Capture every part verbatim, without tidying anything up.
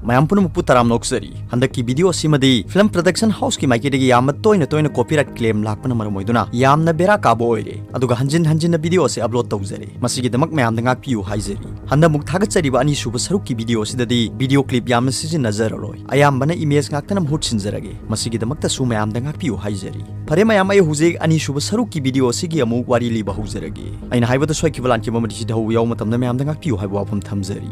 ꯃꯌꯥꯝ ꯄꯨꯝꯅꯃꯛꯄꯨ ꯇꯔꯥꯝꯅ ꯑꯣꯛꯆꯔꯤ꯫ ꯍꯟꯗꯛꯀꯤ video ꯑꯁꯤꯃꯗꯤ film production houseꯀꯤ ꯃꯥꯏꯀꯩꯗꯒꯤ ꯌꯥꯝꯅ ꯇꯣꯏꯅ ꯇꯣꯏꯅ copyright claim ꯂꯥꯛꯄꯅ ꯃꯔꯝ ꯑꯣꯏꯗꯨꯅ ꯌꯥꯝꯅ ꯕꯦꯔꯥ ꯀꯥꯕ ꯑꯣꯏꯔꯦ, ꯑꯗꯨꯒ ꯍꯟꯖꯤꯟ ꯍꯟꯖꯤꯟꯅ video ꯑꯁꯤ upload ꯇꯧꯖꯔꯦ꯫ ꯃꯁꯤꯒꯤꯗꯃꯛ ꯃꯌꯥꯝꯗ ꯉꯥꯛꯄꯤꯌꯨ ꯍꯥꯏꯖꯔꯤ꯫ ꯍꯟꯗꯛꯃꯨꯛ ꯊꯥꯒꯠꯆꯔꯤꯕ ꯑꯅꯤꯁꯨꯕ ꯁꯔꯨꯛꯀꯤ video ꯑꯁꯤꯗꯗꯤ video clip ꯌꯥꯝꯅ ꯁꯤꯖꯤꯟꯅꯖꯔꯔꯣꯏ, ꯑꯌꯥꯝꯕꯅ image ꯉꯥꯛꯇꯅ ꯃꯍꯨꯠ ꯁꯤꯟꯖꯔꯒꯦ꯫ ꯃꯁꯤꯒꯤꯗꯃꯛꯇꯁꯨ ꯃꯌꯥꯝꯗ ꯉꯥꯛꯄꯤꯌꯨ ꯍꯥꯏꯖꯔꯤ꯫ ꯐꯔꯦ ꯃꯌꯥꯝ, ꯑꯩ ꯍꯧꯖꯤꯛ ꯑꯅꯤꯁꯨꯕ ꯁꯔꯨꯛꯀꯤ video ꯑꯁꯤꯒꯤ ꯑꯃꯨꯛ ꯋꯥꯔꯤ ꯂꯤꯕ ꯍꯧꯖꯔꯒꯦ꯫ ꯑꯩꯅ ꯍꯥꯏꯕꯗ ꯁꯣꯏꯈꯤꯕ ꯂꯥꯟꯈꯤꯕ ꯑꯃꯗꯤ ꯁꯤꯗ ꯍꯧꯕ ꯌꯥꯎꯕ ꯃꯇꯝꯗ ꯃꯌꯥꯝꯗ ꯉꯥꯛꯄꯤꯌꯨ ꯍꯥꯏꯕ ꯋꯥꯐꯝ ꯊꯝꯖꯔꯤ꯫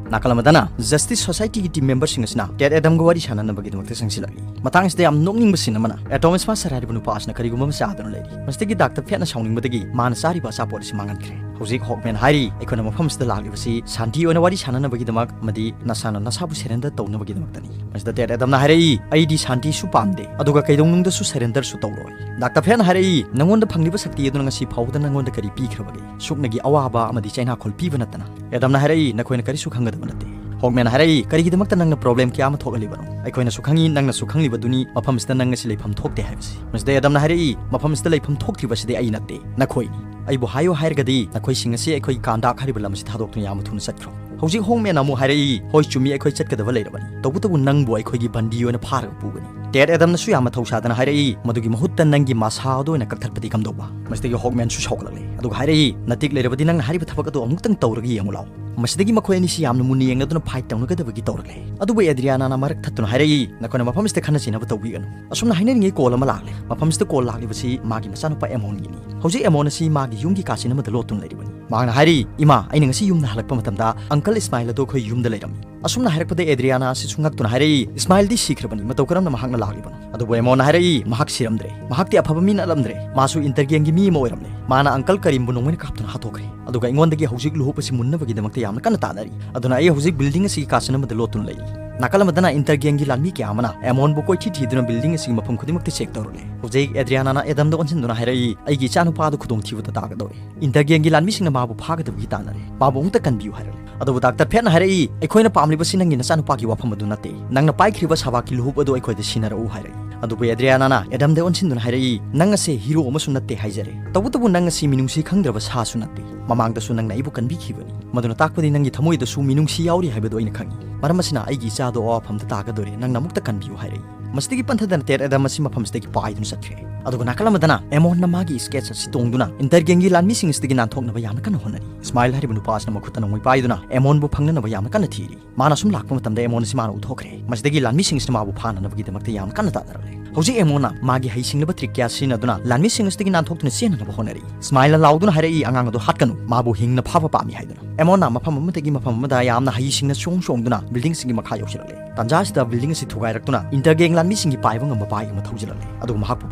ꯅꯥꯀꯜ ꯑꯃꯗꯅ Justice Societyꯒꯤ team memberꯁꯤꯡ ꯑꯁꯤꯅ Ted Adamꯒ ꯋꯥꯔꯤ ꯁꯥꯟꯅꯅꯕꯒꯤꯗꯃꯛꯇ ꯆꯪꯁꯤꯜꯂꯛꯂꯤ꯫ ꯃꯇꯥꯡ ꯑꯁꯤꯗ ꯌꯥꯝ ꯅꯣꯛꯅꯤꯡꯕ scene ꯑꯃꯅ, Atomic Smash ꯍꯥꯏꯔꯤꯕ ꯅꯨꯄꯥ ꯑꯁꯤꯅ ꯀꯔꯤꯒꯨꯝꯕ ꯑꯃ ꯆꯥꯗꯨꯅ ꯂꯩꯔꯤ꯫ ꯃꯁꯤꯗꯒꯤ Doctor Fateꯅ ꯁꯥꯎꯅꯤꯡꯕꯗꯒꯤ ꯃꯥꯅ ꯆꯥꯔꯤꯕ ꯑꯆꯥꯄꯣꯠ ꯑꯁꯤ ꯃꯥꯡꯍꯟꯈ꯭ꯔꯦ꯫ ꯍꯧꯖꯤꯛ Hawkman ꯍꯥꯏꯔꯤ, "ꯑꯩꯈꯣꯏꯅ ꯃꯐꯝ ꯑꯁꯤꯗ ꯂꯥꯛꯂꯤꯕꯁꯤ ꯁꯥꯟꯇꯤ ꯑꯣꯏꯅ ꯋꯥꯔꯤ ꯁꯥꯟꯅꯅꯕꯒꯤꯗꯃꯛ ꯑꯃꯗꯤ ꯅꯁꯥꯅ ꯅꯁꯥꯕꯨ surrender ꯇꯧꯅꯕꯒꯤꯗꯃꯛꯇꯅꯤ꯫" ꯃꯁꯤꯗ Ted Adamꯅ ꯍꯥꯏꯔꯛꯏ, "ꯑꯩꯗꯤ ꯁꯥꯟꯇꯤꯁꯨ ꯄꯥꯝꯗꯦ, ꯑꯗꯨꯒ ꯀꯩꯗꯧꯅꯨꯡꯗꯁꯨ surrenderꯁꯨ ꯇꯧꯔꯣꯏ꯫" Doctor Fateꯅ ꯍꯥꯏꯔꯛꯏ, "ꯅꯉꯣꯟꯗ ꯐꯪꯂꯤꯕ ꯁꯛꯇꯤ ꯑꯗꯨꯅ ꯉꯁꯤ ꯐꯥꯎꯕꯗ ꯅꯉꯣꯟꯗ ꯀꯔꯤ ꯄꯤꯈ꯭ꯔꯕꯒꯦ? ꯁꯨꯞꯅꯒꯤ ꯑꯋꯥꯕ ꯑꯃꯗꯤ ꯆꯩꯅꯥꯈꯣꯜ ꯄꯤꯕ ꯅꯠꯇꯅ꯫" Adamꯅ ꯍꯥꯏꯔꯛꯏ, "ꯅꯈꯣꯏꯅ ꯀꯔꯤꯁꯨ ꯈꯪꯒꯗꯕ ꯅꯠꯇꯦ꯫" Hawkman ꯍꯥꯏꯔꯛꯏ, "ꯀꯔꯤꯒꯤꯗꯃꯛꯇ ꯅꯪꯅ problem ꯀꯌꯥ ꯑꯃ ꯊꯣꯛꯍꯜꯂꯤꯕꯅꯣ? ꯑꯩꯈꯣꯏꯅꯁꯨ ꯈꯪꯉꯤ, ꯅꯪꯅꯁꯨ ꯈꯪꯂꯤꯕꯗꯨꯅꯤ, ꯃꯐꯝ ꯑꯁꯤꯗ ꯅꯪ ꯉꯁꯤ ꯂꯩꯐꯝ ꯊꯣꯛꯇꯦ ꯍꯥꯏꯕꯁꯤ꯫" ꯃꯁꯤꯗ Adamꯅ ꯍꯥꯏꯔꯛꯏ, "ꯃꯐꯝ ꯑꯁꯤꯗ ꯂꯩꯐꯝ ꯊꯣꯛꯇ꯭ꯔꯤꯕꯁꯤꯗꯤ ꯑꯩ ꯅꯠꯇꯦ, ꯅꯈꯣꯏꯅꯤ꯫ ꯑꯩꯕꯨ ꯍꯥꯏꯌꯨ ꯍꯥꯏꯔꯒꯗꯤ ꯅꯈꯣꯏꯁꯤꯡ ꯑꯁꯤ ꯑꯩꯈꯣꯏꯒꯤ ꯀꯥꯟꯗꯥꯛ ꯍꯥꯏꯔꯤꯕ ꯂꯝ ꯑꯁꯤ ꯊꯥꯗꯣꯛꯇꯨꯅ ꯌꯥꯝꯅ ꯊꯨꯅ ꯆꯠꯈ꯭ꯔꯣ꯫" ꯍꯧꯖꯤꯛ Hawkmanꯅ ꯑꯃꯨꯛ ꯍꯥꯏꯔꯛꯏ, "ꯍꯣꯏ, ꯆꯨꯝꯃꯤ, ꯑꯩꯈꯣꯏ ꯆꯠꯀꯗꯕ ꯂꯩꯔꯕꯅꯤ, ꯇꯧꯕꯇꯕꯨ ꯅꯪꯕꯨ ꯑꯩꯈꯣꯏꯒꯤ ꯕꯟꯗꯤ ꯑꯣꯏꯅ ꯐꯥꯔꯒ ꯄꯨꯒꯅꯤ꯫" Ted Adamꯅꯁꯨ ꯌꯥꯝꯅ ꯊꯧꯁꯥꯗꯅ ꯍꯥꯏꯔꯛꯏ, "ꯃꯗꯨꯒꯤ ꯃꯍꯨꯠꯇ ꯅꯪꯒꯤ ꯃꯁꯥ ꯑꯗꯨ ꯑꯣꯏꯅ ꯀꯛꯊꯠꯄꯗꯤ ꯀꯝꯗꯧꯕ?" ꯃꯁꯤꯗꯒꯤ Hawkmanꯁꯨ ꯁꯥꯎꯒꯠꯂꯛꯂꯦ, ꯑꯗꯨꯒ ꯍꯥꯏꯔꯛꯏ, "ꯅꯇꯤꯛ ꯂꯩꯔꯕꯗꯤ ꯅꯪꯅ ꯍꯥꯏꯔꯤꯕ ꯊꯕꯛ ꯑꯗꯨ ꯑꯃꯨꯛꯇꯪ ꯇꯧꯔꯒ ꯌꯦꯡꯉꯨ ꯂꯥꯎ꯫" ꯃꯁꯤꯗꯒꯤ ꯃꯈꯣꯏ ꯑꯅꯤꯁꯤ ꯌꯥꯝꯅ ꯃꯨꯟꯅ ꯌꯦꯡꯅꯗꯨꯅ fight ꯇꯧꯅꯒꯗꯕꯒꯤ ꯇꯧꯔꯛꯂꯦ꯫ ꯑꯗꯨꯕꯨ Adrianaꯅ ꯃꯔꯛ ꯊꯠꯇꯨꯅ ꯍꯥꯏꯔꯛꯏ, "ꯅꯈꯣꯏꯅ ꯃꯐꯝ ꯑꯁꯤꯗ ꯈꯟꯅ ꯆꯩꯅꯕ ꯇꯧꯕꯤꯒꯅꯨ꯫" ꯑꯁꯨꯝꯅ ꯍꯥꯏꯅꯔꯤꯉꯩ call ꯑꯃ ꯂꯥꯛꯂꯦ꯫ ꯃꯐꯝꯁꯤꯗ call ꯂꯥꯛꯂꯤꯕꯁꯤ ꯃꯥꯒꯤ ꯃꯆꯥꯅꯨꯄꯥ Amonꯒꯤꯅꯤ꯫ ꯍꯧꯖꯤꯛ Amon ꯑꯁꯤ ꯃꯥꯒꯤ ꯌꯨꯝꯒꯤ ꯀꯥꯆꯤꯟ ꯑꯃꯗ ꯂꯣꯠꯇꯨꯅ ꯂꯩꯔꯤꯕꯅꯤ꯫ ꯃꯍꯥꯛꯅ ꯍꯥꯏꯔꯤ, "ꯏꯃꯥ, ꯑꯩꯅ ꯉꯁꯤ ꯌꯨꯝꯗ ꯍꯜꯂꯛꯄ ꯃꯇꯝꯗ uncle Ismail ꯑꯗꯨ ꯑꯩꯈꯣꯏ ꯌꯨꯝꯗ ꯂꯩꯔꯝꯃꯤ꯫" ꯑꯁꯨꯝꯅ ꯍꯥꯏꯔꯛꯄꯗ Adriana ꯑꯁꯤꯁꯨ ꯉꯛꯇꯨꯅ ꯍꯥꯏꯔꯛꯏ, "Ismailꯗꯤ ꯁꯤꯈ꯭ꯔꯕꯅꯤ, ꯃꯇꯧ ꯀꯔꯝꯅ ꯃꯍꯥꯛꯅ ꯂꯥꯛꯂꯤꯕꯅꯣ?" ꯑꯗꯨꯕꯨ Amonꯅ ꯍꯥꯏꯔꯛꯏ, "ꯃꯍꯥꯛ ꯁꯤꯔꯝꯗ꯭ꯔꯦ, ꯃꯍꯥꯛꯇꯤ ꯑꯐꯕ ꯃꯤ ꯅꯠꯂꯝꯗ꯭ꯔꯦ, ꯃꯥꯁꯨ inter gangꯒꯤ ꯃꯤ ꯑꯃ ꯑꯣꯏꯔꯝꯂꯦ꯫ ꯃꯥꯅ uncle Karimꯕꯨ ꯅꯣꯡꯃꯩꯅ ꯀꯥꯞꯇꯨꯅ ꯍꯥꯠꯇꯣꯛꯈ꯭ꯔꯦ꯫ ꯑꯗꯨꯒ ꯑꯩꯉꯣꯟꯗꯒꯤ ꯍꯧꯖꯤꯛ ꯂꯨꯍꯨꯞ ꯑꯁꯤ ꯃꯨꯟꯅꯕꯒꯤꯗꯃꯛꯇ ꯌꯥꯝꯅ ꯀꯟꯅ ꯇꯥꯟꯅꯔꯤ꯫ ꯑꯗꯨꯅ ꯑꯩ ꯍꯧꯖꯤꯛ building ꯑꯁꯤꯒꯤ ꯀꯥꯆꯤꯟ ꯑꯃꯗ ꯂꯣꯠꯇꯨꯅ ꯂꯩꯔꯤ꯫" ꯅꯥꯀꯜ ꯑꯃꯗꯅ inter gangꯒꯤ ꯂꯥꯟꯃꯤ ꯀꯌꯥ ꯑꯃꯅ Amonꯕꯨ ꯀꯣꯏꯊꯤ ꯊꯤꯗꯨꯅ building ꯑꯁꯤꯒꯤ ꯃꯐꯝ ꯈꯨꯗꯤꯡꯃꯛꯇ check ꯇꯧꯔꯛꯂꯦ꯫ ꯍꯧꯖꯤꯛ Adrianaꯅ Adamꯗ ꯑꯣꯟꯁꯤꯟꯗꯨꯅ ꯍꯥꯏꯔꯛꯏ, "ꯑꯩꯒꯤ ꯏꯆꯥꯅꯨꯄꯥ ꯑꯗꯨ ꯈꯨꯗꯣꯡꯊꯤꯕꯗ ꯇꯥꯒꯗꯧꯔꯦ꯫ Inter gangꯒꯤ ꯂꯥꯟꯃꯤꯁꯤꯡꯅ ꯃꯥꯕꯨ ꯐꯥꯒꯗꯕꯒꯤ ꯇꯥꯟꯅꯔꯦ꯫ ꯃꯥꯕꯨ ꯑꯃꯨꯛꯇ ꯀꯟꯕꯤꯌꯨ" ꯍꯥꯏꯔꯛꯂꯦ꯫ ꯑꯗꯨꯕꯨ Doctor Fateꯅ ꯍꯥꯏꯔꯛꯏ, "ꯑꯩꯈꯣꯏꯅ ꯄꯥꯝꯂꯤꯕꯁꯤ ꯅꯪꯒꯤ ꯅꯆꯥꯅꯨꯄꯥꯒꯤ ꯋꯥꯐꯝ ꯑꯗꯨ ꯅꯠꯇꯦ꯫ ꯅꯪꯅ ꯄꯥꯏꯈ꯭ꯔꯤꯕ ꯁꯥꯕꯥꯛꯀꯤ ꯂꯨꯍꯨꯞ ꯑꯗꯨ ꯑꯩꯈꯣꯏꯗ ꯁꯤꯟꯅꯔꯛꯎ" ꯍꯥꯏꯔꯛꯏ꯫ ꯑꯗꯨꯕꯨ ꯑꯦꯗ꯭ꯔꯤꯌꯥꯅꯥꯅ ꯑꯦꯗꯝꯗ ꯑꯣꯟꯁꯤꯟꯗꯨꯅ ꯍꯥꯏꯔꯛꯏ, "ꯅꯪ ꯑꯁꯦ ꯍꯤꯔꯣ ꯑꯃꯁꯨ ꯅꯠꯇꯦ ꯍꯥꯏꯖꯔꯦ꯫ ꯇꯧꯕꯇꯕꯨ ꯅꯪ ꯑꯁꯤ ꯃꯤꯅꯨꯡꯁꯤ ꯈꯪꯗ꯭ꯔꯕ ꯁꯥꯁꯨ ꯅꯠꯇꯦ꯫ ꯃꯃꯥꯡꯗꯁꯨ ꯅꯪꯅ ꯑꯩꯕꯨ ꯀꯟꯕꯤꯈꯤꯕꯅꯤ꯫ ꯃꯗꯨꯅ ꯇꯥꯛꯄꯗꯤ ꯅꯪꯒꯤ ꯊꯃꯣꯏꯗꯁꯨ ꯃꯤꯅꯨꯡꯁꯤ ꯌꯥꯎꯔꯤ ꯍꯥꯏꯕꯗꯨ ꯑꯩꯅ ꯈꯪꯏ꯫ ꯃꯔꯝ ꯑꯁꯤꯅ ꯑꯩꯒꯤ ꯏꯆꯥꯗꯣ ꯑꯋꯥꯐꯝꯗ ꯇꯥꯒꯗꯣꯔꯦ꯫ ꯅꯪꯅ ꯑꯃꯨꯛꯇ ꯀꯟꯕꯤꯌꯨ" ꯍꯥꯏꯔꯛꯏ꯫ ꯃꯁꯤꯗꯒꯤ ꯄꯟꯊꯗꯅ ꯇꯦꯠ ꯑꯦꯗꯝ ꯑꯁꯤ ꯃꯐꯝꯁꯤꯗꯒꯤ ꯄꯥꯏꯗꯨꯅ ꯆꯠꯈ꯭ꯔꯦ꯫ ꯑꯗꯨꯒ ꯅꯥꯀꯜ ꯑꯃꯗꯅ ꯑꯦꯃꯣꯟꯅ ꯃꯥꯒꯤ ꯁ꯭ꯀꯦꯠꯁ ꯑꯁꯤ ꯇꯣꯡꯗꯨꯅ ꯏꯟꯇꯔꯒꯦꯡꯒꯤ ꯂꯥꯟꯃꯤꯁꯤꯡ ꯑꯁꯤꯗꯒꯤ ꯅꯥꯟꯊꯣꯛꯅꯕ ꯌꯥꯝꯅ ꯀꯟꯅ ꯍꯣꯠꯅꯔꯤ꯫ ꯏꯁꯃꯥꯏꯜ ꯍꯥꯏꯔꯤꯕ ꯅꯨꯄꯥ ꯑꯁꯤꯅ ꯃꯈꯨꯠꯇ ꯅꯣꯡꯃꯩ ꯄꯥꯏꯗꯨꯅ ꯑꯦꯃꯣꯟꯕꯨ ꯐꯪꯅꯅꯕ ꯌꯥꯝꯅ ꯀꯟꯅ ꯊꯤꯔꯤ꯫ ꯃꯥꯅ ꯁꯨꯝ ꯂꯥꯛꯄ ꯃꯇꯝꯗ ꯑꯦꯃꯣꯟ ꯑꯁꯤ ꯃꯥꯅ ꯎꯊꯣꯛꯈ꯭ꯔꯦ꯫ ꯃꯁꯤꯗꯒꯤ ꯂꯥꯟꯃꯤꯁꯤꯡ ꯑꯁꯤꯅ ꯃꯥꯕꯨ ꯐꯥꯅꯅꯕꯒꯤꯗꯃꯛꯇ ꯌꯥꯝꯅ ꯀꯟꯅ ꯇꯥꯟꯅꯔꯛꯂꯦ꯫ ꯍꯧꯖꯤꯛ ꯑꯦꯃꯣꯟꯅ ꯃꯥꯒꯤ ꯍꯩꯁꯤꯡꯂꯕ ꯇ꯭ꯔꯤꯛ ꯀꯌꯥ ꯁꯤꯖꯤꯟꯅꯗꯨꯅ ꯂꯥꯟꯃꯤꯁꯤꯡ ꯑꯁꯤꯗꯒꯤ ꯅꯥꯟꯊꯣꯛꯇꯨꯅ ꯆꯦꯟꯅꯅꯕ ꯍꯣꯠꯅꯔꯤ꯫ ꯏꯁꯃꯥꯏꯜꯅ ꯂꯥꯎꯗꯨꯅ ꯍꯥꯏꯔꯛꯏ, "ꯑꯉꯥꯡ ꯑꯗꯨ ꯍꯥꯠꯀꯅꯨ, ꯃꯥꯕꯨ ꯍꯤꯡꯅ ꯐꯥꯕ ꯄꯥꯝꯃꯤ" ꯍꯥꯏꯗꯨꯅ꯫ ꯑꯦꯃꯣꯟꯅ ꯃꯐꯝ ꯑꯃꯗꯒꯤ ꯃꯐꯝ ꯑꯃꯗ ꯌꯥꯝꯅ ꯍꯩꯁꯤꯡꯅ ꯆꯣꯡ ꯆꯣꯡꯗꯨꯅ ꯕꯤꯜꯗꯤꯡꯁꯤꯡꯒꯤ ꯃꯈꯥ ꯌꯧꯁꯤꯜꯂꯛꯂꯦ꯫ ꯇꯥꯟꯖꯥ ꯑꯁꯤꯗ ꯕꯤꯜꯗꯤꯡ ꯑꯁꯤ ꯊꯨꯒꯥꯏꯔꯛꯇꯨꯅ ꯏꯟꯇꯔꯒꯦꯡ ꯂꯥꯟꯃꯤꯁꯤꯡꯒꯤ ꯄꯥꯏꯕ ꯉꯝꯕ ꯕꯥꯏꯛ ꯑꯃ ꯊꯧꯖꯤꯜꯂꯛꯂꯦ꯫ ꯑꯗꯨꯒ ꯃꯍꯥꯛꯄꯨ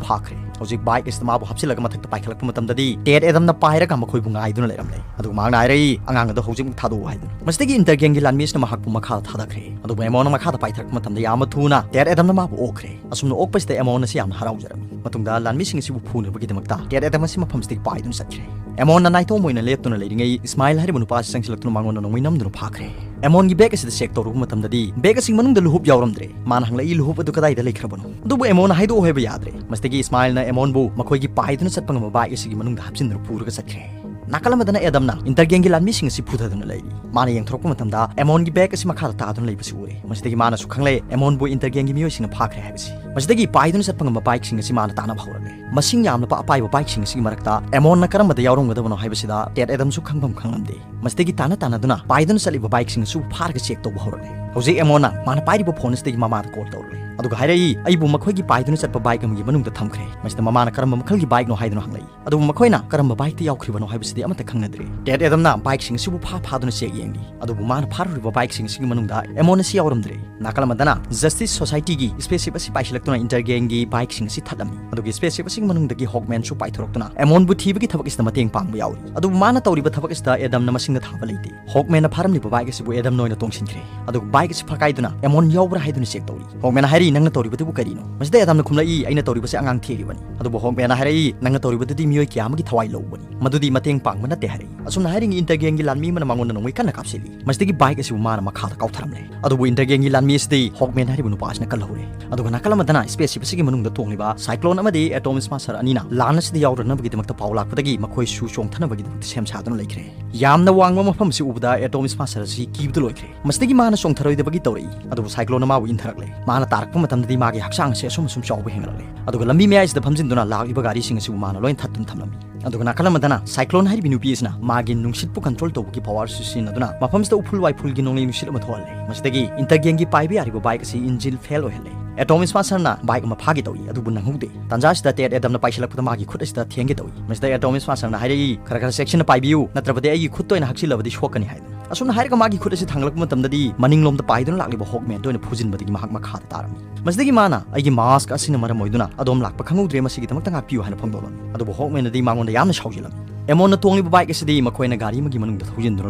ꯐꯥꯈ꯭ꯔꯦ꯫ ꯍꯧꯖꯤꯛ ꯕꯥꯏꯛ ꯑꯁꯤꯗ ꯃꯥꯕꯨ ꯍꯥꯞꯆꯤꯜꯂꯒ ꯃꯊꯛꯇ ꯄꯥꯏꯈꯠꯂꯛꯄ ꯃꯇꯝꯗꯗꯤ ꯇꯦꯠ ꯑꯦꯗꯝꯅ ꯄꯥꯏꯔꯒ ꯃꯈꯣꯏꯕꯨ ꯉꯥꯏꯗꯨꯅ ꯂꯩꯔꯝꯂꯦ꯫ ꯑꯗꯨꯒ ꯃꯍꯥꯛꯅ ꯍꯥꯏꯔꯛꯏ, "ꯑꯉꯥꯡ ꯑꯗꯨ ꯍꯧꯖꯤꯛꯃꯛ ꯊꯥꯗꯣꯛꯎ" ꯍꯥꯏꯗꯨꯅ꯫ ꯃꯁꯤꯗꯒꯤ ꯏꯟꯇꯔꯒꯦꯡꯒꯤ ꯂꯥꯟꯃꯤꯁꯤꯅ ꯃꯍꯥꯛꯄꯨ ꯃꯈꯥꯗ ꯊꯥꯗꯈ꯭ꯔꯦ꯫ ꯑꯗꯨꯕꯨ ꯑꯦꯃꯣꯟꯅ ꯃꯈꯥꯗ ꯄꯥꯏꯊꯔꯛꯄ ꯃꯇꯝꯗ ꯌꯥꯝꯅ ꯊꯨꯅ ꯇꯦꯠ ꯑꯦꯗꯝꯅ ꯃꯥꯕꯨ ꯑꯣꯛꯈ꯭ꯔꯦ꯫ ꯑꯁꯨꯝꯅ ꯑꯣꯛꯄꯁꯤꯗ ꯑꯦꯃꯣꯟ ꯑꯁꯤ ꯌꯥꯝꯅ ꯍꯔꯥꯎꯖꯔꯝꯃꯤ꯫ ꯃꯇꯨꯡꯗ ꯂꯥꯟꯃꯤꯁꯤꯡ ꯑꯁꯤꯕꯨ ꯐꯨꯅꯕꯒꯤꯗꯃꯛꯇ ꯇꯦꯠ ꯑꯦꯗꯝ ꯑꯁꯤ ꯃꯐꯝꯁꯤꯗꯒꯤ ꯄꯥꯏꯗꯨꯅ ꯆꯠꯈ꯭ꯔꯦ꯫ ꯑꯦꯃꯣꯟꯅ ꯅꯥꯏꯇꯣꯝ ꯑꯣꯏꯅ ꯂꯦꯞꯇꯨꯅ ꯂꯩꯔꯤꯉꯩ ꯏꯁꯃꯥꯏꯜ ꯍꯥꯏꯔꯤꯕ ꯅꯨꯄꯥ ꯑꯁꯤ ꯆꯪꯁꯤꯜꯂꯛꯇꯨꯅ ꯃꯉꯣꯟꯗ ꯅꯣꯡꯃꯩ ꯅꯝꯗꯨꯅ ꯐꯥꯈ꯭ꯔꯦ꯫ ꯑꯦꯃꯣꯟꯒꯤ ꯕꯦꯒ ꯑꯁꯤꯗ ꯆꯦꯛ ꯇꯧꯔꯨꯕ ꯃꯇꯝꯗꯗꯤ ꯕꯦꯒ ꯑꯁꯤ ꯃꯅꯨꯡꯗ ꯂꯨꯍꯨꯞ ꯌꯥꯎꯔꯝꯗ꯭ꯔꯦ꯫ ꯃꯥꯅ ꯍꯪꯂꯛꯏ, "ꯂꯨꯍꯨꯞ ꯑꯗꯨ ꯀꯗꯥꯏꯗ ꯂꯩꯈ꯭ꯔꯕꯅꯣ?" ꯑꯗꯨꯕꯨ ꯑꯦꯃꯣꯟꯅ ꯍꯥꯏꯗꯣꯛꯎ ꯍꯥꯏꯕ ꯌꯥꯗ꯭ꯔꯦ꯫ ꯃꯁꯤꯗꯒꯤ ꯏꯁꯃꯥꯏꯜꯅ ꯑꯦꯃꯣꯟꯕꯨ ꯃꯈꯣꯏꯒꯤ ꯄꯥꯏꯗꯨꯅ ꯆꯠꯄ ꯉꯝꯕ ꯕꯥꯏꯛ ꯑꯁꯤꯒꯤ ꯃꯅꯨꯡꯗ ꯍꯥꯞꯆꯤꯟꯗꯨꯅ ꯄꯨꯔꯒ ꯆꯠꯈ꯭ꯔꯦ꯫ ꯅꯥꯀꯜ ꯑꯃꯗꯅ ꯑꯦꯗꯝꯅ ꯏꯟꯇꯔꯒꯦꯡꯒꯤ ꯂꯥꯟꯃꯤꯁꯤꯡ ꯑꯁꯤ ꯐꯨꯊꯗꯨꯅ ꯂꯩꯔꯤ꯫ ꯃꯥꯅ ꯌꯦꯡꯊꯣꯔꯛꯄ ꯃꯇꯝꯗ ꯑꯦꯃꯣꯟꯒꯤ ꯕꯦꯒ ꯑꯁꯤ ꯃꯈꯥꯗ ꯇꯥꯗꯨꯅ ꯂꯩꯕꯁꯤ ꯎꯔꯦ꯫ ꯃꯁꯤꯗꯒꯤ ꯃꯥꯅꯁꯨ ꯈꯪꯂꯦ ꯑꯦꯃꯣꯟꯕꯨ ꯏꯟꯇꯔꯒꯦꯡꯒꯤ ꯃꯤꯑꯣꯏꯁꯤꯡꯅ ꯐꯥꯈ꯭ꯔꯦ ꯍꯥꯏꯕꯁꯤ꯫ ꯃꯁꯤꯗꯒꯤ ꯄꯥꯏꯗꯨꯅ ꯆꯠꯄ ꯉꯝꯕ ꯕꯥꯏꯛꯁꯤꯡ ꯑꯁꯤ ꯃꯥꯅ ꯇꯥꯟꯅꯕ ꯍꯧꯔꯛꯂꯦ꯫ ꯃꯁꯤꯡ ꯌꯥꯝꯂꯕ ꯑꯄꯥꯏꯕ ꯕꯥꯏꯛꯁꯤꯡ ꯑꯁꯤꯒꯤ ꯃꯔꯛꯇ ꯑꯦꯃꯣꯟꯅ ꯀꯔꯝꯕꯗ ꯌꯥꯎꯔꯝꯒꯗꯕꯅꯣ ꯍꯥꯏꯕꯁꯤꯗ ꯇꯦꯠ ꯑꯦꯗꯝꯁꯨ ꯈꯪꯐꯝ ꯈꯪꯂꯝꯗꯦ꯫ ꯃꯁꯤꯗꯒꯤ ꯇꯥꯟꯅ ꯇꯥꯟꯅꯗꯨꯅ ꯄꯥꯏꯗꯨꯅ ꯆꯠꯂꯤꯕ ꯕꯥꯏꯛꯁꯤꯡ ꯑꯁꯤꯕꯨ ꯐꯥꯔꯒ ꯆꯦꯛ ꯇꯧꯕ ꯍꯧꯔꯛꯂꯦ꯫ ꯍꯧꯖꯤꯛ ꯑꯦꯃꯣꯟꯅ ꯃꯥꯅ ꯄꯥꯏꯔꯤꯕ ꯐꯣꯟ ꯑꯁꯤꯗꯒꯤ ꯃꯃꯥꯗ ꯀꯣꯜ ꯇꯧꯔꯛꯂꯦ꯫ ꯑꯗꯨꯒ ꯍꯥꯏꯔꯛꯏ, "ꯑꯩꯕꯨ ꯃꯈꯣꯏꯒꯤ ꯄꯥꯏꯗꯨꯅ ꯆꯠꯄ ꯕꯥꯏꯛ ꯑꯃꯒꯤ ꯃꯅꯨꯡꯗ ꯊꯝꯈ꯭ꯔꯦ꯫ ꯃꯁꯤꯗ ꯃꯃꯥꯅ ꯀꯔꯝꯕ ꯃꯈꯜꯒꯤ ꯕꯥꯏꯛꯅꯣ ꯍꯥꯏꯗꯨꯅ ꯍꯪꯂꯛꯏ꯫ ꯑꯗꯨꯕꯨ ꯃꯈꯣꯏꯅ ꯀꯔꯝꯕ ꯕꯥꯏꯛꯇ ꯌꯥꯎꯈ꯭ꯔꯤꯕꯅꯣ ꯍꯥꯏꯕꯁꯤꯗꯤ ꯑꯃꯠꯇ ꯈꯪꯅꯗ꯭ꯔꯦ꯫" ꯇꯦꯠ ꯑꯦꯗꯝꯅ ꯕꯥꯏꯛꯁꯤꯡ ꯑꯁꯤꯕꯨ ꯐꯥ ꯐꯥꯗꯨꯅ ꯆꯦꯛ ꯌꯦꯡꯂꯤ꯫ ꯑꯗꯨꯕꯨ ꯃꯥꯅ ꯐꯥꯔꯨꯔꯤꯕ ꯕꯥꯏꯛꯁꯤꯡ ꯑꯁꯤꯒꯤ ꯃꯅꯨꯡꯗ ꯑꯦꯃꯣꯟ ꯑꯁꯤ ꯌꯥꯎꯔꯝꯗ꯭ꯔꯦ꯫ ꯅꯥꯀꯜ ꯑꯃꯗꯅ ꯖꯁꯇꯤꯁ ꯁꯣꯁꯥꯏꯇꯤꯒꯤ ꯁ꯭ꯄꯦꯁꯁꯤꯞ ꯑꯁꯤ ꯄꯥꯏꯁꯤꯜꯂꯛꯇꯨꯅ ꯏꯟꯇꯔꯒꯦꯡꯒꯤ ꯕꯥꯏꯛꯁꯤꯡ ꯑꯁꯤ ꯊꯠꯂꯝꯃꯤ꯫ ꯑꯗꯨꯒ ꯁ꯭ꯄꯦꯁꯁꯤꯞ ꯑꯁꯤꯒꯤ ꯃꯅꯨꯡꯗꯒꯤ ꯍꯣꯛꯃꯦꯟꯁꯨ ꯄꯥꯏꯊꯣꯔꯛꯇꯨꯅ ꯑꯦꯃꯣꯟꯕꯨ ꯊꯤꯕꯒꯤ ꯊꯕꯛ ꯑꯁꯤꯗ ꯃꯇꯦꯡ ꯄꯥꯡꯕ ꯌꯥꯎꯔꯤ꯫ ꯑꯗꯨꯕꯨ ꯃꯥꯅ ꯇꯧꯔꯤꯕ ꯊꯕꯛ ꯑꯁꯤꯗ ꯑꯦꯗꯝꯅ ꯃꯁꯤꯡꯗ ꯊꯥꯕ ꯂꯩꯇꯦ꯫ ꯍꯣꯛꯃꯦꯟꯅ ꯐꯥꯔꯝꯂꯤꯕ ꯕꯥꯏꯛ ꯑꯁꯤꯕꯨ ꯑꯦꯗꯝꯅ ꯑꯣꯏꯅ ꯇꯣꯡꯁꯤꯟꯈ꯭ꯔꯦ꯫ ꯑꯗꯨꯒ ꯕꯥꯏꯛ ꯕꯥꯏꯛ ꯑꯁꯤ ꯐꯥꯀꯥꯏꯗꯨꯅ ꯑꯦꯃꯣꯟ ꯌꯥꯎꯕ꯭ꯔꯥ ꯍꯥꯏꯗꯨꯅ ꯆꯦꯛ ꯇꯧꯔꯤ꯫ ꯍꯣꯛꯃꯦꯟꯅ ꯍꯥꯏꯔꯤ, "ꯅꯪꯅ ꯇꯧꯔꯤꯕꯗꯨꯕꯨ ꯀꯔꯤꯅꯣ?" ꯃꯁꯤꯗ ꯑꯦꯗꯥꯝꯅ ꯈꯨꯝꯂꯛꯏ, "ꯑꯩꯅ ꯇꯧꯔꯤꯕꯁꯤ ꯑꯉꯥꯡ ꯊꯦꯛꯂꯤꯕꯅꯤ꯫" ꯑꯗꯨꯕꯨ ꯍꯣꯛꯃꯦꯟꯅ ꯍꯥꯏꯔꯛꯏ, "ꯅꯪꯅ ꯇꯧꯔꯤꯕꯗꯨꯗꯤ ꯃꯤꯑꯣꯏ ꯀꯌꯥ ꯑꯃꯒꯤ ꯊꯋꯥꯏ ꯂꯧꯕꯅꯤ, ꯃꯗꯨꯗꯤ ꯃꯇꯦꯡ ꯄꯥꯡꯕ ꯅꯠꯇꯦ" ꯍꯥꯏꯔꯛꯏ꯫ ꯑꯁꯨꯝꯅ ꯍꯥꯏꯔꯤꯉꯩ ꯏꯟꯇꯔꯒꯦꯡꯒꯤ ꯂꯥꯟꯃꯤ ꯑꯃꯅ ꯃꯉꯣꯟꯗ ꯅꯣꯡꯃꯩ ꯀꯟꯅ ꯀꯥꯞꯁꯤꯜꯂꯤ꯫ ꯃꯁꯤꯗꯒꯤ ꯕꯥꯏꯛ ꯑꯁꯤꯕꯨ ꯃꯥꯅ ꯃꯈꯥꯗ ꯀꯥꯎꯊꯔꯝꯂꯦ꯫ ꯑꯗꯨꯕꯨ ꯏꯟꯇꯔꯒꯦꯡꯒꯤ ꯂꯥꯟꯃꯤ ꯑꯁꯤꯗꯤ ꯍꯣꯛꯃꯦꯟ ꯍꯥꯏꯔꯤꯕ ꯅꯨꯄꯥ ꯑꯁꯤꯅ ꯀꯜꯍꯧꯔꯦ꯫ ꯑꯗꯨꯒ ꯅꯥꯀꯜ ꯑꯃꯗꯅ ꯁ꯭ꯄꯦꯁ ꯁꯤꯞ ꯑꯁꯤꯒꯤ ꯃꯅꯨꯡꯗ ꯇꯣꯡꯂꯤꯕ ꯁꯥꯏꯀ꯭ꯂꯣꯟ ꯑꯃꯗꯤ ꯑꯦꯇꯣꯝ ꯁ꯭ꯃꯥꯁꯔ ꯑꯅꯤꯅ ꯂꯥꯟ ꯑꯁꯤꯗ ꯌꯥꯎꯔꯅꯕꯒꯤꯗꯃꯛꯇ ꯄꯥꯎ ꯂꯥꯛꯄꯗꯒꯤ ꯃꯈꯣꯏꯁꯨ ꯆꯣꯡꯊꯅꯕꯒꯤꯗꯃꯛꯇ ꯁꯦꯝ ꯁꯥꯗꯨꯅ ꯂꯩꯈ꯭ꯔꯦ꯫ ꯌꯥꯝꯅ ꯋꯥꯡꯕ ꯃꯐꯝ ꯑꯁꯤ ꯎꯕꯗ ꯑꯦꯇꯣꯝ ꯁ꯭ꯃꯥꯁꯔ ꯑꯁꯤ ꯀꯤꯕꯗ ꯂꯣꯏꯈ꯭ꯔꯦ꯫ ꯃꯁꯤꯗꯒꯤ ꯃꯥꯅ ꯆꯣꯡꯊꯔꯣꯏꯗꯕꯒꯤ ꯇꯧꯔꯛꯏ, ꯑꯗꯨꯕꯨ ꯁꯥꯏꯀ꯭ꯂꯣꯟꯅ ꯃꯥꯕꯨ ꯏꯟꯊꯔꯛꯂꯦ꯫ ꯃꯥꯅ ꯇꯥꯔꯛꯄ ꯃꯇꯝꯗꯗꯤ ꯃꯥꯒꯤ ꯍꯛꯆꯥꯡ ꯑꯁꯤ ꯑꯁꯨꯝ ꯑꯁꯨꯝ ꯆꯥꯎꯕ ꯍꯦꯟꯒꯠꯂꯛꯂꯦ꯫ ꯑꯗꯨꯒ ꯂꯝꯕꯤ ꯃꯌꯥꯏꯁꯤꯗ ꯐꯝꯖꯤꯟꯗꯨꯅ ꯂꯥꯛꯂꯤꯕ ꯒꯥꯔꯤꯁꯤꯡ ꯑꯁꯤꯕꯨ ꯃꯥꯅ ꯂꯣꯏꯅ ꯊꯠꯇꯨꯅ ꯊꯝꯂꯝꯃꯤ꯫ ꯑꯗꯨꯒ ꯅꯥꯀꯜ ꯑꯃꯗꯅ ꯁꯥꯏꯀ꯭ꯂꯣꯟ ꯍꯥꯏꯔꯤꯕ ꯅꯨꯄꯤ ꯑꯁꯤꯅ ꯃꯥꯒꯤ ꯅꯨꯡꯁꯤꯠꯄꯨ ꯀꯟꯇ꯭ꯔꯣꯜ ꯇꯧꯕꯒꯤ ꯄꯋꯥꯔ ꯑꯁꯤ ꯁꯤꯖꯤꯟꯅꯗꯨꯅ ꯃꯐꯝꯁꯤꯗ ꯎꯐꯨꯜ ꯋꯥꯏꯐꯨꯜꯒꯤ ꯅꯣꯡꯂꯩ ꯅꯨꯡꯁꯤꯠ ꯑꯃ ꯊꯣꯛꯍꯜꯂꯦ꯫ ꯃꯁꯤꯗꯒꯤ ꯏꯟꯇꯔꯒꯦꯡꯒꯤ ꯄꯥꯏꯕ ꯌꯥꯔꯤꯕ ꯕꯥꯏꯛ ꯑꯁꯤ ꯏꯟꯖꯤꯟ ꯐꯦꯜ ꯑꯣꯏꯍꯜꯂꯦ꯫ ꯑꯦꯇꯣꯝ ꯁ꯭ꯃꯥꯁꯔꯅ ꯕꯥꯏꯛ ꯑꯃ ꯐꯥꯒꯦ ꯇꯧꯏ, ꯑꯗꯨꯕꯨ ꯅꯪꯍꯧꯗꯦ꯫ ꯇꯥꯟꯖꯥ ꯑꯁꯤꯗ ꯇꯦꯠ ꯑꯦꯗꯝꯅ ꯄꯥꯏꯁꯤꯜꯂꯛꯄꯗ ꯃꯥꯒꯤ ꯈꯨꯠ ꯑꯁꯤꯗ ꯊꯦꯡꯒꯦ ꯇꯧꯏ꯫ ꯃꯁꯤꯗ ꯑꯦꯇꯣꯝ ꯁ꯭ꯃꯥꯁꯔꯅ ꯍꯥꯏꯔꯛꯏ, "ꯈꯔ ꯈꯔ ꯆꯦꯛꯁꯤꯟꯅ ꯄꯥꯏꯕꯤꯌꯨ, ꯅꯠꯇ꯭ꯔꯕꯗꯤ ꯑꯩꯒꯤ ꯈꯨꯠꯇ ꯑꯣꯏꯅ ꯍꯛꯆꯤꯜꯂꯕꯗꯤ ꯁꯣꯛꯀꯅꯤ" ꯍꯥꯏꯗꯨꯅ꯫ ꯑꯁꯨꯝꯅ ꯍꯥꯏꯔꯒ ꯃꯥꯒꯤ ꯈꯨꯠ ꯑꯁꯤ ꯊꯥꯡꯒꯠꯂꯛꯄ ꯃꯇꯝꯗꯗꯤ ꯃꯅꯤꯡꯂꯣꯝꯗ ꯄꯥꯏꯗꯨꯅ ꯂꯥꯛꯂꯤꯕ ꯍꯣꯛꯃꯦꯟꯗ ꯑꯣꯏꯅ ꯐꯨꯖꯤꯟꯕꯗꯒꯤ ꯃꯍꯥꯛ ꯃꯈꯥꯗ ꯇꯥꯔꯝꯃꯤ꯫ ꯃꯁꯤꯗꯒꯤ ꯃꯥꯅ, "ꯑꯩꯒꯤ ꯃꯥꯁꯛ ꯑꯁꯤꯅ ꯃꯔꯝ ꯑꯣꯏꯗꯨꯅ ꯑꯗꯣꯝ ꯂꯥꯛꯄ ꯈꯪꯍꯧꯗ꯭ꯔꯦ, ꯃꯁꯤꯒꯤꯗꯃꯛꯇ ꯉꯥꯛꯄꯤꯌꯨ" ꯍꯥꯏꯅ ꯐꯣꯡꯗꯣꯛꯂꯝꯃꯤ꯫ ꯑꯗꯨꯕꯨ ꯍꯣꯛꯃꯦꯟꯅꯗꯤ ꯃꯉꯣꯟꯗ ꯌꯥꯝꯅ ꯁꯥꯎꯖꯤꯜꯂꯝꯃꯤ꯫ ꯑꯦꯃꯣꯟꯅ ꯇꯣꯡꯂꯤꯕ ꯕꯥꯏꯛ ꯑꯁꯤꯗꯤ ꯃꯈꯣꯏꯅ ꯒꯥꯔꯤ ꯑꯃꯒꯤ ꯃꯅꯨꯡꯗ ꯊꯧꯖꯤꯟꯗꯨꯅ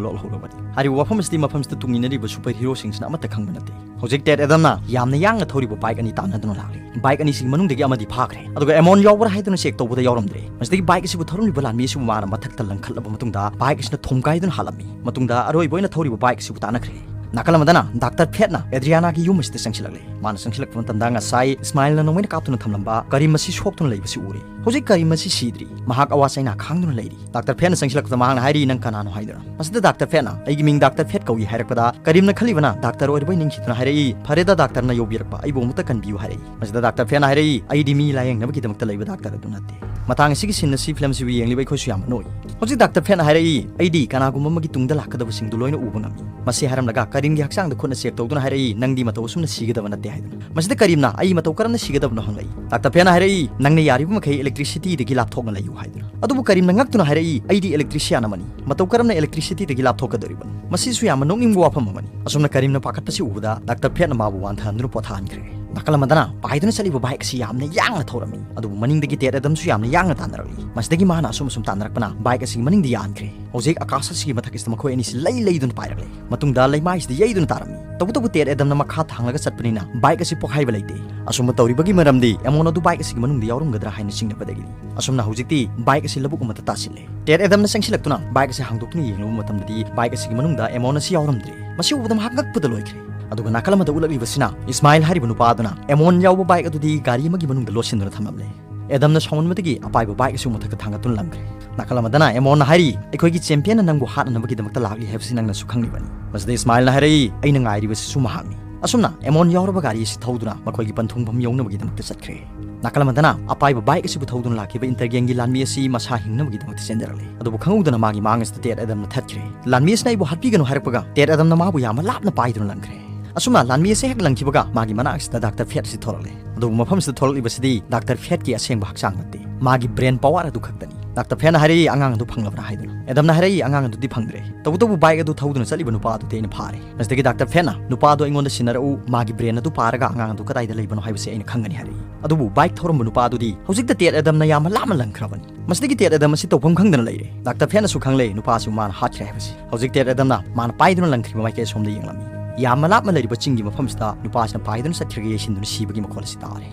ꯂꯣꯠꯍꯧꯔꯕꯅꯤ꯫ ꯍꯥꯏꯔꯤꯕ ꯋꯥꯐꯝ ꯑꯁꯤꯗꯤ ꯃꯐꯝꯁꯤꯗ ꯇꯨꯡ ꯏꯟꯅꯔꯤꯕ ꯁꯨꯄꯔ ꯍꯤꯔꯣꯁꯤꯡꯁꯤꯅ ꯑꯃꯠꯇ ꯈꯪꯕ ꯅꯠꯇꯦ꯫ ꯍꯧꯖꯤꯛ ꯇꯦꯠ ꯑꯦꯗꯝꯅ ꯌꯥꯝꯅ ꯌꯥꯡꯅ ꯊꯧꯔꯤꯕ ꯕꯥꯏꯛ ꯑꯅꯤ ꯇꯥꯟꯅꯗꯨꯅ ꯂꯥꯛꯂꯤ꯫ ꯕꯥꯏꯛ ꯑꯅꯤꯁꯤꯒꯤ ꯃꯅꯨꯡꯗꯒꯤ ꯑꯃꯗꯤ ꯐꯥꯈ꯭ꯔꯦ꯫ ꯑꯗꯨꯒ ꯑꯦꯃꯣꯟ ꯌꯥꯎꯕ꯭ꯔꯥ ꯍꯥꯏꯗꯨꯅ ꯆꯦꯛ ꯇꯧꯕꯗ ꯌꯥꯎꯔꯝꯗ꯭ꯔꯦ꯫ ꯃꯁꯤꯗꯒꯤ ꯕꯥꯏꯛ ꯑꯁꯤꯕꯨ ꯊꯧꯔꯝꯂꯤꯕ ꯂꯥꯟꯃꯤ ꯑꯁꯤꯕꯨ ꯃꯥꯅ ꯃꯊꯛꯇ ꯂꯪꯈꯠꯂꯕ ꯃꯇꯨꯡꯗ ꯕꯥꯏꯛ ꯑꯁꯤꯅ ꯊꯣꯝꯒꯥꯏꯗꯨꯅ ꯍꯥꯠꯂꯝꯃꯤ꯫ ꯃꯇꯨꯡꯗ ꯑꯔꯣꯏꯕ ꯑꯣꯏꯅ ꯊꯧꯔꯤꯕ ꯕꯥꯏꯛ ꯑꯁꯤꯕꯨ ꯇꯥꯟꯅꯈ꯭ꯔꯦ꯫ ꯅꯥꯀꯜ ꯑꯃꯗꯅ ꯗꯥꯛꯇꯔ ꯐꯦꯠꯅ ꯑꯦꯗ꯭ꯔꯤꯌꯥꯅꯥꯒꯤ ꯌꯨꯝ ꯑꯁꯤꯗ ꯆꯪꯁꯤꯜꯂꯛꯂꯦ꯫ ꯃꯥꯅ ꯆꯪꯁꯤꯜꯂꯛꯄ ꯃꯇꯝꯗ ꯉꯁꯥꯏ ꯏꯁꯃꯥꯏꯜꯅ ꯅꯣꯡꯃꯩꯅ ꯀꯥꯞꯇꯨꯅ ꯊꯝꯂꯝꯕ ꯀꯔꯤꯝ ꯑꯁꯤ ꯁꯣꯛꯇꯨꯅ ꯂꯩꯕꯁꯤ ꯎꯔꯦ꯫ ꯍꯧꯖꯤꯛ ꯀꯔꯤꯝ ꯑꯁꯤ ꯁꯤꯗ꯭ꯔꯤ꯫ ꯃꯍꯥꯛ ꯑꯋꯥ ꯆꯩꯅꯥ ꯈꯥꯡꯗꯨꯅ ꯂꯩꯔꯤ꯫ ꯗꯥꯛꯇꯔ ꯐꯦꯠꯅ ꯆꯪꯁꯤꯜꯂꯛꯄꯗ ꯃꯍꯥꯛꯅ ꯍꯥꯏꯔꯤ, "ꯅꯪ ꯀꯅꯥꯅꯣ?" ꯍꯥꯏꯗꯨꯅ꯫ ꯃꯁꯤꯗ ꯗꯥꯛꯇꯔ ꯐꯦꯠꯅ, "ꯑꯩꯒꯤ ꯃꯤꯡ ꯗꯥꯛꯇꯔ ꯐꯦꯠ ꯀꯧꯏ" ꯍꯥꯏꯔꯛꯄꯗ ꯀꯔꯤꯝꯅ ꯈꯜꯂꯤꯕꯅ ꯗꯥꯛꯇꯔ ꯑꯣꯏꯔꯕꯣꯏ ꯅꯤꯡꯈꯤꯗꯨꯅ ꯍꯥꯏꯔꯛꯏ, "ꯐꯔꯦꯗ ꯗꯥꯛꯇꯔꯅ ꯌꯧꯕꯤꯔꯛꯄ, ꯑꯩꯕꯨ ꯑꯃꯨꯛꯇ ꯀꯟꯕꯤꯌꯨ" ꯍꯥꯏꯔꯛꯏ꯫ ꯃꯁꯤꯗ ꯗꯥꯛꯇꯔ ꯐꯦꯠꯅ ꯍꯥꯏꯔꯛꯏ, "ꯑꯩꯗꯤ ꯃꯤ ꯂꯥꯌꯦꯡꯅꯕꯒꯤꯗꯃꯛꯇ ꯂꯩꯕ ꯗꯥꯛꯇꯔ ꯑꯗꯨ ꯅꯠꯇꯦ"꯫ ꯃꯇꯥꯡ ꯑꯁꯤꯒꯤ ꯁꯤꯟ ꯑꯁꯤ ꯐꯤꯂꯝꯁꯤꯕꯨ ꯌꯦꯡꯂꯤꯕ ꯑꯩꯈꯣꯏꯁꯨ ꯌꯥꯝꯅ ꯅꯣꯛꯏ꯫ ꯍꯧꯖꯤꯛ ꯗꯥꯛꯇꯔ ꯐꯦꯠꯅ ꯍꯥꯏꯔꯛꯏ, "ꯑꯩꯗꯤ ꯀꯅꯥꯒꯨꯝꯕ ꯑꯃꯒꯤ ꯇꯨꯡꯗ ꯂꯥꯛꯀꯗꯕꯁꯤꯡꯗꯨ ꯂꯣꯏꯅ ꯎꯕ ꯉꯝꯃꯤ"꯫ ꯃꯁꯤ ꯍꯥꯏꯔꯝꯂꯒ ꯀꯔꯤꯝꯒꯤ ꯍꯛꯆꯥꯡꯗ ꯈꯨꯠꯅ ꯆꯦꯛ ꯇꯧꯗꯨꯅ ꯍꯥꯏꯔꯛꯏ, "ꯅꯪꯗꯤ ꯃꯇꯧ ꯑꯁꯨꯝꯅ ꯁꯤꯒꯗꯕ ꯅꯠꯇꯦ" ꯍꯥꯏꯗꯨꯅ꯫ ꯃꯁꯤꯗ ꯀꯔꯤꯝꯅ, "ꯑꯩ ꯃꯇꯧ ꯀꯔꯝꯅ ꯁꯤꯒꯗꯕꯅꯣ?" ꯍꯪꯂꯛꯏ꯫ ꯗꯥꯛꯇꯔ ꯐꯦꯠꯅ ꯍꯥꯏꯔꯛꯏ, "ꯅꯪꯅ ꯌꯥꯔꯤꯕ ꯃꯈꯩ ꯏꯂꯦꯛꯇ꯭ꯔꯤꯁꯤꯇꯤꯗꯒꯤ ꯂꯥꯞꯊꯣꯛꯅ ꯂꯩꯌꯨ" ꯍꯥꯏꯗꯨꯅ꯫ ꯑꯗꯨꯕꯨ ꯀꯔꯤꯝꯅ ꯉꯛꯇꯨꯅ ꯍꯥꯏꯔꯛꯏ, "ꯑꯩꯗꯤ ꯏꯂꯦꯛꯇ꯭ꯔꯤꯁꯤꯌꯥꯟ ꯑꯃꯅꯤ, ꯃꯇꯧ ꯀꯔꯝꯅ ꯏꯂꯦꯛꯇ꯭ꯔꯤꯁꯤꯇꯤꯗꯒꯤ ꯂꯥꯞꯊꯣꯛꯀꯗꯧꯔꯤꯕꯅꯣ?" ꯃꯁꯤꯁꯨ ꯌꯥꯝꯅ ꯅꯣꯛꯅꯤꯡꯕ ꯋꯥꯐꯝ ꯑꯃꯅꯤ꯫ ꯑꯁꯨꯝꯅ ꯀꯔꯤꯝꯅ ꯄꯥꯈꯠꯄꯁꯤ ꯎꯕꯗ ꯗꯥꯛꯇꯔ ꯐꯦꯠꯅ ꯃꯥꯕꯨ ꯋꯥꯟꯊꯍꯟꯗꯨꯅ ꯄꯣꯊꯥꯍꯟꯈ꯭ꯔꯦ꯫ ꯅꯥꯀꯜ ꯑꯃꯗꯅ ꯄꯥꯏꯗꯨꯅ ꯆꯠꯂꯤꯕ ꯕꯥꯏꯛ ꯑꯁꯤ ꯌꯥꯝꯅ ꯌꯥꯡꯅ ꯊꯧꯔꯝꯃꯤ, ꯑꯗꯨꯕꯨ ꯃꯅꯤꯡꯗꯒꯤ ꯇꯦꯠ ꯑꯦꯗꯝꯁꯨ ꯌꯥꯝꯅ ꯌꯥꯡꯅ ꯇꯥꯟꯅꯔꯛꯂꯤ꯫ ꯃꯁꯤꯗꯒꯤ ꯃꯥꯅ ꯑꯁꯨꯝ ꯑꯁꯨꯝ ꯇꯥꯟꯅꯔꯛꯄꯅ ꯕꯥꯏꯛ ꯑꯁꯤꯒꯤ ꯃꯅꯤꯡꯗ ꯌꯥꯟꯈ꯭ꯔꯦ꯫ ꯍꯧꯖꯤꯛ ꯑꯀꯥꯁ ꯑꯁꯤꯒꯤ ꯃꯊꯛ ꯑꯁꯤꯗ ꯃꯈꯣꯏ ꯑꯅꯤꯁꯤ ꯂꯩ ꯂꯩꯗꯨꯅ ꯄꯥꯏꯔꯛꯂꯦ꯫ ꯃꯇꯨꯡꯗ ꯂꯩꯃꯥꯏꯁꯤꯗ ꯌꯩꯗꯨꯅ ꯇꯥꯔꯝꯃꯤ꯫ ꯇꯧꯕꯇꯕꯨ ꯇꯦꯠ ꯑꯦꯗꯝꯅ ꯃꯈꯥ ꯊꯥꯡꯂꯒ ꯆꯠꯄꯅꯤꯅ ꯕꯥꯏꯛ ꯑꯁꯤ ꯄꯣꯈꯥꯏꯕ ꯂꯩꯇꯦ꯫ ꯑꯁꯨꯝꯕ ꯇꯧꯔꯤꯕꯒꯤ ꯃꯔꯝꯗꯤ ꯑꯦꯃꯣꯟ ꯑꯗꯨ ꯕꯥꯏꯛ ꯑꯁꯤꯒꯤ ꯃꯅꯨꯡꯗ ꯌꯥꯎꯔꯝꯒꯗ꯭ꯔꯥ ꯍꯥꯏꯅ ꯆꯤꯡꯅꯕꯗꯒꯤꯅꯤ꯫ ꯑꯁꯨꯝꯅ ꯍꯧꯖꯤꯛꯇꯤ ꯕꯥꯏꯛ ꯑꯁꯤ ꯂꯧꯕꯨꯛ ꯑꯃꯗ ꯇꯥꯁꯤꯜꯂꯦ꯫ ꯇꯦꯠ ꯑꯦꯗꯝꯅ ꯆꯪꯁꯤꯜꯂꯛꯇꯨꯅ ꯕꯥꯏꯛ ꯑꯁꯤ ꯍꯥꯡꯗꯣꯛꯇꯨꯅ ꯌꯦꯡꯂꯨꯕ ꯃꯇꯝꯗꯗꯤ ꯕꯥꯏꯛ ꯑꯁꯤꯒꯤ ꯃꯅꯨꯡꯗ ꯑꯦꯃꯣꯟ ꯑꯁꯤ ꯌꯥꯎꯔꯝꯗ꯭ꯔꯦ꯫ ꯃꯁꯤ ꯎꯕꯗ ꯃꯍꯥꯛ ꯉꯛꯄꯗ ꯂꯣꯏꯈ꯭ꯔꯦ꯫ ꯑꯗꯨꯒ ꯅꯥꯀꯜ ꯑꯃꯗ ꯎꯠꯂꯛꯂꯤꯕꯁꯤꯅ ꯏꯁꯃꯥꯏꯜ ꯍꯥꯏꯔꯤꯕ ꯅꯨꯄꯥ ꯑꯗꯨꯅ ꯑꯦꯃꯣꯟ ꯌꯥꯎꯕ ꯕꯥꯏꯛ ꯑꯗꯨꯗꯤ ꯒꯥꯔꯤ ꯑꯃꯒꯤ ꯃꯅꯨꯡꯗ ꯂꯣꯠꯁꯤꯟꯗꯨꯅ ꯊꯝꯂꯝꯂꯦ꯫ ꯑꯦꯗꯝꯅ ꯁꯥꯎꯃꯟꯕꯗꯒꯤ ꯑꯄꯥꯏꯕ ꯕꯥꯏꯛ ꯑꯁꯤ ꯃꯊꯛꯇ ꯊꯥꯡꯒꯠꯇꯨꯅ ꯂꯪꯈ꯭ꯔꯦ꯫ ꯅꯥꯀꯜ ꯑꯃꯗꯅ ꯑꯦꯃꯣꯟꯅ ꯍꯥꯏꯔꯤ, "ꯑꯩꯈꯣꯏꯒꯤ ꯆꯦꯝꯄꯤꯌꯟꯅ ꯅꯪꯕꯨ ꯍꯥꯠꯅꯅꯕꯒꯤꯗꯃꯛꯇ ꯂꯥꯛꯂꯤ ꯍꯥꯏꯕꯁꯤ ꯅꯪꯅꯁꯨ ꯈꯪꯂꯤꯕꯅꯤ꯫" ꯃꯁꯤꯗ ꯏꯁꯃꯥꯏꯜꯅ ꯍꯥꯏꯔꯛꯏ, "ꯑꯩꯅ ꯉꯥꯏꯔꯤꯕꯁꯤꯁꯨ ꯃꯍꯥꯛꯅꯤ꯫" ꯑꯁꯨꯝꯅ ꯑꯦꯃꯣꯟ ꯌꯥꯎꯔꯕ ꯒꯥꯔꯤ ꯑꯁꯤ ꯊꯧꯗꯨꯅ ꯃꯈꯣꯏꯒꯤ ꯄꯟꯊꯨꯡꯐꯝ ꯌꯧꯅꯕꯒꯤꯗꯃꯛꯇ ꯆꯠꯈ꯭ꯔꯦ꯫ ꯅꯥꯀꯜ ꯑꯃꯗꯅ ꯑꯄꯥꯏꯕ ꯕꯥꯏꯛ ꯑꯁꯤꯕꯨ ꯊꯧꯗꯨꯅ ꯂꯥꯛꯈꯤꯕ ꯏꯟꯇꯔꯒꯦꯡꯒꯤ ꯂꯥꯟꯃꯤ ꯑꯁꯤ ꯃꯁꯥ ꯍꯤꯡꯅꯕꯒꯤꯗꯃꯛꯇ ꯆꯦꯟꯖꯔꯛꯂꯦ꯫ ꯑꯗꯨꯕꯨ ꯈꯪꯍꯧꯗꯅ ꯃꯥꯒꯤ ꯃꯥꯡ ꯑꯁꯤꯗ ꯇꯦꯠ ꯑꯦꯗꯝꯅ ꯊꯠꯈ꯭ꯔꯦ꯫ ꯂꯥꯟꯃꯤ ꯑꯁꯤꯅ ꯑꯩꯕꯨ ꯍꯥꯠꯄꯤꯒꯅꯨ ꯍꯥꯏꯔꯛꯄꯒ ꯇꯦꯠ ꯑꯦꯗꯝꯅ ꯃꯥꯕꯨ ꯌꯥꯝꯅ ꯂꯥꯞꯅ ꯄꯥꯏꯗꯨꯅ ꯂꯪꯈ꯭ꯔꯦ꯫ ꯑꯁꯨꯝꯅ ꯂꯥꯟꯃꯤ ꯑꯁꯤ ꯍꯦꯛ ꯂꯪꯈꯤꯕꯒ ꯃꯥꯒꯤ ꯃꯅꯥꯛ ꯑꯁꯤꯗ ꯗꯥꯛꯇꯔ ꯐꯦꯠ ꯑꯁꯤ ꯊꯣꯔꯛꯂꯦ꯫ ꯑꯗꯨꯕꯨ ꯃꯐꯝꯁꯤꯗ ꯊꯣꯔꯛꯂꯤꯕꯁꯤꯗꯤ ꯗꯥꯛꯇꯔ ꯐꯦꯠꯀꯤ ꯑꯁꯦꯡꯕ ꯍꯛꯆꯥꯡ ꯅꯠꯇꯦ, ꯃꯥꯒꯤ ꯕ꯭ꯔꯦꯟ ꯄꯋꯥꯔ ꯑꯗꯨ ꯈꯛꯇꯅꯤ꯫ ꯗꯥꯛꯇꯔ ꯐꯦꯠꯅ ꯍꯥꯏꯔꯛꯏ, "ꯑꯉꯥꯡ ꯑꯗꯨ ꯐꯪꯂꯕ꯭ꯔꯥ?" ꯍꯥꯏꯗꯨꯅ꯫ ꯑꯦꯗꯝꯅ ꯍꯥꯏꯔꯛꯏ, "ꯑꯉꯥꯡ ꯑꯗꯨꯗꯤ ꯐꯪꯗ꯭ꯔꯦ, ꯇꯧꯕꯇꯕꯨ ꯕꯥꯏꯛ ꯑꯗꯨ ꯊꯧꯗꯨꯅ ꯆꯠꯂꯤꯕ ꯅꯨꯄꯥ ꯑꯗꯨꯗꯤ ꯑꯩꯅ ꯐꯥꯔꯦ꯫" ꯃꯁꯤꯗꯒꯤ ꯗꯥꯛꯇꯔ ꯐꯦꯠꯅ, "ꯅꯨꯄꯥ ꯑꯗꯨ ꯑꯩꯉꯣꯟꯗ ꯁꯤꯟꯅꯔꯛꯎ, ꯃꯥꯒꯤ ꯕ꯭ꯔꯦꯟ ꯑꯗꯨ ꯄꯥꯔꯒ ꯑꯉꯥꯡ ꯑꯗꯨ ꯀꯗꯥꯏꯗ ꯂꯩꯕꯅꯣ ꯍꯥꯏꯕꯁꯤ ꯑꯩꯅ ꯈꯪꯒꯅꯤ" ꯍꯥꯏꯔꯛꯏ꯫ ꯑꯗꯨꯕꯨ ꯕꯥꯏꯛ ꯊꯧꯔꯝꯕ ꯅꯨꯄꯥ ꯑꯗꯨꯗꯤ ꯍꯧꯖꯤꯛꯇ ꯇꯦꯠ ꯑꯦꯗꯝꯅ ꯌꯥꯝꯅ ꯂꯥꯞꯅ ꯂꯪꯈ꯭ꯔꯕꯅꯤ꯫ ꯃꯁꯤꯗꯒꯤ ꯇꯦꯠ ꯑꯦꯗꯝ ꯑꯁꯤ ꯇꯧꯐꯝ ꯈꯪꯗꯅ ꯂꯩꯔꯦ꯫ ꯗꯥꯛꯇꯔ ꯐꯦꯠꯅꯁꯨ ꯈꯪꯂꯦ ꯅꯨꯄꯥ ꯑꯁꯤꯕꯨ ꯃꯥꯅ ꯍꯥꯠꯈ꯭ꯔꯦ ꯍꯥꯏꯕꯁꯤ꯫ ꯍꯧꯖꯤꯛ ꯇꯦꯠ ꯑꯦꯗꯝꯅ ꯃꯥꯅ ꯄꯥꯏꯗꯨꯅ ꯂꯪꯈ꯭ꯔꯤꯕ ꯃꯥꯏꯀꯩ ꯑꯁꯣꯝꯗ ꯌꯦꯡꯂꯝꯃꯤ꯫ ꯌꯥꯝꯅ ꯂꯥꯞꯅ ꯂꯩꯔꯤꯕ ꯆꯤꯡꯒꯤ ꯃꯐꯝꯁꯤꯗ ꯅꯨꯄꯥ ꯑꯁꯤꯅ ꯄꯥꯏꯗꯨꯅ ꯆꯠꯈ꯭ꯔꯒ ꯌꯩꯁꯤꯟꯗꯨꯅ ꯁꯤꯕꯒꯤ ꯃꯈꯣꯜ ꯑꯁꯤ ꯇꯥꯔꯦ꯫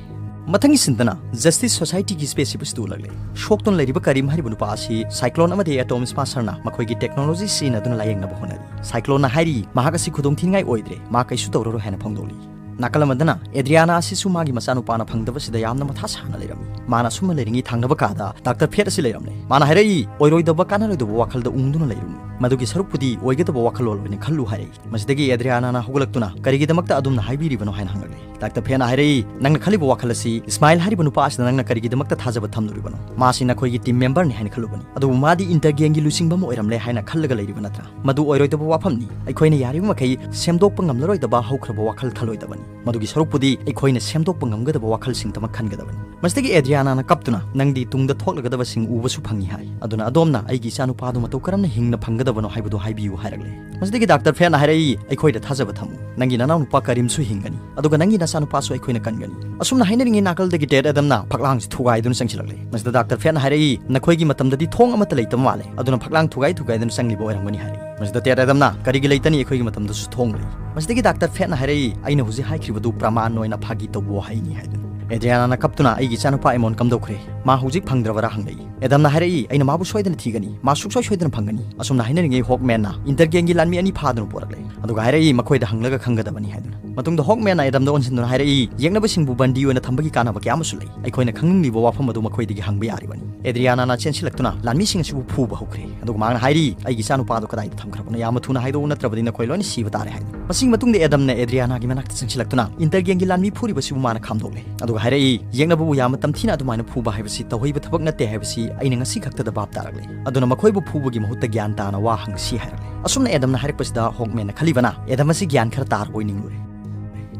ꯃꯊꯪꯒꯤ ꯁꯤꯟꯗꯅ ꯖꯁꯇꯤꯁ ꯁꯣꯁꯥꯏꯇꯤꯒꯤ ꯁ꯭ꯄꯦꯁꯁꯤꯞ ꯑꯁꯤꯗ ꯎꯠꯂꯛꯂꯦ꯫ ꯁꯣꯛꯇꯨꯅ ꯂꯩꯔꯤꯕ ꯀꯔꯤꯝ ꯍꯥꯏꯔꯤꯕ ꯅꯨꯄꯥ ꯑꯁꯤ ꯁꯥꯏꯀ꯭ꯂꯣꯟ ꯑꯃꯗꯤ ꯑꯦꯇꯣꯝ ꯁ꯭ꯃꯥꯁꯔꯅ ꯃꯈꯣꯏꯒꯤ ꯇꯦꯛꯅꯣꯂꯣꯖꯤ ꯁꯤꯖꯤꯟꯅꯗꯨꯅ ꯂꯥꯌꯦꯡꯅꯕ ꯍꯣꯠꯅꯔꯤ꯫ ꯁꯥꯏꯀ꯭ꯂꯣꯟꯅ ꯍꯥꯏꯔꯤ, ꯃꯍꯥꯛ ꯑꯁꯤ ꯈꯨꯗꯣꯡꯊꯤꯅꯤꯡꯉꯥꯏ ꯑꯣꯏꯗ꯭ꯔꯦ, ꯃꯥ ꯀꯩꯁꯨ ꯇꯧꯔꯔꯣꯏ ꯍꯥꯏꯅ ꯐꯣꯡꯗꯣꯛꯂꯤ꯫ ꯅꯥꯀꯜ ꯑꯃꯗꯅ ꯑꯦꯗ꯭ꯔꯤꯌꯥꯅꯥ ꯑꯁꯤꯁꯨ ꯃꯥꯒꯤ ꯃꯆꯥꯅꯨꯄꯥꯅ ꯐꯪꯗꯕꯁꯤꯗ ꯌꯥꯝꯅ ꯃꯊꯥ ꯁꯥꯅ ꯂꯩꯔꯝꯃꯤ꯫ ꯃꯥꯅ ꯑꯁꯨꯝꯅ ꯂꯩꯔꯤꯉꯩ ꯊꯪꯅꯕ ꯀꯥꯗ ꯗꯥꯛꯇꯔ ꯐꯦꯠ ꯑꯁꯤ ꯂꯩꯔꯝꯂꯦ꯫ ꯃꯥꯅ ꯍꯥꯏꯔꯛꯏ, "ꯑꯣꯏꯔꯣꯏꯗꯕ ꯀꯥꯟꯅꯔꯣꯏꯗꯕ ꯋꯥꯈꯜꯗ ꯎꯪꯗꯨꯅ ꯂꯩꯔꯨꯅꯨ꯫ ꯃꯗꯨꯒꯤ ꯁꯔꯨꯛꯄꯨꯗꯤ ꯑꯣꯏꯒꯗꯕ ꯋꯥꯈꯜꯂꯣꯟ ꯑꯣꯏꯅ ꯈꯜꯂꯨ" ꯍꯥꯏꯔꯛꯏ꯫ ꯃꯁꯤꯗꯒꯤ ꯑꯦꯗ꯭ꯔꯤꯌꯥꯅꯥꯅ ꯍꯧꯒꯠꯂꯛꯇꯨꯅ, "ꯀꯔꯤꯒꯤꯗꯃꯛꯇ ꯑꯗꯨꯝꯅ ꯍꯥꯏꯕꯤꯔꯤꯕꯅꯣ?" ꯍꯥꯏꯅ ꯍꯪꯂꯛꯂꯦ꯫ ꯗꯥꯛꯇꯔ ꯐꯦꯠꯅ ꯍꯥꯏꯔꯛꯏ, "ꯅꯪꯅ ꯈꯜꯂꯤꯕ ꯋꯥꯈꯜ ꯑꯁꯤ ꯏꯁꯃꯥꯏꯜ ꯍꯥꯏꯔꯤꯕ ꯅꯨꯄꯥ ꯑꯁꯤꯗ ꯅꯪꯅ ꯀꯔꯤꯒꯤꯗꯃꯛꯇ ꯊꯥꯖꯕ ꯊꯝꯂꯨꯔꯤꯕꯅꯣ? ꯃꯥꯁꯤ ꯅꯈꯣꯏꯒꯤ ꯇꯤꯝ ꯃꯦꯝꯕꯔꯅꯤ ꯍꯥꯏꯅ ꯈꯜꯂꯨꯕꯅꯤ, ꯑꯗꯨꯕꯨ ꯃꯥꯗꯤ ꯏꯟꯇꯔꯒꯦꯡꯒꯤ ꯂꯨꯆꯤꯡꯕ ꯑꯃ ꯑꯣꯏꯔꯝꯂꯦ ꯍꯥꯏꯅ ꯈꯜꯂꯒ ꯂꯩꯔꯤꯕ ꯅꯠꯇ꯭ꯔꯥ? ꯃꯗꯨ ꯑꯣꯏꯔꯣꯏꯗꯕ ꯋꯥꯐꯝꯅꯤ꯫ ꯑꯩꯈꯣꯏꯅ ꯌꯥꯔꯤꯕ ꯃꯈꯩ ꯁꯦꯝꯗꯣꯛꯄ ꯉꯝꯂꯔꯣꯏꯗꯕ ꯍꯧꯈ꯭ꯔꯕ ꯋꯥꯈꯜ ꯈꯜꯂꯣꯏꯗꯕꯅꯤ꯫ ꯃꯗꯨꯒꯤ ꯁꯔꯨꯛꯄꯨꯗꯤ ꯑꯩꯈꯣꯏꯅ ꯁꯦꯝꯗꯣꯛꯄ ꯉꯝꯒꯗꯕ ꯋꯥꯈꯜꯁꯤꯡꯇꯃꯛ ꯈꯟꯒꯗꯕꯅꯤ꯫" ꯃꯁꯤꯗꯒꯤ ꯑꯦꯗ꯭ꯔꯤꯌꯥꯅꯥꯅ ꯀꯞꯇꯨꯅ, "ꯅꯪꯗꯤ ꯇꯨꯡꯗ ꯊꯣꯛꯂꯒꯗꯕꯁꯤꯡ ꯎꯕꯁꯨ ꯐꯪꯏ ꯍꯥꯏ, ꯑꯗꯨꯅ ꯑꯗꯣꯝꯅ ꯑꯩꯒꯤ ꯏꯆꯥꯅꯨꯄꯥꯗꯨ ꯃꯇꯧ ꯀꯔꯝꯅ ꯍꯤꯡꯅ ꯐꯪꯒꯗꯕꯅꯣ ꯍꯥꯏꯕꯗꯨ ꯍꯥꯏꯕꯤꯌꯨ" ꯍꯥꯏꯔꯛꯂꯦ꯫ ꯃꯁꯤꯗꯒꯤ ꯗꯥꯛꯇꯔ ꯐꯦꯠꯅ ꯍꯥꯏꯔꯛꯏ, "ꯑꯩꯈꯣꯏꯗ ꯊꯥꯖꯕ ꯊꯝꯃꯨ꯫ ꯅꯪꯒꯤ ꯅꯅꯥꯎꯅꯨꯄꯥ ꯀꯔꯤꯝꯁꯨ ꯍꯤꯡꯒꯅꯤ, ꯑꯗꯨꯒ ꯅꯪꯒꯤ ꯅꯆꯥꯅꯨꯄꯥꯁꯨ ꯑꯩꯈꯣꯏꯅ ꯀꯟꯒꯅꯤ꯫" ꯑꯁꯨꯝꯅ ꯍꯥꯏꯅꯔꯤꯉꯩ ꯅꯥꯀꯜꯗꯒꯤ ꯇꯦꯠ ꯑꯦꯗꯝꯅ ꯐꯛꯂꯥꯡꯁꯤ ꯊꯨꯒꯥꯏꯗꯨꯅ ꯆꯪꯁꯤꯜꯂꯛꯂꯦ꯫ ꯃꯁꯤꯗ ꯗꯥꯛꯇꯔ ꯐꯦꯠꯅ ꯍꯥꯏꯔꯛꯏ, "ꯅꯈꯣꯏꯒꯤ ꯃꯇꯝꯗꯗꯤ ꯊꯣꯡ ꯑꯃꯠꯇ ꯂꯩꯇꯕ ꯃꯥꯜꯂꯦ, ꯑꯗꯨꯅ ꯐꯛꯂꯥꯡ ꯊꯨꯒꯥꯏ ꯊꯨꯒꯥꯏꯗꯨꯅ ꯆꯪꯂꯤꯕ ꯑꯣꯏꯔꯝꯒꯅꯤ" ꯍꯥꯏꯔꯛꯏ꯫ ꯃꯁꯤꯗ ꯇꯦꯠ ꯑꯦꯗꯝꯅ, "ꯀꯔꯤꯒꯤ ꯂꯩꯇꯅꯤ, ꯑꯩꯈꯣꯏꯒꯤ ꯃꯇꯝꯗꯁꯨ ꯊꯣꯡ ꯂꯩ"꯫ ꯃꯁꯤꯗꯒꯤ ꯗꯥꯛꯇꯔ ꯐꯦꯠꯅ ꯍꯥꯏꯔꯛꯏ, "ꯑꯩꯅ ꯍꯧꯖꯤꯛ ꯍꯥꯏꯈ꯭ꯔꯤꯕꯗꯨ ꯄ꯭ꯔꯃꯥꯟ ꯑꯣꯏꯅ ꯐꯥꯒꯤ ꯇꯧꯕ ꯋꯥꯍꯩꯅꯤ" ꯍꯥꯏꯗꯨꯅ꯫ ꯑꯦꯗ꯭ꯔꯤꯌꯥꯅꯥꯅ ꯀꯞꯇꯨꯅ, "ꯑꯩꯒꯤ ꯏꯆꯥꯅꯨꯄꯥ ꯑꯦꯃꯣꯟ ꯀꯝꯗꯧꯈ꯭ꯔꯦ? ꯃꯥ ꯍꯧꯖꯤꯛ ꯐꯪꯗ꯭ꯔꯕꯔꯥ?" ꯍꯪꯂꯛꯏ꯫ ꯑꯦꯗꯝꯅ ꯍꯥꯏꯔꯛꯏ, "ꯑꯩꯅ ꯃꯥꯕꯨ ꯁꯣꯏꯗꯅ ꯊꯤꯒꯅꯤ, ꯃꯥ ꯁꯨꯡꯁꯣꯏ ꯁꯣꯏꯗꯅ ꯐꯪꯒꯅꯤ"꯫ ꯑꯁꯨꯝꯅ ꯍꯥꯏꯅꯔꯤꯉꯩ ꯍꯣꯛꯃꯦꯟꯅ ꯏꯟꯇꯔꯒꯦꯡꯒꯤ ꯂꯥꯟꯃꯤ ꯑꯅꯤ ꯐꯥꯗꯨꯅ ꯄꯨꯔꯛꯂꯦ꯫ ꯑꯗꯨꯒ ꯍꯥꯏꯔꯛꯏ, "ꯃꯈꯣꯏꯗ ꯍꯪꯂꯒ ꯈꯪꯒꯗꯕꯅꯤ" ꯍꯥꯏꯗꯨꯅ꯫ ꯃꯇꯨꯡꯗ ꯍꯣꯛꯃꯦꯟꯅ ꯑꯦꯗꯝꯗ ꯑꯣꯟꯁꯤꯟꯗꯨꯅ ꯍꯥꯏꯔꯛꯏ, "ꯌꯦꯛꯅꯕꯁꯤꯡꯕꯨ ꯕꯟꯗꯤ ꯑꯣꯏꯅ ꯊꯝꯕꯒꯤ ꯀꯥꯟꯅꯕ ꯀꯌꯥ ꯑꯃꯁꯨ ꯂꯩ꯫ ꯑꯩꯈꯣꯏꯅ ꯈꯪꯅꯤꯡꯂꯤꯕ ꯋꯥꯐꯝ ꯑꯗꯨ ꯃꯈꯣꯏꯗꯒꯤ ꯍꯪꯕ ꯌꯥꯔꯤꯕꯅꯤ"꯫ ꯑꯦꯗ꯭ꯔꯤꯌꯥꯅꯥꯅ ꯆꯦꯟꯁꯤꯜꯂꯛꯇꯨꯅ ꯂꯥꯟꯃꯤꯁꯤꯡ ꯑꯁꯤꯕꯨ ꯐꯨꯕ ꯍꯧꯈ꯭ꯔꯦ꯫ ꯑꯗꯨꯒ ꯃꯍꯥꯛꯅ ꯍꯥꯏꯔꯤ, "ꯑꯩꯒꯤ ꯏꯆꯥꯅꯨꯄꯥ ꯑꯗꯨ ꯀꯗꯥꯏꯗ ꯊꯝꯈ꯭ꯔꯕꯅꯣ? ꯌꯥꯝꯅ ꯊꯨꯅ ꯍꯥꯏꯗꯣꯛꯎ, ꯅꯠꯇ꯭ꯔꯕꯗꯤ ꯅꯈꯣꯏ ꯂꯣꯏꯅ ꯁꯤꯕ ꯇꯥꯔꯦ" ꯍꯥꯏꯗꯨꯅ꯫ ꯃꯁꯤꯒꯤ ꯃꯇꯨꯡꯗ ꯑꯦꯗꯝꯅ ꯑꯦꯗ꯭ꯔꯤꯌꯥꯅꯥꯒꯤ ꯃꯅꯥꯛꯇ ꯆꯪꯁꯤꯜꯂꯛꯇꯨꯅ ꯏꯟꯇꯔꯒꯦꯡꯒꯤ ꯂꯥꯟꯃꯤ ꯐꯨꯔꯤꯕꯁꯤꯕꯨ ꯃꯥꯅ ꯈꯥꯝꯗꯣꯛꯂꯦ꯫ ꯑꯗꯨꯒ ꯍꯥꯏꯔꯛꯏ, "ꯌꯦꯛꯅꯕꯕꯨ ꯌꯥꯝꯅ ꯇꯝꯊꯤꯅ ꯑꯗꯨꯃꯥꯏꯅ ꯐꯨꯕ ꯍꯥꯏꯕꯁꯤ ꯇꯧꯍꯩꯕ ꯊꯕꯛ ꯅꯠꯇꯦ ꯍꯥꯏꯕꯁꯤ ꯑꯩꯅ ꯉꯁꯤ ꯈꯛꯇꯗ ꯚꯥꯞ ꯇꯥꯔꯛꯂꯦ꯫ ꯑꯗꯨꯅ ꯃꯈꯣꯏꯕꯨ ꯐꯨꯕꯒꯤ ꯃꯍꯨꯠꯇ ꯒ꯭ꯌꯥꯟ ꯇꯥꯅ ꯋꯥ ꯍꯪꯁꯤ" ꯍꯥꯏꯔꯛꯂꯦ꯫ ꯑꯁꯨꯝꯅ ꯑꯦꯗꯝꯅ ꯍꯥꯏꯔꯛꯄꯁꯤꯗ ꯍꯣꯛꯃꯦꯟꯅ ꯈꯜꯂꯤꯕꯅ, "ꯑꯦꯗꯝ ꯑꯁꯤ ꯒ꯭ꯌꯥꯟ ꯈꯔ ꯇꯥꯔꯕꯣꯏ ꯅꯤꯡꯂꯨꯔꯦ"꯫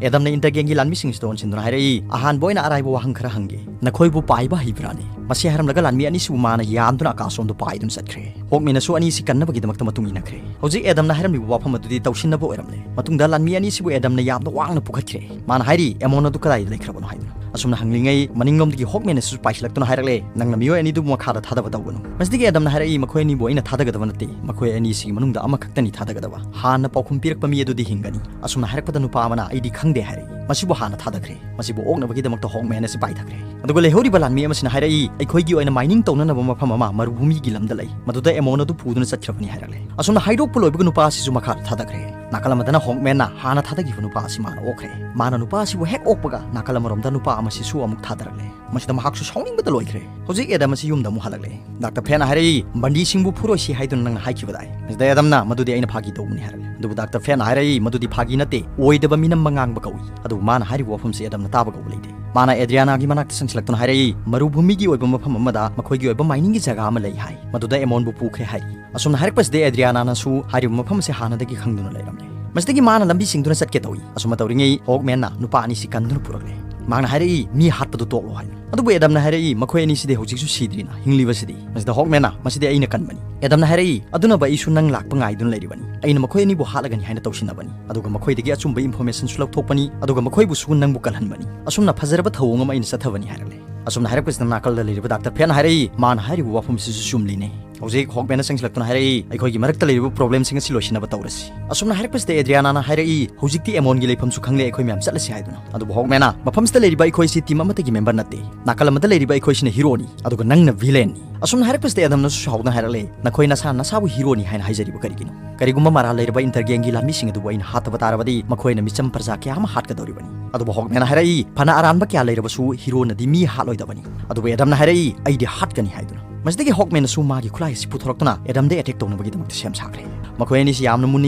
ꯑꯦꯗꯝꯅ ꯏꯟꯇꯔꯒꯦꯡꯒꯤ ꯂꯥꯟꯃꯤꯁꯤꯡꯁꯤꯗ ꯑꯣꯟꯁꯤꯟꯗꯨꯅ ꯍꯥꯏꯔꯛꯏ, "ꯑꯍꯥꯟꯕ ꯑꯣꯏꯅ ꯑꯔꯥꯏꯕ ꯋꯥꯍꯪ ꯈꯔ ꯍꯪꯒꯦ꯫ ꯅꯈꯣꯏꯕꯨ ꯄꯥꯏꯕ ꯍꯩꯕ꯭ꯔꯥꯅꯦ?" ꯃꯁꯤ ꯍꯥꯏꯔꯝꯂꯒ ꯂꯥꯟꯃꯤ ꯑꯅꯤꯁꯤꯕꯨ ꯃꯥꯅ ꯌꯥꯟꯗꯨꯅ ꯑꯀꯥꯁꯔꯣꯝꯗ ꯄꯥꯏꯗꯨꯅ ꯆꯠꯈ꯭ꯔꯦ꯫ ꯍꯣꯛꯃꯦꯟꯅꯁꯨ ꯑꯅꯤꯁꯤ ꯀꯟꯅꯕꯒꯤꯗꯃꯛꯇ ꯃꯇꯨꯡ ꯏꯟꯅꯈ꯭ꯔꯦ꯫ ꯍꯧꯖꯤꯛ ꯑꯦꯗꯝꯅ ꯍꯥꯏꯔꯝꯂꯤꯕ ꯋꯥꯐꯝ ꯑꯗꯨꯗꯤ ꯇꯧꯁꯤꯟꯅꯕ ꯑꯣꯏꯔꯝꯂꯦ꯫ ꯃꯇꯨꯡꯗ ꯂꯥꯟꯃꯤ ꯑꯅꯤꯁꯤꯕꯨ ꯑꯦꯗꯝꯅ ꯌꯥꯝꯅ ꯋꯥꯡꯅ ꯄꯨꯈꯠꯈ꯭ꯔꯦ꯫ ꯃꯥꯅ ꯍꯥꯏꯔꯤ, "ꯑꯦꯃꯣꯟ ꯑꯗꯨ ꯀꯗꯥꯏꯗ ꯂꯩꯈ꯭ꯔꯕꯅꯣ?" ꯍꯥꯏꯗꯨꯅ꯫ ꯑꯁꯨꯝꯅ ꯍꯪꯂꯤꯉꯩ ꯃꯅꯤꯡꯂꯣꯝꯗꯒꯤ ꯍꯣꯛꯃꯦꯟꯅꯁꯨ ꯄꯥꯏꯁꯤꯜꯂꯛꯇꯨꯅ ꯍꯥꯏꯔꯛꯂꯦ, "ꯅꯪꯅ ꯃꯤꯑꯣꯏ ꯑꯅꯤꯗꯨꯕꯨ ꯃꯈꯥꯗ ꯊꯥꯗꯕ ꯇꯧꯒꯅꯨ"꯫ ꯃꯁꯤꯗꯒꯤ ꯑꯦꯗꯝꯅ ꯍꯥꯏꯔꯛꯏ, "ꯃꯈꯣꯏ ꯑꯅꯤꯕꯨ ꯑꯩꯅ ꯊꯥꯗꯒꯗꯕ ꯅꯠꯇꯦ, ꯃꯈꯣꯏ ꯑꯅꯤꯁꯤꯒꯤ ꯃꯅꯨꯡꯗ ꯑꯃꯈꯛꯇꯅꯤ ꯊꯥꯗꯒꯗꯕ꯫ ꯍꯥꯟꯅ ꯄꯥꯎꯈꯨꯝ ꯄꯤꯔꯛꯄ ꯃꯤ ꯑꯗꯨꯗꯤ ꯍꯤꯡꯒꯅꯤ"꯫ ꯑꯁꯨꯝꯅ ꯍꯥꯏꯔꯛꯄꯗ ꯅꯨꯄꯥ ꯑꯃꯅ, "ꯑꯩꯗꯤ ꯈꯪꯗꯦ" ꯍꯥꯏꯔꯛꯏ꯫ ꯃꯁꯤꯕꯨ ꯍꯥꯟꯅ ꯊꯥꯗꯈ꯭ꯔꯦ꯫ ꯃꯁꯤꯕꯨ ꯑꯣꯛꯅꯕꯒꯤꯗꯃꯛꯇ ꯍꯣꯛꯃꯦꯟ ꯑꯁꯤ ꯄꯥꯏꯊꯈ꯭ꯔꯦ꯫ ꯑꯗꯨꯒ ꯂꯩꯍꯧꯔꯤꯕ ꯂꯥꯟꯃꯤ ꯑꯃꯁꯤꯅ ꯍꯥꯏꯔꯛꯏ, "ꯑꯩꯈꯣꯏꯒꯤ ꯑꯣꯏꯅ ꯃꯥꯏꯅꯤꯡ ꯇꯧꯅꯅꯕ ꯃꯐꯝ ꯑꯃ ꯃꯔꯨꯚꯨꯃꯤꯒꯤ ꯂꯝꯗ ꯂꯩ, ꯃꯗꯨꯗ ꯑꯦꯃꯣꯟ ꯑꯗꯨ ꯄꯨꯗꯨꯅ ꯆꯠꯈ꯭ꯔꯕꯅꯤ" ꯍꯥꯏꯔꯛꯂꯦ꯫ ꯑꯁꯨꯝꯅ ꯍꯥꯏꯗꯣꯛꯄ ꯂꯣꯏꯕꯒ ꯅꯨꯄꯥ ꯑꯁꯤꯁꯨ ꯃꯈꯥꯗ ꯊꯥꯗꯈ꯭ꯔꯦ꯫ ꯅꯥꯀꯜ ꯑꯃꯗꯅ ꯍꯣꯛꯃꯦꯟꯅ ꯍꯥꯟꯅ ꯊꯥꯗꯈꯤꯕ ꯅꯨꯄꯥ ꯑꯁꯤ ꯃꯥꯅ ꯑꯣꯛꯈ꯭ꯔꯦ꯫ ꯃꯥꯅ ꯅꯨꯄꯥ ꯑꯁꯤꯕꯨ ꯍꯦꯛ ꯑꯣꯛꯄꯒ ꯅꯥꯀꯜ ꯑꯃꯔꯣꯝꯗ ꯅꯨꯄꯥ ꯑꯃꯁꯤꯁꯨ ꯑꯃꯨꯛ ꯊꯥꯗꯔꯛꯂꯦ꯫ ꯃꯁꯤꯗ ꯃꯍꯥꯛꯁꯨ ꯁꯥꯎꯅꯤꯡꯕꯗ ꯂꯣꯏꯈ꯭ꯔꯦ꯫ ꯍꯧꯖꯤꯛ ꯑꯦꯗꯝ ꯑꯁꯤ ꯌꯨꯝꯗ ꯑꯃꯨꯛ ꯍꯜꯂꯛꯂꯦ꯫ ꯗꯥꯛꯇꯔ ꯐꯦꯠꯅ ꯍꯥꯏꯔꯛꯏ, "ꯕꯟꯗꯤꯁꯤꯡꯕꯨ ꯐꯨꯔꯣꯏꯁꯤ ꯍꯥꯏꯗꯨꯅ ꯅꯪꯅ ꯍꯥꯏꯈꯤꯕꯗꯥꯏ?" ꯃꯁꯤꯗ ꯑꯦꯗꯝꯅ, "ꯃꯗꯨꯗꯤ ꯑꯩꯅ ꯐꯥꯒꯤ ꯇꯧꯕꯅꯤ" ꯍꯥꯏꯔꯛꯂꯦ꯫ ꯑꯗꯨꯕꯨ ꯗꯥꯛꯇꯔ ꯐꯦꯠꯅ ꯍꯥꯏꯔꯛꯏ, "ꯃꯗꯨꯗꯤ ꯐꯥꯒꯤ ꯅꯠꯇꯦ, ꯑꯣꯏꯗꯕ ꯃꯤꯅꯝꯕ ꯉꯥꯡꯕ ꯀꯧꯏ"꯫ ꯑꯗꯨꯕꯨ ꯃꯥꯅ ꯍꯥꯏꯔꯤꯕ ꯋꯥꯐꯝꯁꯤ ꯑꯦꯗꯝꯅ ꯇꯥꯕ ꯀꯧꯕ ꯂꯩꯇꯦ꯫ ꯃꯥꯅ ꯑꯦꯗ꯭ꯔꯤꯌꯥꯅꯥꯒꯤ ꯃꯅꯥꯛꯇ ꯆꯪꯁꯤꯜꯂꯛꯇꯨꯅ ꯍꯥꯏꯔꯛꯏ, "ꯃꯔꯨꯚꯨꯃꯤꯒꯤ ꯑꯣꯏꯕ ꯃꯐꯝ ꯑꯃꯗ ꯃꯈꯣꯏꯒꯤ ꯑꯣꯏꯕ ꯃꯥꯏꯅꯤꯡꯒꯤ ꯖꯒꯥ ꯑꯃ ꯂꯩ ꯍꯥꯏ, ꯃꯗꯨꯗ ꯑꯦꯃꯣꯟꯕꯨ ꯄꯨꯈ꯭ꯔꯦ" ꯍꯥꯏꯔꯤ꯫ ꯑꯁꯨꯝꯅ ꯍꯥꯏꯔꯛꯄꯁꯤꯗ ꯑꯦꯗ꯭ꯔꯤꯌꯥꯅꯥꯅꯁꯨ ꯍꯥꯏꯔꯤꯕ ꯃꯐꯝ ꯑꯁꯤ ꯍꯥꯟꯅꯗꯒꯤ ꯈꯪꯗꯨꯅ ꯂꯩꯔꯝꯂꯦ꯫ ꯃꯁꯤꯗꯒꯤ ꯃꯥꯅ ꯂꯝꯕꯤ ꯁꯤꯡꯗꯨꯅ ꯆꯠꯀꯦ ꯇꯧꯏ꯫ ꯑꯁꯨꯝꯅ ꯇꯧꯔꯤꯉꯩ ꯍꯣꯛꯃꯦꯟꯅ ꯅꯨꯄꯥ ꯑꯅꯤꯁꯤ ꯀꯟꯗꯨꯅ ꯄꯨꯔꯛꯂꯦ꯫ ꯃꯍꯥꯛꯅ ꯍꯥꯏꯔꯛꯏ, "ꯃꯤ ꯍꯥꯠꯄꯗꯨ ꯇꯣꯛꯂꯣ" ꯍꯥꯏꯅ꯫ ꯑꯗꯨꯕꯨ ꯑꯦꯗꯝꯅ ꯍꯥꯏꯔꯛꯏ, "ꯃꯈꯣꯏ ꯑꯅꯤꯁꯤꯗꯤ ꯍꯧꯖꯤꯛꯁꯨ ꯁꯤꯗ꯭ꯔꯤꯅ ꯍꯤꯡꯂꯤꯕꯁꯤꯗꯤ?" ꯃꯁꯤꯗ ꯍꯣꯛꯃꯦꯟꯅ, "ꯃꯁꯤꯗꯤ ꯑꯩꯅ ꯀꯟꯕꯅꯤ"꯫ ꯑꯦꯗꯝꯅ ꯍꯥꯏꯔꯛꯏ, "ꯑꯗꯨꯅꯕꯨ ꯑꯩꯁꯨ ꯅꯪ ꯂꯥꯛꯄ ꯉꯥꯏꯗꯨꯅ ꯂꯩꯔꯤꯕꯅꯤ꯫ ꯑꯩꯅ ꯃꯈꯣꯏ ꯑꯅꯤꯕꯨ ꯍꯥꯠꯂꯒꯅꯤ ꯍꯥꯏꯅ ꯇꯧꯁꯤꯟꯅꯕꯅꯤ꯫ ꯑꯗꯨꯒ ꯃꯈꯣꯏꯗꯒꯤ ꯑꯆꯨꯝꯕ informationꯁꯨ ꯂꯧꯊꯣꯛꯄꯅꯤ, ꯑꯗꯨꯒ ꯃꯈꯣꯏꯕꯨꯁꯨ ꯅꯪꯕꯨ ꯀꯜꯍꯟꯕꯅꯤ꯫ ꯑꯁꯨꯝꯅ ꯐꯖꯔꯕ ꯊꯧꯑꯣꯡ ꯑꯃ ꯑꯩꯅ ꯆꯠꯊꯕꯅꯤ" ꯍꯥꯏꯔꯛꯂꯦ꯫ ꯑꯁꯨꯝꯅ ꯍꯥꯏꯔꯛꯄꯁꯤꯗ ꯅꯥꯀꯜꯗ ꯂꯩꯔꯤꯕ ꯗꯥꯛꯇꯔ ꯐꯦꯠꯅ ꯍꯥꯏꯔꯛꯏ, "ꯃꯥꯅ ꯍꯥꯏꯔꯤꯕ ꯋꯥꯐꯝꯁꯤꯁꯨ ꯆꯨꯝꯂꯤꯅꯦ"꯫ ꯍꯧꯖꯤꯛ ꯍꯣꯛꯃꯦꯟꯅ ꯆꯪꯁꯤꯜꯂꯛꯇꯨꯅ ꯍꯥꯏꯔꯛꯏ, "ꯑꯩꯈꯣꯏꯒꯤ ꯃꯔꯛꯇ ꯂꯩꯔꯤꯕ problemꯁꯤꯡ ꯑꯁꯤ ꯂꯣꯏꯁꯤꯟꯅꯕ ꯇꯧꯔꯁꯤ"꯫ ꯑꯁꯨꯝꯅ ꯍꯥꯏꯔꯛꯄꯁꯤꯗ ꯑꯦꯗ꯭ꯔꯤꯌꯥꯅꯥꯅ ꯍꯥꯏꯔꯛꯏ, "ꯍꯧꯖꯤꯛꯇꯤ ꯑꯦꯃꯣꯟꯒꯤ ꯂꯩꯐꯝꯁꯨ ꯈꯪꯂꯦ, ꯑꯩꯈꯣꯏ ꯃꯌꯥꯝ ꯆꯠꯂꯁꯤ" ꯍꯥꯏꯗꯨꯅ꯫ ꯑꯗꯨꯕꯨ ꯍꯣꯛꯃꯦꯟꯅ, "ꯃꯐꯝꯁꯤꯗ ꯂꯩꯔꯤꯕ ꯑꯩꯈꯣꯏꯁꯤ team ꯑꯃꯠꯇꯒꯤ member ꯅꯠꯇꯦ꯫ ꯅꯥꯀꯜ ꯑꯃꯗ ꯂꯩꯔꯤꯕ ꯑꯩꯈꯣꯏꯁꯤꯅ heroꯅꯤ, ꯑꯗꯨꯒ ꯅꯪꯅ villainꯅꯤ"꯫ ꯑꯁꯨꯝꯅ ꯍꯥꯏꯔꯛꯄꯁꯤꯗ ꯑꯦꯗꯝꯅꯁꯨ ꯁꯥꯎꯗꯨꯅ ꯍꯥꯏꯔꯛꯂꯦ, "ꯅꯈꯣꯏ ꯅꯁꯥ ꯅꯁꯥꯕꯨ heroꯅꯤ ꯍꯥꯏꯅ ꯍꯥꯏꯖꯔꯤꯕ ꯀꯔꯤꯒꯤꯅꯣ? ꯀꯔꯤꯒꯨꯝꯕ ꯃꯔꯥꯜ ꯂꯩꯔꯕ Intergangꯒꯤ ꯂꯥꯟꯃꯤꯁꯤꯡ ꯑꯗꯨꯕꯨ ꯑꯩꯅ ꯍꯥꯠꯇꯕ ꯇꯥꯔꯕꯗꯤ ꯃꯈꯣꯏꯅ ꯃꯤꯆꯝ ꯄ꯭ꯔꯖꯥ ꯀꯌꯥ ꯑꯃ ꯍꯥꯠꯀꯗꯧꯔꯤꯕꯅꯤ"꯫ ꯑꯗꯨꯕꯨ ꯍꯣꯛꯃꯦꯟꯅ ꯍꯥꯏꯔꯛꯏ, "ꯐꯅ ꯑꯔꯥꯟꯕ ꯀꯌꯥ ꯂꯩꯔꯕꯁꯨ heroꯅꯗꯤ ꯃꯤ ꯍꯥꯠꯂꯣꯏꯗꯕꯅꯤ"꯫ ꯑꯗꯨꯕꯨ ꯑꯦꯗꯝꯅ ꯍꯥꯏꯔꯛꯏ, "ꯑꯩꯗꯤ ꯍꯥꯠꯀꯅꯤ" ꯍꯥꯏꯗꯨꯅ꯫ ꯃꯁꯤꯗꯒꯤ ꯍꯣꯛꯃꯦꯟꯅꯁꯨ ꯃꯥꯒꯤ ꯈꯨꯠꯂꯥꯏ ꯑꯁꯤ ꯄꯨꯊꯣꯔꯛꯇꯨꯅ ꯑꯦꯗꯝꯗ attack ꯇꯧꯅꯕꯒꯤꯗꯃꯛꯇ ꯁꯦꯝ ꯁꯥꯈ꯭ꯔꯦ꯫ ꯃꯈꯣꯏ ꯑꯅꯤꯁꯤ ꯌꯥꯝꯅ ꯃꯨꯟꯅ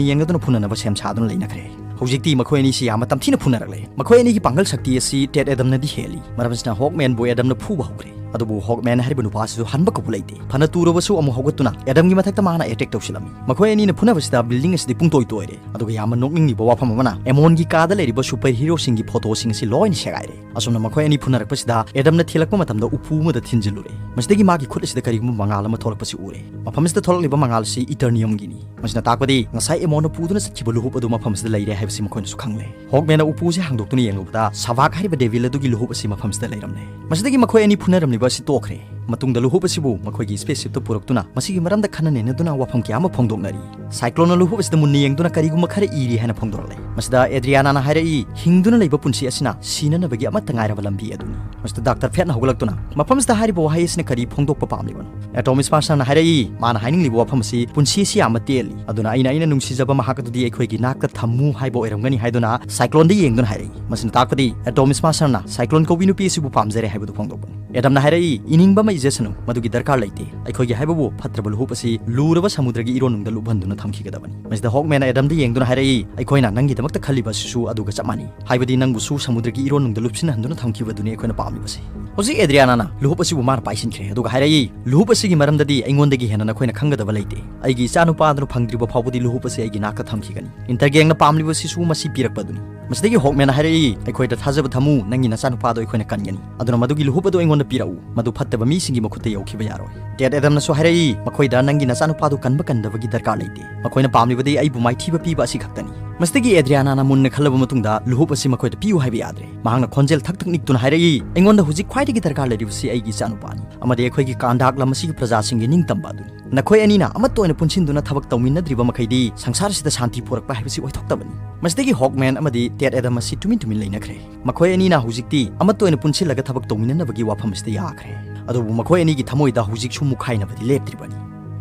ꯌꯦꯡꯅꯗꯨꯅ ꯐꯨꯅꯅꯕ ꯁꯦꯝ ꯁꯥꯗꯨꯅ ꯂꯩꯅꯈ꯭ꯔꯦ꯫ ꯍꯧꯖꯤꯛꯇꯤ ꯃꯈꯣꯏ ꯑꯅꯤꯁꯤ ꯌꯥꯝꯅ ꯇꯝꯊꯤꯅ ꯐꯨꯅꯔꯛꯂꯦ꯫ ꯃꯈꯣꯏ ꯑꯅꯤꯒꯤ ꯄꯥꯡꯒꯜ ꯁꯛꯇꯤ ꯑꯁꯤ ꯇꯦꯠ ꯑꯦꯗꯝꯅꯗꯤ ꯍꯦꯜꯂꯤ꯫ ꯃꯔꯝ ꯑꯁꯤꯅ ꯍꯣꯛꯃꯦꯟꯕꯨ ꯑꯦꯗꯝꯅ ꯐꯨꯕ ꯍꯧꯈ꯭ꯔꯦ꯫ ꯑꯗꯨꯕꯨ ꯍꯣꯛꯃꯦꯟ ꯍꯥꯏꯔꯤꯕ ꯅꯨꯄꯥ ꯑꯁꯤꯁꯨ ꯍꯟꯕ ꯀꯧꯕ ꯂꯩꯇꯦ꯫ ꯐꯅ ꯇꯨꯔꯕꯁꯨ ꯑꯃꯨꯛ ꯍꯧꯒꯠꯇꯨꯅ ꯑꯦꯗꯝꯒꯤ ꯃꯊꯛꯇ ꯃꯥꯅ attack ꯇꯧꯁꯤꯜꯂꯝꯃꯤ꯫ ꯃꯈꯣꯏ ꯑꯅꯤꯅ ꯐꯨꯅꯕꯁꯤꯗ building ꯑꯁꯤꯗꯤ ꯄꯨꯡꯇꯣꯏ ꯇꯣꯏꯔꯦ꯫ ꯑꯗꯨꯒ ꯌꯥꯝꯅ ꯅꯣꯛꯅꯤꯡꯂꯤꯕ ꯋꯥꯐꯝ ꯑꯃꯅ, ꯑꯦꯃꯣꯟꯒꯤ ꯀꯥꯗ ꯂꯩꯔꯤꯕ superheroꯁꯤꯡꯒꯤ photoꯁꯤꯡ ꯑꯁꯤ ꯂꯣꯏꯅ ꯁꯦꯒꯥꯏꯔꯦ꯫ ꯑꯁꯨꯝꯅ ꯃꯈꯣꯏ ꯑꯅꯤ ꯐꯨꯅꯔꯛꯄꯁꯤꯗ ꯑꯦꯗꯝꯅ ꯊꯤꯜꯂꯛꯄ ꯃꯇꯝꯗ ꯎꯄꯨ ꯑꯃꯗ ꯊꯤꯟꯖꯤꯜꯂꯨꯔꯦ꯫ ꯃꯁꯤꯗꯒꯤ ꯃꯥꯒꯤ ꯈꯨꯠ ꯑꯁꯤꯗ ꯀꯔꯤꯒꯨꯝꯕ ꯃꯉꯥꯜ ꯑꯃ ꯊꯣꯛꯂꯛꯄꯁꯤ ꯎꯔꯦ꯫ ꯃꯐꯝꯁꯤꯗ ꯊꯣꯛꯂꯛꯂꯤꯕ ꯃꯉꯥꯜ ꯑꯁꯤ eternumꯒꯤꯅꯤ꯫ ꯃꯁꯤꯅ ꯇꯥꯛꯄꯗꯤ ꯉꯁꯥꯏ ꯑꯦꯃꯣꯟꯅ ꯄꯨꯗꯨꯅ ꯆꯠꯈꯤꯕ ꯂꯨꯍꯨꯞ ꯑꯗꯨ ꯃꯐꯝꯁꯤꯗ ꯂꯩꯔꯦ ꯍꯥꯏꯕꯁꯤ ꯃꯈꯣꯏꯅꯁꯨ ꯈꯪꯂꯦ꯫ ꯍꯣꯛꯃꯦꯟꯅ ꯎꯄꯨꯁꯤ ꯍꯥꯡꯗꯣꯛꯇꯨꯅ ꯌꯦꯡꯂꯨꯕꯗ ꯁꯥꯚꯥꯛ ꯍꯥꯏꯔꯤꯕ devil ꯑꯗꯨꯒꯤ ꯂꯨꯍꯨꯞ ꯑꯁꯤ ꯃꯐꯝꯁꯤꯗ ꯂꯩꯔꯝꯂꯦ꯫ ꯃꯁꯤꯗꯒꯤ ꯃꯈꯣꯏ ꯑꯅꯤ ꯐꯨꯅꯔꯝꯂꯤꯕ ꯑꯁꯤ ꯇꯣꯛꯈ꯭ꯔꯦ꯫ ꯃꯇꯨꯡꯗ ꯂꯨꯍꯨꯞ ꯑꯁꯤꯕꯨ ꯃꯈꯣꯏꯒꯤ spaceshipꯇ ꯄꯨꯔꯛꯇꯨꯅ ꯃꯁꯤꯒꯤ ꯃꯔꯝꯗ ꯈꯟꯅ ꯅꯩꯅꯗꯨꯅ ꯋꯥꯐꯝ ꯀꯌꯥ ꯑꯃ ꯐꯣꯡꯗꯣꯛꯅꯔꯤ꯫ ꯁꯥꯏꯀ꯭ꯂꯣꯟꯅ ꯂꯨꯍꯨꯞ ꯑꯁꯤꯗ ꯃꯨꯟꯅ ꯌꯦꯡꯗꯨꯅ ꯀꯔꯤꯒꯨꯝꯕ ꯈꯔ ꯏꯔꯤ ꯍꯥꯏꯅ ꯐꯣꯡꯗꯣꯔꯛꯂꯦ꯫ ꯃꯁꯤꯗ ꯑꯦꯗ꯭ꯔꯤꯌꯥꯅꯥꯅ ꯍꯥꯏꯔꯛꯏ, "ꯍꯤꯡꯗꯨꯅ ꯂꯩꯕ ꯄꯨꯟꯁꯤ ꯑꯁꯤꯅ ꯁꯤꯅꯅꯕꯒꯤ ꯑꯃꯠꯇ ꯉꯥꯏꯔꯕ ꯂꯝꯕꯤ ꯑꯗꯨꯅꯤ"꯫ ꯃꯁꯤꯗ ꯗꯥꯛꯇꯔ ꯐꯦꯠꯅ ꯍꯧꯒꯠꯂꯛꯇꯨꯅ, "ꯃꯐꯝꯁꯤꯗ ꯍꯥꯏꯔꯤꯕ ꯋꯥꯍꯩ ꯑꯁꯤꯅ ꯀꯔꯤ ꯐꯣꯡꯗꯣꯛꯄ ꯄꯥꯝꯂꯤꯕꯅꯣ?" ꯑꯦꯇꯣꯝ ꯁ꯭ꯃꯥꯁꯔꯅ ꯍꯥꯏꯔꯛꯏ, "ꯃꯥꯅ ꯍꯥꯏꯅꯤꯡꯂꯤꯕ ꯋꯥꯐꯝ ꯑꯁꯤ ꯄꯨꯟꯁꯤ ꯑꯁꯤ ꯌꯥꯝꯅ ꯇꯦꯜꯂꯤ, ꯑꯗꯨꯅ ꯑꯩꯅ, ꯑꯩꯅ ꯅꯨꯡꯁꯤꯖꯕ ꯃꯍꯥꯛ ꯑꯗꯨꯗꯤ ꯑꯩꯈꯣꯏꯒꯤ ꯅꯥꯛꯇ ꯊꯝꯃꯨ ꯍꯥꯏꯕ ꯑꯣꯏꯔꯝꯒꯅꯤ" ꯍꯥꯏꯗꯨꯅ ꯁꯥꯏꯀ꯭ꯂꯣꯟꯗ ꯌꯦꯡꯗꯨꯅ ꯍꯥꯏꯔꯛꯏ꯫ ꯃꯁꯤꯅ ꯇꯥꯛꯄꯗꯤ ꯑꯦꯇꯣꯝ ꯁ꯭ꯃꯥꯁꯔꯅ ꯁꯥꯏꯀ꯭ꯂꯣꯟ ꯀꯧꯕꯤ ꯅꯨꯄꯤ ꯑꯁꯤꯕꯨ ꯄꯥꯝꯖꯔꯦ ꯍꯥꯏꯕꯗꯨ ꯐꯣꯡꯗꯣꯛꯄꯅꯤ꯫ ꯑꯦꯗꯝꯅ ꯍꯥꯏꯔꯛꯏ, "ꯏꯅꯤꯡꯕ ꯑꯃ ꯏꯖꯁꯅꯨ, ꯃꯗꯨꯒꯤ ꯗꯔꯀꯥꯔ ꯂꯩꯇꯦ꯫ ꯑꯩꯈꯣꯏꯒꯤ ꯍꯥꯏꯕꯕꯨ ꯐꯠꯇ꯭ꯔꯕ ꯂꯨꯍꯨꯞ ꯑꯁꯤ ꯂꯨꯔꯕ ꯁꯃꯨꯗ꯭ꯔꯒꯤ ꯏꯔꯣꯟꯅꯨꯡꯗ ꯂꯨꯞꯍꯟꯗꯨꯅ ꯊꯝꯈꯤꯒꯗꯕꯅꯤ"꯫ ꯃꯁꯤꯗ ꯍꯣꯛꯃꯦꯟꯅ ꯑꯦꯗꯝꯗ ꯌꯦꯡꯗꯨꯅ ꯍꯥꯏꯔꯛꯏ, "ꯑꯩꯈꯣꯏꯅ ꯅꯪꯒꯤꯗꯃꯛꯇ ꯈꯜꯂꯤꯕ ꯑꯁꯤꯁꯨ ꯑꯗꯨꯒ ꯆꯞ ꯃꯥꯟꯅꯩ, ꯍꯥꯏꯕꯗꯤ ꯅꯪꯕꯨꯁꯨ ꯁꯃꯨꯗ꯭ꯔꯒꯤ ꯏꯔꯣꯟꯅꯨꯡꯗ ꯂꯨꯞꯁꯤꯟꯍꯟꯗꯨꯅ ꯊꯝꯈꯤꯕꯗꯨꯅꯤ ꯑꯩꯈꯣꯏꯅ ꯄꯥꯝꯂꯤꯕꯁꯤ"꯫ ꯍꯧꯖꯤꯛ ꯑꯦꯗ꯭ꯔꯤꯌꯥꯅꯥꯅ ꯂꯨꯍꯨꯞ ꯑꯁꯤꯕꯨ ꯃꯥꯅ ꯄꯥꯏꯁꯤꯟꯈ꯭ꯔꯦ, ꯑꯗꯨꯒ ꯍꯥꯏꯔꯛꯏ, "ꯂꯨꯍꯨꯞ ꯑꯁꯤꯒꯤ ꯃꯔꯝꯗꯗꯤ ꯑꯩꯉꯣꯟꯗꯒꯤ ꯍꯦꯟꯅ ꯅꯈꯣꯏꯅ ꯈꯪꯒꯗꯕ ꯂꯩꯇꯦ꯫ ꯑꯩꯒꯤ ꯏꯆꯥꯅꯨꯄꯥ ꯑꯗꯨꯅ ꯐꯪꯗ꯭ꯔꯤꯕ ꯐꯥꯎꯕꯗꯤ ꯂꯨꯍꯨꯞ ꯑꯁꯤ ꯑꯩꯒꯤ ꯅꯥꯛꯇ ꯊꯝꯈꯤꯒꯅꯤ꯫ ꯏꯟꯇꯔꯒꯦꯡꯅ ꯄꯥꯝꯂꯤꯕꯁꯤꯁꯨ ꯃꯁꯤ ꯄꯤꯔꯛꯄ ꯑꯗꯨꯅꯤ"꯫ ꯃꯁꯤꯗꯒꯤ ꯍꯣꯛꯃꯦꯟꯅ ꯍꯥꯏꯔꯛꯏ, "ꯑꯩꯈꯣꯏꯗ ꯊꯥꯖꯕ ꯊꯝꯃꯨ, ꯅꯪꯒꯤ ꯅꯆꯥꯅꯨꯄꯥꯗꯣ ꯑꯩꯈꯣꯏꯅ ꯀꯟꯒꯅꯤ꯫ ꯑꯗꯨꯅ ꯃꯗꯨꯒꯤ ꯂꯨꯍꯨꯞ ꯑꯗꯨ ꯑꯩꯉꯣꯟꯗ ꯄꯤꯔꯛꯎ, ꯃꯗꯨ ꯐꯠꯇꯕ ꯃꯤꯁꯤꯡꯒꯤ ꯃꯈꯨꯠꯇ ꯌꯧꯈꯤꯕ ꯌꯥꯔꯣꯏ"꯫ ꯇꯦꯠ ꯑꯦꯗꯝꯅꯁꯨ ꯍꯥꯏꯔꯛꯏ, "ꯃꯈꯣꯏꯗ ꯅꯪꯒꯤ ꯅꯆꯥꯅꯨꯄꯥꯗꯨ ꯀꯟꯕ ꯀꯟꯗꯕꯒꯤ ꯗꯔꯀꯥꯔ ꯂꯩꯇꯦ, ꯃꯈꯣꯏꯅ ꯄꯥꯝꯂꯤꯕꯗꯤ ꯑꯩꯕꯨ ꯃꯥꯏꯊꯤꯕ ꯄꯤꯕ ꯑꯁꯤ ꯈꯛꯇꯅꯤ"꯫ ꯃꯁꯤꯗꯒꯤ ꯑꯦꯗ꯭ꯔꯤꯌꯥꯅꯥꯅ ꯃꯨꯟꯅ ꯈꯜꯂꯕ ꯃꯇꯨꯡꯗ ꯂꯨꯍꯨꯞ ꯑꯁꯤ ꯃꯈꯣꯏꯗ ꯄꯤꯌꯨ ꯍꯥꯏꯕ ꯌꯥꯗ꯭ꯔꯦ꯫ ꯃꯍꯥꯛꯅ ꯈꯣꯟꯖꯦꯜ ꯊꯛ ꯊꯛ ꯅꯤꯛꯇꯨꯅ ꯍꯥꯏꯔꯛꯏ, "ꯑꯩꯉꯣꯟꯗ ꯍꯧꯖꯤꯛ ꯈ꯭ꯋꯥꯏꯗꯒꯤ ꯗꯔꯀꯥꯔ ꯂꯩꯔꯤꯕꯁꯤ ꯑꯩꯒꯤ ꯏꯆꯥꯅꯨꯄꯥꯅꯤ, ꯑꯃꯗꯤ ꯑꯩꯈꯣꯏꯒꯤ ꯀꯥꯟꯗꯥꯛ ꯂꯝ ꯑꯁꯤꯒꯤ ꯄ꯭ꯔꯖꯥꯁꯤꯡꯒꯤ ꯅꯤꯡꯇꯝꯕ ꯑꯗꯨꯅꯤ"꯫ "ꯅꯈꯣꯏ ꯑꯅꯤꯅ ꯑꯃꯠꯇ ꯑꯣꯏꯅ ꯄꯨꯟꯁꯤꯟꯗꯨꯅ ꯊꯕꯛ ꯇꯧꯃꯤꯟꯅꯗ꯭ꯔꯤꯕ ꯃꯈꯩꯗꯤ ꯁꯪꯁꯥꯔꯁꯤꯗ ꯁꯥꯟꯇꯤ ꯄꯨꯔꯛꯄ ꯍꯥꯏꯕꯁꯤ ꯑꯣꯏꯊꯣꯛꯇꯕꯅꯤ"꯫ ꯃꯁꯤꯗꯒꯤ ꯍꯣꯛꯃꯦꯟ ꯑꯃꯗꯤ ꯇꯦꯠ ꯑꯦꯗꯝ ꯑꯁꯤ ꯇꯨꯃꯤꯟ ꯇꯨꯃꯤꯟ ꯂꯩꯅꯈ꯭ꯔꯦ꯫ ꯃꯈꯣꯏ ꯑꯅꯤꯅ ꯍꯧꯖꯤꯛꯇꯤ ꯑꯃꯠꯇ ꯑꯣꯏꯅ ꯄꯨꯟꯁꯤꯜꯂꯒ ꯊꯕꯛ ꯇꯧꯃꯤꯟꯅꯅꯕꯒꯤ ꯋꯥꯐꯝ ꯑꯁꯤꯗ ꯌꯥꯈ꯭ꯔꯦ꯫ ꯑꯗꯨꯕꯨ ꯃꯈꯣꯏ ꯑꯅꯤꯒꯤ ꯊꯃꯣꯏꯗ ꯍꯧꯖꯤꯛꯁꯨ ꯃꯨꯛꯈꯥꯏꯅꯕꯗꯤ ꯂꯦꯞꯇ꯭ꯔꯤꯕꯅꯤ꯫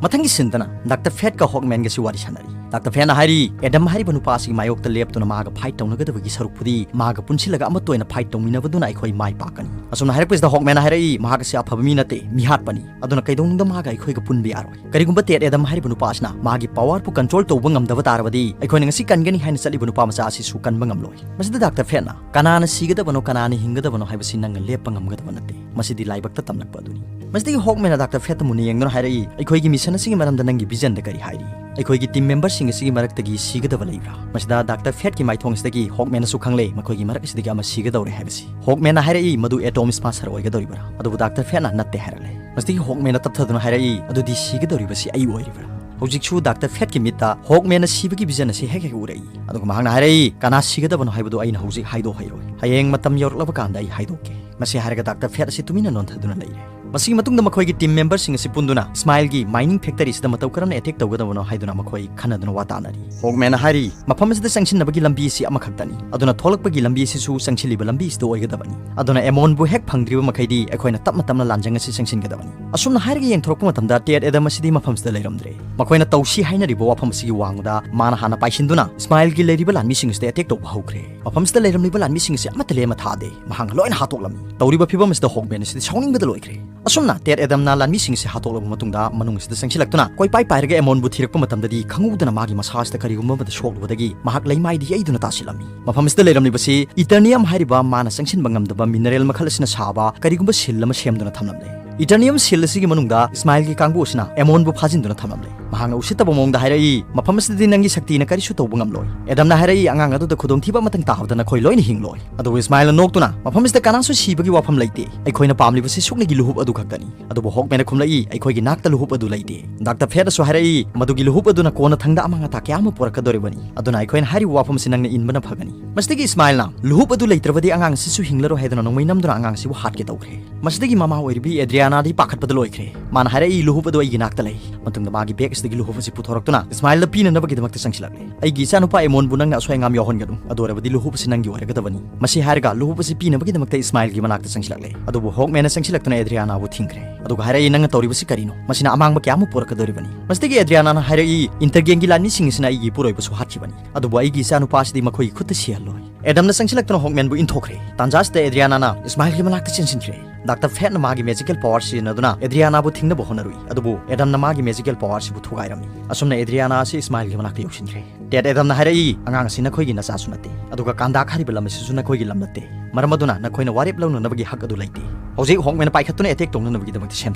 ꯃꯊꯪꯒꯤ ꯁꯤꯟꯗꯅ ꯗꯥꯛꯇꯔ ꯐꯦꯠꯀ ꯍꯣꯛꯃꯦꯟꯒꯁꯤ ꯋꯥꯔꯤ ꯁꯥꯟꯅꯔꯤ꯫ ꯗꯥꯛꯇꯔ ꯐꯦꯠꯅ ꯍꯥꯏꯔꯤ, "ꯑꯦꯗꯝ ꯍꯥꯏꯔꯤꯕ ꯅꯨꯄꯥ ꯑꯁꯤꯒꯤ ꯃꯥꯌꯣꯛꯇ ꯂꯦꯞꯇꯨꯅ ꯃꯥꯒ ꯐꯥꯏꯠ ꯇꯧꯅꯒꯗꯕꯒꯤ ꯁꯔꯨꯛꯄꯨꯗꯤ ꯃꯥꯒ ꯄꯨꯟꯁꯤꯜꯂꯒ ꯑꯃꯠꯇ ꯑꯣꯏꯅ ꯐꯥꯏꯠ ꯇꯧꯃꯤꯟꯅꯕꯗꯨꯅ ꯑꯩꯈꯣꯏ ꯃꯥꯏ ꯄꯥꯛꯀꯅꯤ"꯫ ꯑꯁꯨꯝꯅ ꯍꯥꯏꯔꯛꯄꯁꯤꯗ ꯍꯣꯛꯃꯦꯟꯅ ꯍꯥꯏꯔꯛꯏ, "ꯃꯍꯥꯛ ꯑꯁꯤ ꯑꯐꯕ ꯃꯤ ꯅꯠꯇꯦ, ꯃꯤꯍꯥꯠꯄꯅꯤ꯫ ꯑꯗꯨꯅ ꯀꯩꯗꯧꯅꯨꯡꯗ ꯃꯥꯒ ꯑꯩꯈꯣꯏꯒ ꯄꯨꯟꯕ ꯌꯥꯔꯣꯏ꯫ ꯀꯔꯤꯒꯨꯝꯕ ꯇꯦꯠ ꯑꯦꯗꯝ ꯍꯥꯏꯔꯤꯕ ꯅꯨꯄꯥ ꯑꯁꯤꯅ ꯃꯥꯒꯤ ꯄꯋꯥꯔꯕꯨ ꯀꯟꯇ꯭ꯔꯣꯜ ꯇꯧꯕ ꯉꯝꯗꯕ ꯇꯥꯔꯕꯗꯤ ꯑꯩꯈꯣꯏꯅ ꯉꯁꯤ ꯀꯟꯒꯅꯤ ꯍꯥꯏꯅ ꯆꯠꯂꯤꯕ ꯅꯨꯄꯥ ꯃꯆꯥ ꯑꯁꯤꯁꯨ ꯀꯟꯕ ꯉꯝꯂꯣꯏ"꯫ ꯃꯁꯤꯗ ꯗꯥꯛꯇꯔ ꯐꯦꯠꯅ, "ꯀꯅꯥꯅ ꯁꯤꯒꯗꯕꯅꯣ, ꯀꯅꯥꯅ ꯍꯤꯡꯒꯗꯕꯅꯣ ꯍꯥꯏꯕꯁꯤ ꯅꯪꯅ ꯂꯦꯞꯄ ꯉꯝꯒꯗꯕ ꯅꯠꯇꯦ꯫ ꯃꯁꯤꯗꯤ ꯂꯥꯏꯕꯛꯇ ꯇꯝꯂꯛꯄ ꯑꯗꯨꯅꯤ"꯫ ꯃꯁꯤꯗꯒꯤ ꯍꯣꯛꯃꯦꯟꯅ ꯗꯥꯛꯇꯔ ꯐꯦꯠꯇ ꯃꯨꯟꯅ ꯌꯦꯡꯗꯨꯅ ꯍꯥꯏꯔꯛꯏ, "ꯑꯩꯈꯣꯏꯒꯤ ꯃꯤꯁꯟ ꯑꯁꯤꯒꯤ ꯃꯔꯝꯗ ꯅꯪꯒꯤ ꯚꯤꯖꯟꯗ ꯀꯔꯤ ꯍꯥꯏꯔꯤ? ꯑꯩꯈꯣꯏꯒꯤ ꯇꯤꯝ ꯃꯦꯝꯕꯔꯁꯤꯡ ꯑꯁꯤꯒꯤ ꯃꯔꯛꯇꯒꯤ ꯁꯤꯒꯗꯕ ꯂꯩꯕ꯭ꯔꯥ?" ꯃꯁꯤꯗ ꯗꯥꯛꯇꯔ ꯐꯦꯠꯀꯤ ꯃꯥꯏꯊꯣꯡ ꯑꯁꯤꯗꯒꯤ ꯍꯣꯛꯃꯦꯟꯅꯁꯨ ꯈꯪꯂꯦ ꯃꯈꯣꯏꯒꯤ ꯃꯔꯛ ꯑꯁꯤꯗꯒꯤ ꯑꯃ ꯁꯤꯒꯗꯧꯔꯦ ꯍꯥꯏꯕꯁꯤ꯫ ꯍꯣꯛꯃꯦꯟꯅ ꯍꯥꯏꯔꯛꯏ, "ꯃꯗꯨ ꯑꯦꯇꯣꯝ ꯁ꯭ꯃꯥꯁꯔ ꯑꯣꯏꯒꯗꯧꯔꯤꯕ꯭ꯔꯥ?" ꯑꯗꯨꯕꯨ ꯗꯥꯛꯇꯔ ꯐꯦꯠꯅ ꯅꯠꯇꯦ ꯍꯥꯏꯔꯛꯂꯦ꯫ ꯃꯁꯤꯗꯒꯤ ꯍꯣꯛꯃꯦꯟꯅ ꯇꯞꯊꯗꯨꯅ ꯍꯥꯏꯔꯛꯏ, "ꯑꯗꯨꯗꯤ ꯁꯤꯒꯗꯧꯔꯤꯕꯁꯤ ꯑꯩ ꯑꯣꯏꯔꯤꯕ꯭ꯔꯥ?" ꯍꯧꯖꯤꯛꯁꯨ ꯗꯥꯛꯇꯔ ꯐꯦꯠꯀꯤ ꯃꯤꯠꯇ ꯍꯣꯛꯃꯦꯟꯅ ꯁꯤꯕꯒꯤ ꯚꯤꯖꯟ ꯑꯁꯤ ꯍꯦꯛ ꯍꯦꯛ ꯎꯔꯛꯏ꯫ ꯑꯗꯨꯒ ꯃꯍꯥꯛꯅ ꯍꯥꯏꯔꯛꯏ, "ꯀꯅꯥ ꯁꯤꯒꯗꯕꯅꯣ ꯍꯥꯏꯕꯗꯨ ꯑꯩꯅ ꯍꯧꯖꯤꯛ ꯍꯥꯏꯗꯣꯛꯍꯩꯔꯣꯏ꯫ ꯍꯌꯦꯡ ꯃꯇꯝ ꯌꯧꯔꯛꯂꯕ ꯀꯥꯟꯗ ꯑꯩ ꯍꯥꯏꯗꯣꯛꯀꯦ"꯫ ꯃꯁꯤ ꯍꯥꯏꯔꯒ ꯗꯥꯛꯇꯔ ꯐꯦꯠ ꯑꯁꯤ ꯇꯨꯃꯤꯟꯅ ꯅꯣꯟꯊꯗꯨꯅ ꯂꯩꯔꯦ꯫ ꯃꯁꯤꯒꯤ ꯃꯇꯨꯡꯗ ꯃꯈꯣꯏꯒꯤ ꯇꯤꯝ ꯃꯦꯝꯕꯔꯁꯤꯡ ꯑꯁꯤ ꯄꯨꯟꯗꯨꯅ ꯏꯁꯃꯥꯏꯜꯒꯤ ꯃꯥꯏꯅꯤꯡ ꯐꯦꯛꯇꯔꯤ ꯑꯁꯤꯗ ꯃꯇꯧ ꯀꯔꯝꯅ ꯑꯦꯇꯦꯛ ꯇꯧꯒꯗꯕꯅꯣ ꯍꯥꯏꯗꯨꯅ ꯃꯈꯣꯏ ꯈꯟꯅꯗꯨꯅ ꯋꯥ ꯇꯥꯅꯔꯤ꯫ ꯍꯣꯛꯃꯦꯟꯅ ꯍꯥꯏꯔꯤ, "ꯃꯐꯝ ꯑꯁꯤꯗ ꯆꯪꯁꯤꯟꯅꯕꯒꯤ ꯂꯝꯕꯤ ꯑꯁꯤ ꯑꯃꯈꯛꯇꯅꯤ꯫ ꯑꯗꯨꯅ ꯊꯣꯛꯂꯛꯄꯒꯤ ꯂꯝꯕꯤ ꯑꯁꯤꯁꯨ ꯆꯪꯁꯤꯜꯂꯤꯕ ꯂꯝꯕꯤ ꯑꯁꯤꯗ ꯑꯣꯏꯒꯗꯕꯅꯤ꯫ ꯑꯗꯨꯅ ꯑꯦꯃꯣꯟꯕꯨ ꯍꯦꯛ ꯐꯪꯗ꯭ꯔꯤꯕ ꯃꯈꯩꯗꯤ ꯑꯩꯈꯣꯏꯅ ꯇꯞꯅ ꯇꯞꯅ ꯂꯥꯟꯖꯪ ꯑꯁꯤ ꯆꯪꯁꯤꯟꯒꯗꯕꯅꯤ"꯫ ꯑꯁꯨꯝꯅ ꯍꯥꯏꯔꯒ ꯌꯦꯡꯊꯣꯔꯛꯄ ꯃꯇꯝꯗ ꯇꯦꯠ ꯑꯦꯗꯝ ꯑꯁꯤꯗꯤ ꯃꯐꯝꯁꯤꯗ ꯂꯩꯔꯝꯗ꯭ꯔꯦ꯫ ꯃꯈꯣꯏꯅ ꯇꯧꯁꯤ ꯍꯥꯏꯅꯔꯤꯕ ꯋꯥꯐꯝ ꯑꯁꯤꯒꯤ ꯋꯥꯡꯃꯗ ꯃꯥꯅ ꯍꯥꯟꯅ ꯄꯥꯏꯁꯤꯟꯗꯨꯅ ꯏꯁꯃꯥꯏꯜꯒꯤ ꯂꯩꯔꯤꯕ ꯂꯥꯟꯃꯤꯁꯤꯡ ꯑꯁꯤꯗ ꯑꯦꯇꯦꯛ ꯇꯧꯕ ꯍꯧꯈ꯭ꯔꯦ꯫ ꯃꯐꯝꯁꯤꯗ ꯂꯩꯔꯝꯂꯤꯕ ꯂꯥꯟꯃꯤꯁꯤꯡ ꯑꯁꯤ ꯑꯃꯠꯇ ꯂꯦꯝꯃ ꯊꯥꯗꯦ꯫ ꯃꯍꯥꯛꯅ ꯂꯣꯏꯅ ꯍꯥꯠꯇꯣꯛꯂꯝꯃꯤ꯫ ꯇꯧꯔꯤꯕ ꯐꯤꯕꯝ ꯑꯁꯤꯗ ꯍꯣꯛꯃꯦꯟ ꯑꯁꯤꯗꯤ ꯁꯥꯎꯅꯤꯡꯕꯗ ꯂꯣꯏꯈ꯭ꯔꯦ꯫ ꯑꯁꯨꯝꯅ ꯇꯦꯠ ꯑꯦꯗꯝꯅ ꯂꯥꯟꯃꯤꯁꯤꯡ ꯑꯁꯤ ꯍꯥꯠꯇꯣꯛꯂꯕ ꯃꯇꯨꯡꯗ ꯃꯅꯨꯡ ꯑꯁꯤꯗ ꯆꯪꯁꯤꯜꯂꯛꯇꯨꯅ ꯀꯣꯏꯄꯥꯏ ꯄꯥꯏꯔꯒ ꯑꯦꯃꯣꯟꯕꯨ ꯊꯤꯔꯛꯄ ꯃꯇꯝꯗꯗꯤ ꯈꯪꯍꯧꯗꯅ ꯃꯥꯒꯤ ꯃꯁꯥ ꯑꯁꯤꯗ ꯀꯔꯤꯒꯨꯝꯕ ꯑꯃꯗ ꯁꯣꯛꯂꯨꯕꯗꯒꯤ ꯃꯍꯥꯛ ꯂꯩꯃꯥꯏꯗ ꯌꯩꯗꯨꯅ ꯇꯥꯁꯤꯜꯂꯝꯃꯤ꯫ ꯃꯐꯝ ꯑꯁꯤꯗ ꯂꯩꯔꯝꯂꯤꯕꯁꯤ ꯏꯇꯔꯅꯤꯌꯝ ꯍꯥꯏꯔꯤꯕ ꯃꯥꯅ ꯆꯪꯁꯤꯟꯕ ꯉꯝꯗꯕ ꯃꯤꯅꯔꯦꯜ ꯃꯈꯜ ꯑꯁꯤꯅ ꯁꯥꯕ ꯀꯔꯤꯒꯨꯝꯕ ꯁꯤꯜ ꯑꯃ ꯁꯦꯝꯗꯨꯅ ꯊꯝꯂꯝꯂꯦ꯫ ꯏꯇꯔꯅꯤꯌꯝ ꯁꯤꯜ ꯑꯁꯤꯒꯤ ꯃꯅꯨꯡꯗ ꯏꯁꯃꯥꯏꯜꯒꯤ ꯀꯥꯡꯕꯨ ꯑꯁꯤꯅ ꯑꯦꯃꯣꯟꯕꯨ ꯐꯥꯖꯤꯟꯗꯨꯅ ꯊꯝꯂꯝꯂꯦ꯫ ꯃꯍꯥꯛꯅ ꯎꯁꯤꯠꯇꯕ ꯃꯑꯣꯡꯗ ꯍꯥꯏꯔꯛꯏ, "ꯃꯐꯝ ꯑꯁꯤꯗꯗꯤ ꯅꯪꯒꯤ ꯁꯛꯇꯤꯅ ꯀꯔꯤꯁꯨ ꯇꯧꯕ ꯉꯝꯂꯣꯏ"꯫ ꯑꯦꯗꯝꯅ ꯍꯥꯏꯔꯛꯏ, "ꯑꯉꯥꯡ ꯑꯗꯨꯗ ꯈꯨꯗꯣꯡꯊꯤꯕ ꯑꯃꯇꯪ ꯇꯥꯍꯧꯗꯅ ꯑꯩꯈꯣꯏ ꯂꯣꯏꯅ ꯍꯤꯡꯂꯣꯏ"꯫ ꯑꯗꯨꯕꯨ ꯏꯁꯃꯥꯏꯜꯅ ꯅꯣꯛꯇꯨꯅ, "ꯃꯐꯝ ꯑꯁꯤꯗ ꯀꯅꯥꯁꯨ ꯁꯤꯕꯒꯤ ꯋꯥꯐꯝ ꯂꯩꯇꯦ꯫ ꯑꯩꯈꯣꯏꯅ ꯄꯥꯝꯂꯤꯕꯁꯤ ꯁꯨꯞꯅꯒꯤ ꯂꯨꯍꯨꯞ ꯑꯗꯨ ꯈꯛꯇꯅꯤ"꯫ ꯑꯗꯨꯕꯨ ꯍꯣꯛꯃꯦꯟꯅ ꯈꯨꯝꯂꯛꯏ, "ꯑꯩꯈꯣꯏꯒꯤ ꯅꯥꯛꯇ ꯂꯨꯍꯨꯞ ꯑꯗꯨ ꯂꯩꯇꯦ"꯫ ꯗꯥꯛꯇꯔ ꯐꯦꯠꯅꯁꯨ ꯍꯥꯏꯔꯛꯏ, "ꯃꯗꯨꯒꯤ ꯂꯨꯍꯨꯞ ꯑꯗꯨꯅ ꯀꯣꯟꯅꯊꯪꯗ ꯑꯃꯥꯡ ꯑꯇꯥ ꯀꯌꯥ ꯑꯃ ꯄꯨꯔꯛꯀꯗꯧꯔꯤꯕꯅꯤ꯫ ꯑꯗꯨꯅ ꯑꯩꯈꯣꯏꯅ ꯍꯥꯏꯔꯤꯕ ꯋꯥꯐꯝ ꯑꯁꯤ ꯅꯪꯅ ꯏꯟꯕꯅ ꯐꯒꯅꯤ"꯫ ꯃꯁꯤꯗꯒꯤ ꯏꯁꯃꯥꯏꯜꯅ, "ꯂꯨꯍꯨꯞ ꯑꯗꯨ ꯂꯩꯇ꯭ꯔꯕꯗꯤ ꯑꯉꯥꯡ ꯑꯁꯤꯁꯨ ꯍꯤꯡꯂꯔꯣꯏ" ꯍꯥꯏꯗꯨꯅ ꯅꯣꯡꯃꯩ ꯅꯝꯗꯨꯅ ꯑꯉꯥꯡ ꯑꯁꯤꯕꯨ ꯍꯥꯠꯀꯦ ꯇꯧꯈ꯭ꯔꯦ꯫ ꯃꯁꯤꯗꯒꯤ ꯃꯃꯥ ꯑꯣꯏꯔꯤꯕꯤ ꯑꯦꯗ꯭ꯔꯤꯌꯥꯅꯥꯗꯤ ꯄꯥꯈꯠꯄꯗ ꯂꯣꯏꯈ꯭ꯔꯦ꯫ ꯃꯥꯅ ꯍꯥꯏꯔꯛꯏ, "ꯂꯨꯍꯨꯞ ꯑꯗꯨ ꯑꯩꯒꯤ ꯅꯥꯛꯇ ꯂꯩ"꯫ ꯃꯇꯨꯡꯗ ꯃꯥꯒꯤ ꯕꯦꯒ ꯑꯁꯤꯗꯒꯤ ꯂꯨꯍꯨꯞ ꯑꯁꯤ ꯄꯨꯊꯣꯔꯛꯇꯨꯅ ꯏꯁꯃꯥꯏꯜꯗ ꯄꯤꯅꯅꯕꯒꯤꯗꯃꯛꯇ ꯆꯪꯁꯤꯜꯂꯛꯂꯦ꯫ "ꯑꯩꯒꯤ ꯏꯆꯥꯅꯨꯄꯥ ꯑꯦꯃꯣꯟꯕꯨ ꯅꯪꯅ ꯑꯁꯣꯏ ꯑꯉꯥꯝ ꯌꯥꯎꯍꯟꯒꯅꯨ, ꯑꯗꯨ ꯑꯣꯏꯔꯕꯗꯤ ꯂꯨꯍꯨꯞ ꯑꯁꯤ ꯅꯪꯒꯤ ꯑꯣꯏꯔꯒꯗꯕꯅꯤ"꯫ ꯃꯁꯤ ꯍꯥꯏꯔꯒ ꯂꯨꯍꯨꯞ ꯑꯁꯤ ꯄꯤꯅꯕꯒꯤꯗꯃꯛꯇ ꯏꯁꯃꯥꯏꯜꯒꯤ ꯃꯅꯥꯛꯇ ꯆꯪꯁꯤꯜꯂꯛꯂꯦ꯫ ꯑꯗꯨꯕꯨ ꯍꯣꯛꯃꯦꯟꯅ ꯆꯪꯁꯤꯜꯂꯛꯇꯨꯅ ꯑꯦꯗ꯭ꯔꯤꯌꯥꯅꯥꯕꯨ ꯊꯤꯡꯈ꯭ꯔꯦ꯫ ꯑꯗꯨꯒ ꯍꯥꯏꯔꯛꯏ, "ꯅꯪꯅ ꯇꯧꯔꯤꯕꯁꯤ ꯀꯔꯤꯅꯣ? ꯃꯁꯤꯅ ꯑꯃꯥꯡꯕ ꯀꯌꯥ ꯑꯃ ꯄꯨꯔꯛꯀꯗꯧꯔꯤꯕꯅꯤ"꯫ ꯃꯁꯤꯗꯒꯤ ꯑꯦꯗ꯭ꯔꯤꯌꯥꯅꯥꯅ ꯍꯥꯏꯔꯛꯏ, "ꯏꯟꯇꯔꯒꯦꯟꯒꯤ ꯂꯥꯟꯃꯤꯁꯤꯡ ꯑꯁꯤꯅ ꯑꯩꯒꯤ ꯏꯄꯨꯔꯣꯏꯕꯁꯨ ꯍꯥꯠꯈꯤꯕꯅꯤ, ꯑꯗꯨꯕꯨ ꯑꯩꯒꯤ ꯏꯆꯥꯅꯨꯄꯥ ꯑꯁꯤꯗꯤ ꯃꯈꯣꯏꯒꯤ ꯈꯨꯠꯇ ꯁꯤꯍꯜꯂꯣꯏ"꯫ ꯑꯦꯗꯝꯅ ꯆꯪꯁꯤꯜꯂꯛꯇꯨꯅ ꯍꯣꯛꯃꯦꯟꯕꯨ ꯏꯟꯊꯣꯛꯈ꯭ꯔꯦ꯫ ꯇꯥꯟꯖꯥ ꯑꯁꯤꯗ ꯑꯦꯗ꯭ꯔꯤꯌꯥꯅꯥꯅ ꯏꯁꯃꯥꯏꯜꯒꯤ ꯃꯅꯥꯛꯇ ꯆꯦꯟꯁꯤꯟꯈ꯭ꯔꯦ꯫ ꯗꯥꯛꯇꯔ ꯐꯦꯠꯅ ꯃꯥꯒꯤ ꯃꯦꯖꯤꯀꯦꯜ ꯄꯥꯋꯔ ꯁꯤꯖꯤꯟꯅꯗꯨꯅ ꯑꯦꯗ꯭ꯔꯤꯌꯥꯅꯥꯕꯨ ꯊꯤꯡꯅꯕ ꯍꯣꯠꯅꯔꯨꯏ, ꯑꯗꯨꯕꯨ ꯑꯦꯗꯝꯅ ꯃꯥꯒꯤ ꯃꯦꯖꯤꯀꯦꯜ ꯄꯥꯋꯔ ꯑꯁꯤꯕꯨ ꯊꯨꯒꯥꯏꯔꯝꯃꯤ꯫ ꯑꯁꯨꯝꯅ ꯑꯦꯗ꯭ꯔꯤꯌꯥꯅꯥ ꯑꯁꯤ ꯏꯁꯃꯥꯏꯜꯒꯤ ꯃꯅꯥꯛꯇ ꯌꯧꯁꯤꯟꯈ꯭ꯔꯦ꯫ ꯇꯦꯠ ꯑꯦꯗꯝꯅ ꯍꯥꯏꯔꯛꯏ, "ꯑꯉꯥꯡ ꯑꯁꯤ ꯅꯈꯣꯏꯒꯤ ꯅꯆꯥꯁꯨ ꯅꯠꯇꯦ, ꯑꯗꯨꯒ ꯀꯥꯟꯗꯥꯛ ꯍꯥꯏꯔꯤꯕ ꯂꯝ ꯑꯁꯤꯁꯨ ꯅꯈꯣꯏꯒꯤ ꯂꯝ ꯅꯠꯇꯦ꯫ ꯃꯔꯝ ꯑꯗꯨꯅ ꯅꯈꯣꯏꯅ ꯋꯥꯔꯦꯞ ꯂꯧꯅꯅꯕꯒꯤ ꯍꯛ ꯑꯗꯨ ꯂꯩꯇꯦ꯫ ꯍꯧꯖꯤꯛ ꯍꯣꯛꯃꯦꯟ ꯄꯥꯏꯈꯠꯇꯨꯅ ꯑꯦꯇꯦꯛ ꯇꯧꯅꯅꯕꯒꯤꯗꯃꯛꯇ ꯁꯦꯝ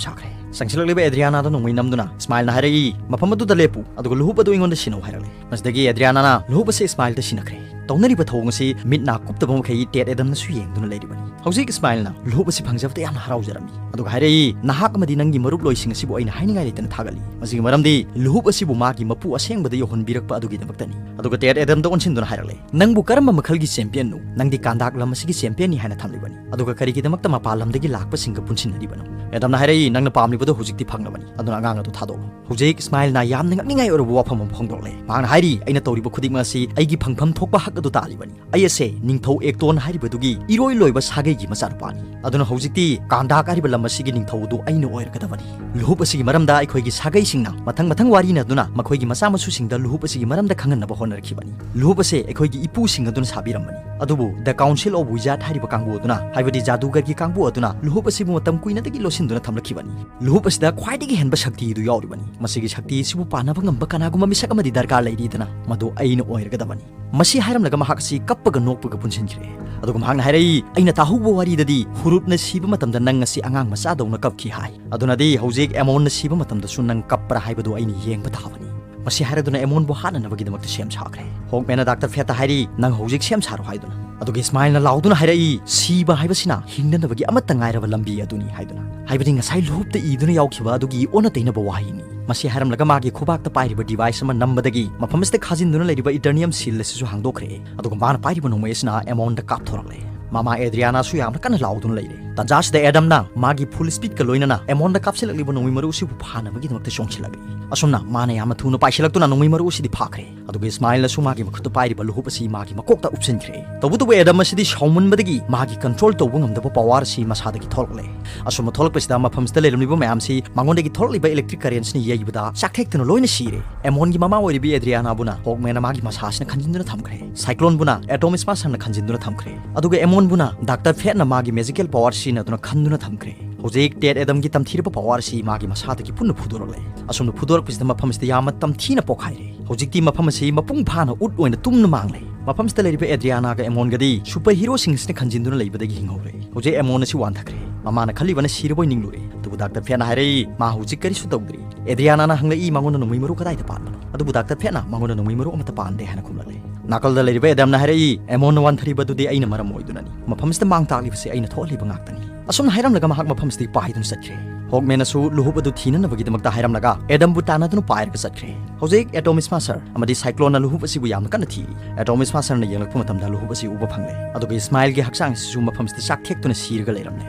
ꯁꯥꯈ꯭ꯔꯦ"꯫ ꯆꯪꯁꯤꯜꯂꯛꯂꯤꯕ ꯑꯦꯗ꯭ꯔꯤꯌꯥꯅꯥꯗ ꯅꯣꯡꯃꯩ ꯅꯝꯗꯨꯅ ꯏꯁꯃꯥꯏꯜꯅ ꯍꯥꯏꯔꯛꯏ, "ꯃꯐꯝ ꯑꯗꯨꯗ ꯂꯦꯞꯄꯨ, ꯑꯗꯨꯒ ꯂꯨꯍꯨꯞ ꯑꯗꯨ ꯑꯩꯉꯣꯟꯗ ꯁꯤꯟꯅꯧ" ꯍꯥꯏꯔꯛꯂꯦ꯫ ꯃꯁꯤꯗꯒꯤ ꯑꯦꯗ꯭ꯔꯤꯌꯥꯅꯥꯅ ꯂꯨꯍꯨꯞ ꯑꯁꯤ ꯏꯁꯃꯥꯏꯜꯗ ꯁꯤꯟꯅꯈ꯭ꯔꯦ꯫ ꯇꯧꯅꯔꯤꯕ ꯊꯧꯑꯣꯡ ꯑꯁꯤ ꯃꯤꯠ ꯅꯥ ꯀꯨꯞꯇꯕ ꯃꯈꯩ ꯇꯦꯠ ꯑꯦꯗꯝꯅꯁꯨ ꯌꯦꯡꯗꯨꯅ ꯂꯩꯔꯤꯕꯅꯤ꯫ ꯍꯧꯖꯤꯛ ꯏꯁꯃꯥꯏꯜꯅ ꯂꯨꯍꯨꯞ ꯑꯁꯤ ꯐꯪꯖꯕꯗ ꯌꯥꯝꯅ ꯍꯔꯥꯎꯖꯔꯝꯃꯤ, ꯑꯗꯨꯒ ꯍꯥꯏꯔꯛꯏ, "ꯅꯍꯥꯛ ꯑꯃꯗꯤ ꯅꯪꯒꯤ ꯃꯔꯨꯞꯂꯣꯏꯁꯤꯡ ꯑꯁꯤꯕꯨ ꯑꯩꯅ ꯍꯥꯏꯅꯤꯡꯉꯥꯏ ꯂꯩꯇꯅ ꯊꯥꯒꯠꯂꯤ꯫ ꯃꯁꯤꯒꯤ ꯃꯔꯝꯗꯤ ꯂꯨꯍꯨꯞ ꯑꯁꯤꯕꯨ ꯃꯥꯒꯤ ꯃꯄꯨ ꯑꯁꯦꯡꯕꯗ ꯌꯧꯍꯟꯕꯤꯔꯛꯄ ꯑꯗꯨꯒꯤꯗꯃꯛꯇꯅꯤ"꯫ ꯑꯗꯨꯒ ꯇꯦꯠ ꯑꯦꯗꯝꯗ ꯑꯣꯟꯁꯤꯟꯗꯨꯅ ꯍꯥꯏꯔꯛꯂꯦ, "ꯅꯪꯕꯨ ꯀꯔꯝꯕ ꯃꯈꯜꯒꯤ ꯆꯦꯝꯄꯤꯌꯟꯅꯣ? ꯅꯪꯗꯤ ꯀꯥꯟꯗꯥꯛ ꯂꯝ ꯑꯁꯤꯒꯤ ꯆꯦꯝꯄꯤꯌꯟꯅꯤ ꯍꯥꯏꯅ ꯊꯝꯂꯤꯕꯅꯤ꯫ ꯑꯗꯨꯒ ꯀꯔꯤꯒꯤꯗꯃꯛꯇ ꯃꯄꯥꯟ ꯂꯝꯗꯒꯤ ꯂꯥꯛꯄꯁꯤꯡꯒ ꯄꯨꯟꯁꯤꯟꯅꯔꯤꯕꯅꯣ?" ꯑꯦꯗꯝꯅ ꯍꯥꯏꯔꯛꯏ, "ꯅꯪꯅ ꯄꯥꯝꯂꯤꯕꯗꯣ ꯍꯧꯖꯤꯛꯇꯤ ꯐꯪꯂꯕꯅꯤ, ꯑꯗꯨꯅ ꯑꯉꯥꯡ ꯑꯗꯨ ꯊꯥꯗꯣꯛꯂꯣ"꯫ ꯍꯧꯖꯤꯛ ꯏꯁꯃꯥꯏꯜꯅ ꯌꯥꯝꯅ ꯉꯛꯅꯤꯡꯉꯥꯏ ꯑꯣꯏꯔꯕ ꯋꯥꯐꯝ ꯑꯃ ꯐꯣꯡꯗꯣꯛꯂꯦ꯫ ꯃꯍꯥꯛꯅ ꯍꯥꯏꯔꯤ, "ꯑꯩꯅ ꯇꯧꯔꯤꯕ ꯈꯨꯗꯤꯡꯃꯛ ꯑꯁꯤ ꯑꯩꯒꯤ ꯐꯪꯐꯝ ꯊꯣꯛꯄ ꯍꯛ ꯑꯗꯨ ꯇꯥꯜꯂꯤꯕꯅꯤ꯫ ꯑꯩ ꯑꯁꯦ ꯅꯤꯡꯊꯧ ꯑꯦꯛꯇꯣꯟ ꯍꯥꯏꯔꯤꯕꯗꯨꯒꯤ ꯏꯔꯣꯏ ꯂꯣꯏꯕ ꯁꯥꯒꯩꯒꯤ ꯃꯆꯥꯅꯨꯄꯥꯅꯤ꯫ ꯑꯗꯨꯅ ꯍꯧꯖꯤꯛꯇꯤ ꯀꯥꯟꯗꯥꯛ ꯍꯥꯏꯔꯤꯕ ꯂꯝ ꯑꯁꯤꯒꯤ ꯅꯤꯡꯊꯧ ꯑꯗꯨ ꯑꯩꯅ ꯑꯣꯏꯔꯒꯗꯕꯅꯤ"꯫ ꯂꯨꯍꯨꯞ ꯑꯁꯤꯒꯤ ꯃꯔꯝꯗ ꯑꯩꯈꯣꯏꯒꯤ ꯁꯥꯒꯩꯁꯤꯡꯅ ꯃꯊꯪ ꯃꯊꯪ ꯋꯥꯔꯤꯅꯗꯨꯅ ꯃꯈꯣꯏꯒꯤ ꯃꯆꯥ ꯃꯁꯨꯁꯤꯡꯗ ꯂꯨꯍꯨꯞ ꯑꯁꯤꯒꯤ ꯃꯔꯝꯗ ꯈꯪꯍꯟꯅꯕ ꯍꯣꯠꯅꯔꯛꯈꯤꯕꯅꯤ꯫ ꯂꯨꯍꯨꯞ ꯑꯁꯦ ꯑꯩꯈꯣꯏꯒꯤ ꯏꯄꯨꯁꯤꯡ ꯑꯗꯨꯅ ꯁꯥꯕꯤꯔꯝꯕꯅꯤ꯫ ꯑꯗꯨꯕꯨ The Council of Wizard ꯍꯥꯏꯔꯤꯕ ꯀꯥꯡꯕꯨ ꯑꯗꯨꯅ, ꯍꯥꯏꯕꯗꯤ ꯖꯥꯗꯨꯒꯔꯒꯤ ꯀꯥꯡꯕꯨ ꯑꯗꯨꯅ ꯂꯨꯍꯨꯞ ꯑꯁꯤꯕꯨ ꯃꯇꯝ ꯀꯨꯏꯅꯗꯒꯤ ꯂꯣꯠꯁꯤꯟꯗꯨꯅ ꯊꯝꯂꯛꯈꯤꯕꯅꯤ꯫ ꯂꯨꯍꯨꯞ ꯑꯁꯤꯗ ꯈ꯭ꯋꯥꯏꯗꯒꯤ ꯍꯦꯟꯕ ꯁꯛꯇꯤ ꯑꯗꯨ ꯌꯥꯎꯔꯤꯕꯅꯤ꯫ ꯃꯁꯤꯒꯤ ꯁꯛꯇꯤ ꯑꯁꯤꯕꯨ ꯄꯥꯟꯅꯕ ꯉꯝꯕ ꯀꯅꯥꯒꯨꯝꯕ ꯃꯤꯁꯛ ꯑꯃꯗꯤ ꯗꯔꯀꯥꯔ ꯂꯩꯔꯤꯗꯅ, ꯃꯗꯨ ꯑꯩꯅ ꯑꯣꯏꯔꯒꯗꯕꯅꯤ꯫ ꯃꯁꯤ ꯍꯥꯏꯔꯝꯂꯒ ꯃꯍꯥꯛ ꯑꯁꯤ ꯀꯞꯄꯒ ꯅꯣꯛꯄꯒ ꯄꯨꯟꯁꯤꯟꯈ꯭ꯔꯦ꯫ ꯑꯗꯨꯒ ꯃꯍꯥꯛꯅ ꯍꯥꯏꯔꯛꯏ, "ꯑꯩꯅ ꯇꯥꯍꯧꯕ ꯋꯥꯔꯤꯗꯗꯤ ꯍꯨꯔꯨꯠꯅ ꯁꯤꯕ ꯃꯇꯝꯗ ꯅꯪ ꯑꯁꯤ ꯑꯉꯥꯡ ꯃꯆꯥꯗꯧꯅ ꯀꯞꯈꯤ ꯍꯥꯏ꯫ ꯑꯗꯨꯅꯗꯤ ꯍꯧꯖꯤꯛ ꯑꯦꯃꯣꯟꯅ ꯁꯤꯕ ꯃꯇꯝꯗꯁꯨ ꯅꯪ ꯀꯞꯄ꯭ꯔꯥ ꯍꯥꯏꯕꯗꯨ ꯑꯩꯅ ꯌꯦꯡꯕ ꯇꯥꯕꯅꯤ꯫" ꯃꯁꯤ ꯍꯥꯏꯔꯗꯨꯅ ꯑꯦꯃꯣꯟꯕꯨ ꯍꯥꯠꯅꯅꯕꯒꯤꯗꯃꯛꯇ ꯁꯦꯝ ꯁꯥꯈ꯭ꯔꯦ꯫ ꯍꯣꯛꯃꯦꯟꯅ ꯗꯥꯛꯇꯔ ꯐꯦꯠꯇ ꯍꯥꯏꯔꯤ, "ꯅꯪ ꯍꯧꯖꯤꯛ ꯁꯦꯝ ꯁꯥꯔꯣ" ꯍꯥꯏꯗꯨꯅ꯫ ꯑꯗꯨꯒ ꯏꯁꯃꯥꯏꯜꯅ ꯂꯥꯎꯗꯨꯅ ꯍꯥꯏꯔꯛꯏ, "ꯁꯤꯕ ꯍꯥꯏꯕꯁꯤꯅ ꯍꯤꯡꯅꯅꯕꯒꯤ ꯑꯃꯠꯇ ꯉꯥꯏꯔꯕ ꯂꯝꯕꯤ ꯑꯗꯨꯅꯤ" ꯍꯥꯏꯗꯨꯅ꯫ ꯍꯥꯏꯕꯗꯤ ꯉꯁꯥꯏ ꯂꯨꯍꯨꯞꯇ ꯏꯗꯨꯅ ꯌꯥꯎꯈꯤꯕ ꯑꯗꯨꯒꯤ ꯑꯣꯟꯅ ꯇꯩꯅꯕ ꯋꯥꯍꯩꯅꯤ꯫ ꯃꯁꯤ ꯍꯥꯏꯔꯝꯂꯒ ꯃꯥꯒꯤ ꯈꯨꯕꯥꯛꯇ ꯄꯥꯏꯔꯤꯕ device ꯑꯃ ꯅꯝꯕꯗꯒꯤ ꯃꯐꯝ ꯑꯁꯤꯗ ꯈꯥꯖꯤꯟꯗꯨꯅ ꯂꯩꯔꯤꯕ Eternium seal ꯑꯁꯤꯁꯨ ꯍꯥꯡꯗꯣꯛꯈ꯭ꯔꯦ꯫ ꯑꯗꯨꯒ ꯃꯥꯅ ꯄꯥꯏꯔꯤꯕ ꯅꯣꯡꯃꯩ ꯑꯁꯤꯅ ꯑꯦꯃꯣꯟꯗ ꯀꯥꯞꯊꯣꯔꯛꯂꯦ꯫ ꯃꯃꯥ ꯑꯦꯗ꯭ꯔꯤꯌꯥꯅꯥꯁꯨ ꯌꯥꯝꯅ ꯀꯟꯅ ꯂꯥꯎꯗꯨꯅ ꯂꯩꯔꯦ꯫ ꯇꯟꯖꯥꯁꯤꯗ ꯑꯦꯗꯝꯅ ꯃꯥꯒꯤ full speedꯀ ꯂꯣꯏꯅꯅ ꯑꯦꯃꯣꯟꯗ ꯀꯥꯞꯁꯤꯜꯂꯛꯂꯤꯕ ꯅꯣꯡꯃꯩ ꯃꯔꯨ ꯑꯁꯤꯕꯨ ꯐꯥꯅꯕꯒꯤꯗꯃꯛꯇ ꯆꯣꯡꯁꯤꯜꯂꯛꯂꯤ꯫ ꯑꯁꯨꯝꯅ ꯃꯥꯅ ꯌꯥꯝꯅ ꯊꯨꯅ ꯄꯥꯏꯁꯤꯜꯂꯛꯇꯨꯅ ꯅꯣꯡꯃꯩ ꯃꯔꯨ ꯑꯁꯤꯗꯤ ꯐꯥꯈ꯭ꯔꯦ꯫ ꯑꯗꯨꯒ ꯏꯁꯃꯥꯏꯜꯅꯁꯨ ꯃꯥꯒꯤ ꯃꯈꯨꯠꯇ ꯄꯥꯏꯔꯤꯕ ꯂꯨꯍꯨꯞ ꯑꯁꯤ ꯃꯥꯒꯤ ꯃꯀꯣꯛꯇ ꯎꯞꯁꯤꯟꯈ꯭ꯔꯦ꯫ ꯇꯧꯕꯇꯕꯨ ꯑꯦꯗꯝ ꯑꯁꯤꯗꯤ ꯁꯥꯎꯃꯟꯕꯗꯒꯤ ꯃꯥꯒꯤ control ꯇꯧꯕ ꯉꯝꯗꯕ power ꯑꯁꯤ ꯃꯁꯥꯗꯒꯤ ꯊꯣꯛꯂꯛꯂꯦ꯫ ꯑꯁꯨꯝꯅ ꯊꯣꯛꯂꯛꯄꯁꯤꯗ ꯃꯐꯝꯁꯤꯗ ꯂꯩꯔꯝꯂꯤꯕ ꯃꯌꯥꯝꯁꯤ ꯃꯉꯣꯟꯗꯒꯤ ꯊꯣꯛꯂꯛꯂꯤꯕ electric currentꯁꯤꯅ ꯌꯩꯕꯗ ꯆꯥꯛꯊꯦꯛꯇꯨꯅ ꯂꯣꯏꯅ ꯁꯤꯔꯦ꯫ ꯑꯦꯃꯣꯟꯒꯤ ꯃꯃꯥ ꯑꯣꯏꯔꯤꯕꯤ ꯑꯦꯗ꯭ꯔꯤꯌꯥꯅꯥꯕꯨꯅ ꯍꯣꯛꯃꯦꯟꯅ ꯃꯥꯒꯤ ꯃꯁꯥꯁꯤꯅ ꯈꯟꯖꯤꯟꯗꯨꯅ ꯊꯝꯈ꯭ꯔꯦ꯫ ꯁꯥꯏꯀ꯭ꯂꯣꯟꯕꯨꯅ Atomic Smasherꯅ ꯈꯟꯖꯤꯟꯗꯨꯅ ꯊꯝꯈ꯭ꯔꯦ꯫ ꯑꯗꯨꯒ ꯑꯦꯃꯣꯟꯕꯨꯅ ꯗꯥꯛꯇꯔ ꯐꯦꯠꯅ ꯃꯥꯒꯤ magical power ꯁꯤꯖꯤꯟꯅꯗꯨꯅ ꯈꯟꯗꯨꯅ ꯊꯝꯈ꯭ꯔꯦ꯫ ꯍꯧꯖꯤꯛ ꯇꯦꯠ ꯑꯦꯗꯝꯒꯤ ꯇꯝꯊꯤꯔꯕ power ꯑꯁꯤ ꯃꯥꯒꯤ ꯃꯁꯥꯗꯒꯤ ꯄꯨꯟꯅ ꯐꯨꯗꯣꯔꯛꯂꯦ꯫ ꯑꯁꯨꯝꯅ ꯐꯨꯗꯣꯔꯛꯄꯁꯤꯗ ꯃꯐꯝ ꯑꯁꯤꯗ ꯌꯥꯝꯅ ꯇꯝꯊꯤꯅ ꯄꯣꯛꯈꯥꯏꯔꯦ꯫ ꯍꯧꯖꯤꯛꯇꯤ ꯃꯐꯝ ꯑꯁꯤ ꯃꯄꯨꯡ ꯐꯥꯅ ꯎꯠ ꯑꯣꯏꯅ ꯇꯨꯝꯅ ꯃꯥꯡꯂꯦ꯫ ꯃꯐꯝꯁꯤꯗ ꯂꯩꯔꯤꯕ ꯑꯦꯗ꯭ꯔꯤꯌꯥꯅꯥꯒ ꯑꯦꯃꯣꯟꯒꯗꯤ super heroꯁꯤꯡ ꯑꯁꯤꯅ ꯈꯟꯖꯤꯟꯗꯨꯅ ꯂꯩꯕꯗꯒꯤ ꯍꯤꯡꯍꯧꯔꯦ꯫ ꯍꯧꯖꯤꯛ ꯑꯦꯃꯣꯟ ꯑꯁꯤ ꯋꯥꯟꯊꯈ꯭ꯔꯦ꯫ ꯃꯃꯥꯅ ꯈꯜꯂꯤꯕꯅ ꯁꯤꯔꯕꯣꯏ ꯅꯤꯡꯂꯨꯔꯦ꯫ ꯑꯗꯨꯕꯨ ꯗꯥꯛꯇꯔ ꯐꯦꯠꯅ ꯍꯥꯏꯔꯛꯏ, "ꯃꯥ ꯍꯧꯖꯤꯛ ꯀꯔꯤꯁꯨ ꯇꯧꯗ꯭ꯔꯤ꯫" ꯑꯦꯗ꯭ꯔꯤꯌꯥꯅꯥꯅ ꯍꯪꯂꯛꯏ, "ꯃꯉꯣꯟꯗ ꯅꯣꯡꯃꯩ ꯃꯔꯨ ꯀꯗꯥꯏꯗ ꯄꯥꯟꯕꯅꯣ?" ꯑꯗꯨꯕꯨ ꯗꯥꯛꯇꯔ ꯐꯦꯠꯅ, "ꯃꯉꯣꯟꯗ ꯅꯣꯡꯃꯩ ꯃꯔꯨ ꯑꯃꯠꯇ ꯄꯥꯟꯗꯦ" ꯍꯥꯏꯅ ꯈꯨꯝꯂꯛꯂꯦ꯫ ꯅꯥꯀꯜꯗ ꯂꯩꯔꯤꯕ ꯑꯦꯗꯝꯅ ꯍꯥꯏꯔꯛꯏ, "ꯑꯦꯃꯣꯟꯅ ꯋꯥꯟꯊꯔꯤꯕ ꯑꯗꯨꯗꯤ ꯑꯩꯅ ꯃꯔꯝ ꯑꯣꯏꯗꯨꯅꯅꯤ꯫ ꯃꯐꯝꯁꯤꯗ ꯃꯥꯡ ꯇꯥꯛꯂꯤꯕꯁꯤ ꯑꯩꯅ ꯊꯣꯛꯍꯜꯂꯤꯕ ꯉꯥꯛꯇꯅꯤ꯫" ꯑꯁꯨꯝꯅ ꯍꯥꯏꯔꯝꯂꯒ ꯃꯍꯥꯛ ꯃꯐꯝꯁꯤꯗꯒꯤ ꯄꯥꯏꯗꯨꯅ ꯆꯠꯈ꯭ꯔꯦ꯫ ꯍꯣꯛꯃꯦꯟꯅꯁꯨ ꯂꯨꯍꯨꯞ ꯑꯗꯨ ꯊꯤꯅꯅꯕꯒꯤꯗꯃꯛꯇ ꯍꯥꯏꯔꯝꯂꯒ ꯑꯦꯗꯝꯕꯨ ꯇꯥꯟꯅꯗꯨꯅ ꯄꯥꯏꯔꯒ ꯆꯠꯈ꯭ꯔꯦ꯫ ꯍꯧꯖꯤꯛ Atomic Smasher ꯑꯃꯗꯤ ꯁꯥꯏꯀ꯭ꯂꯣꯟꯅ ꯂꯨꯍꯨꯞ ꯑꯁꯤꯕꯨ ꯌꯥꯝꯅ ꯀꯟꯅ ꯊꯤꯔꯤ꯫ Atomic Smasherꯅ ꯌꯦꯡꯂꯛꯄ ꯃꯇꯝꯗ ꯂꯨꯍꯨꯞ ꯑꯁꯤ ꯎꯕ ꯐꯪꯂꯦ꯫ ꯑꯗꯨꯒ ꯏꯁꯃꯥꯏꯜꯒꯤ ꯍꯛꯆꯥꯡ ꯑꯁꯤꯁꯨ ꯃꯐꯝꯁꯤꯗ ꯆꯥꯛ ꯊꯦꯛꯇꯨꯅ ꯁꯤꯔꯒ ꯂꯩꯔꯝꯂꯦ꯫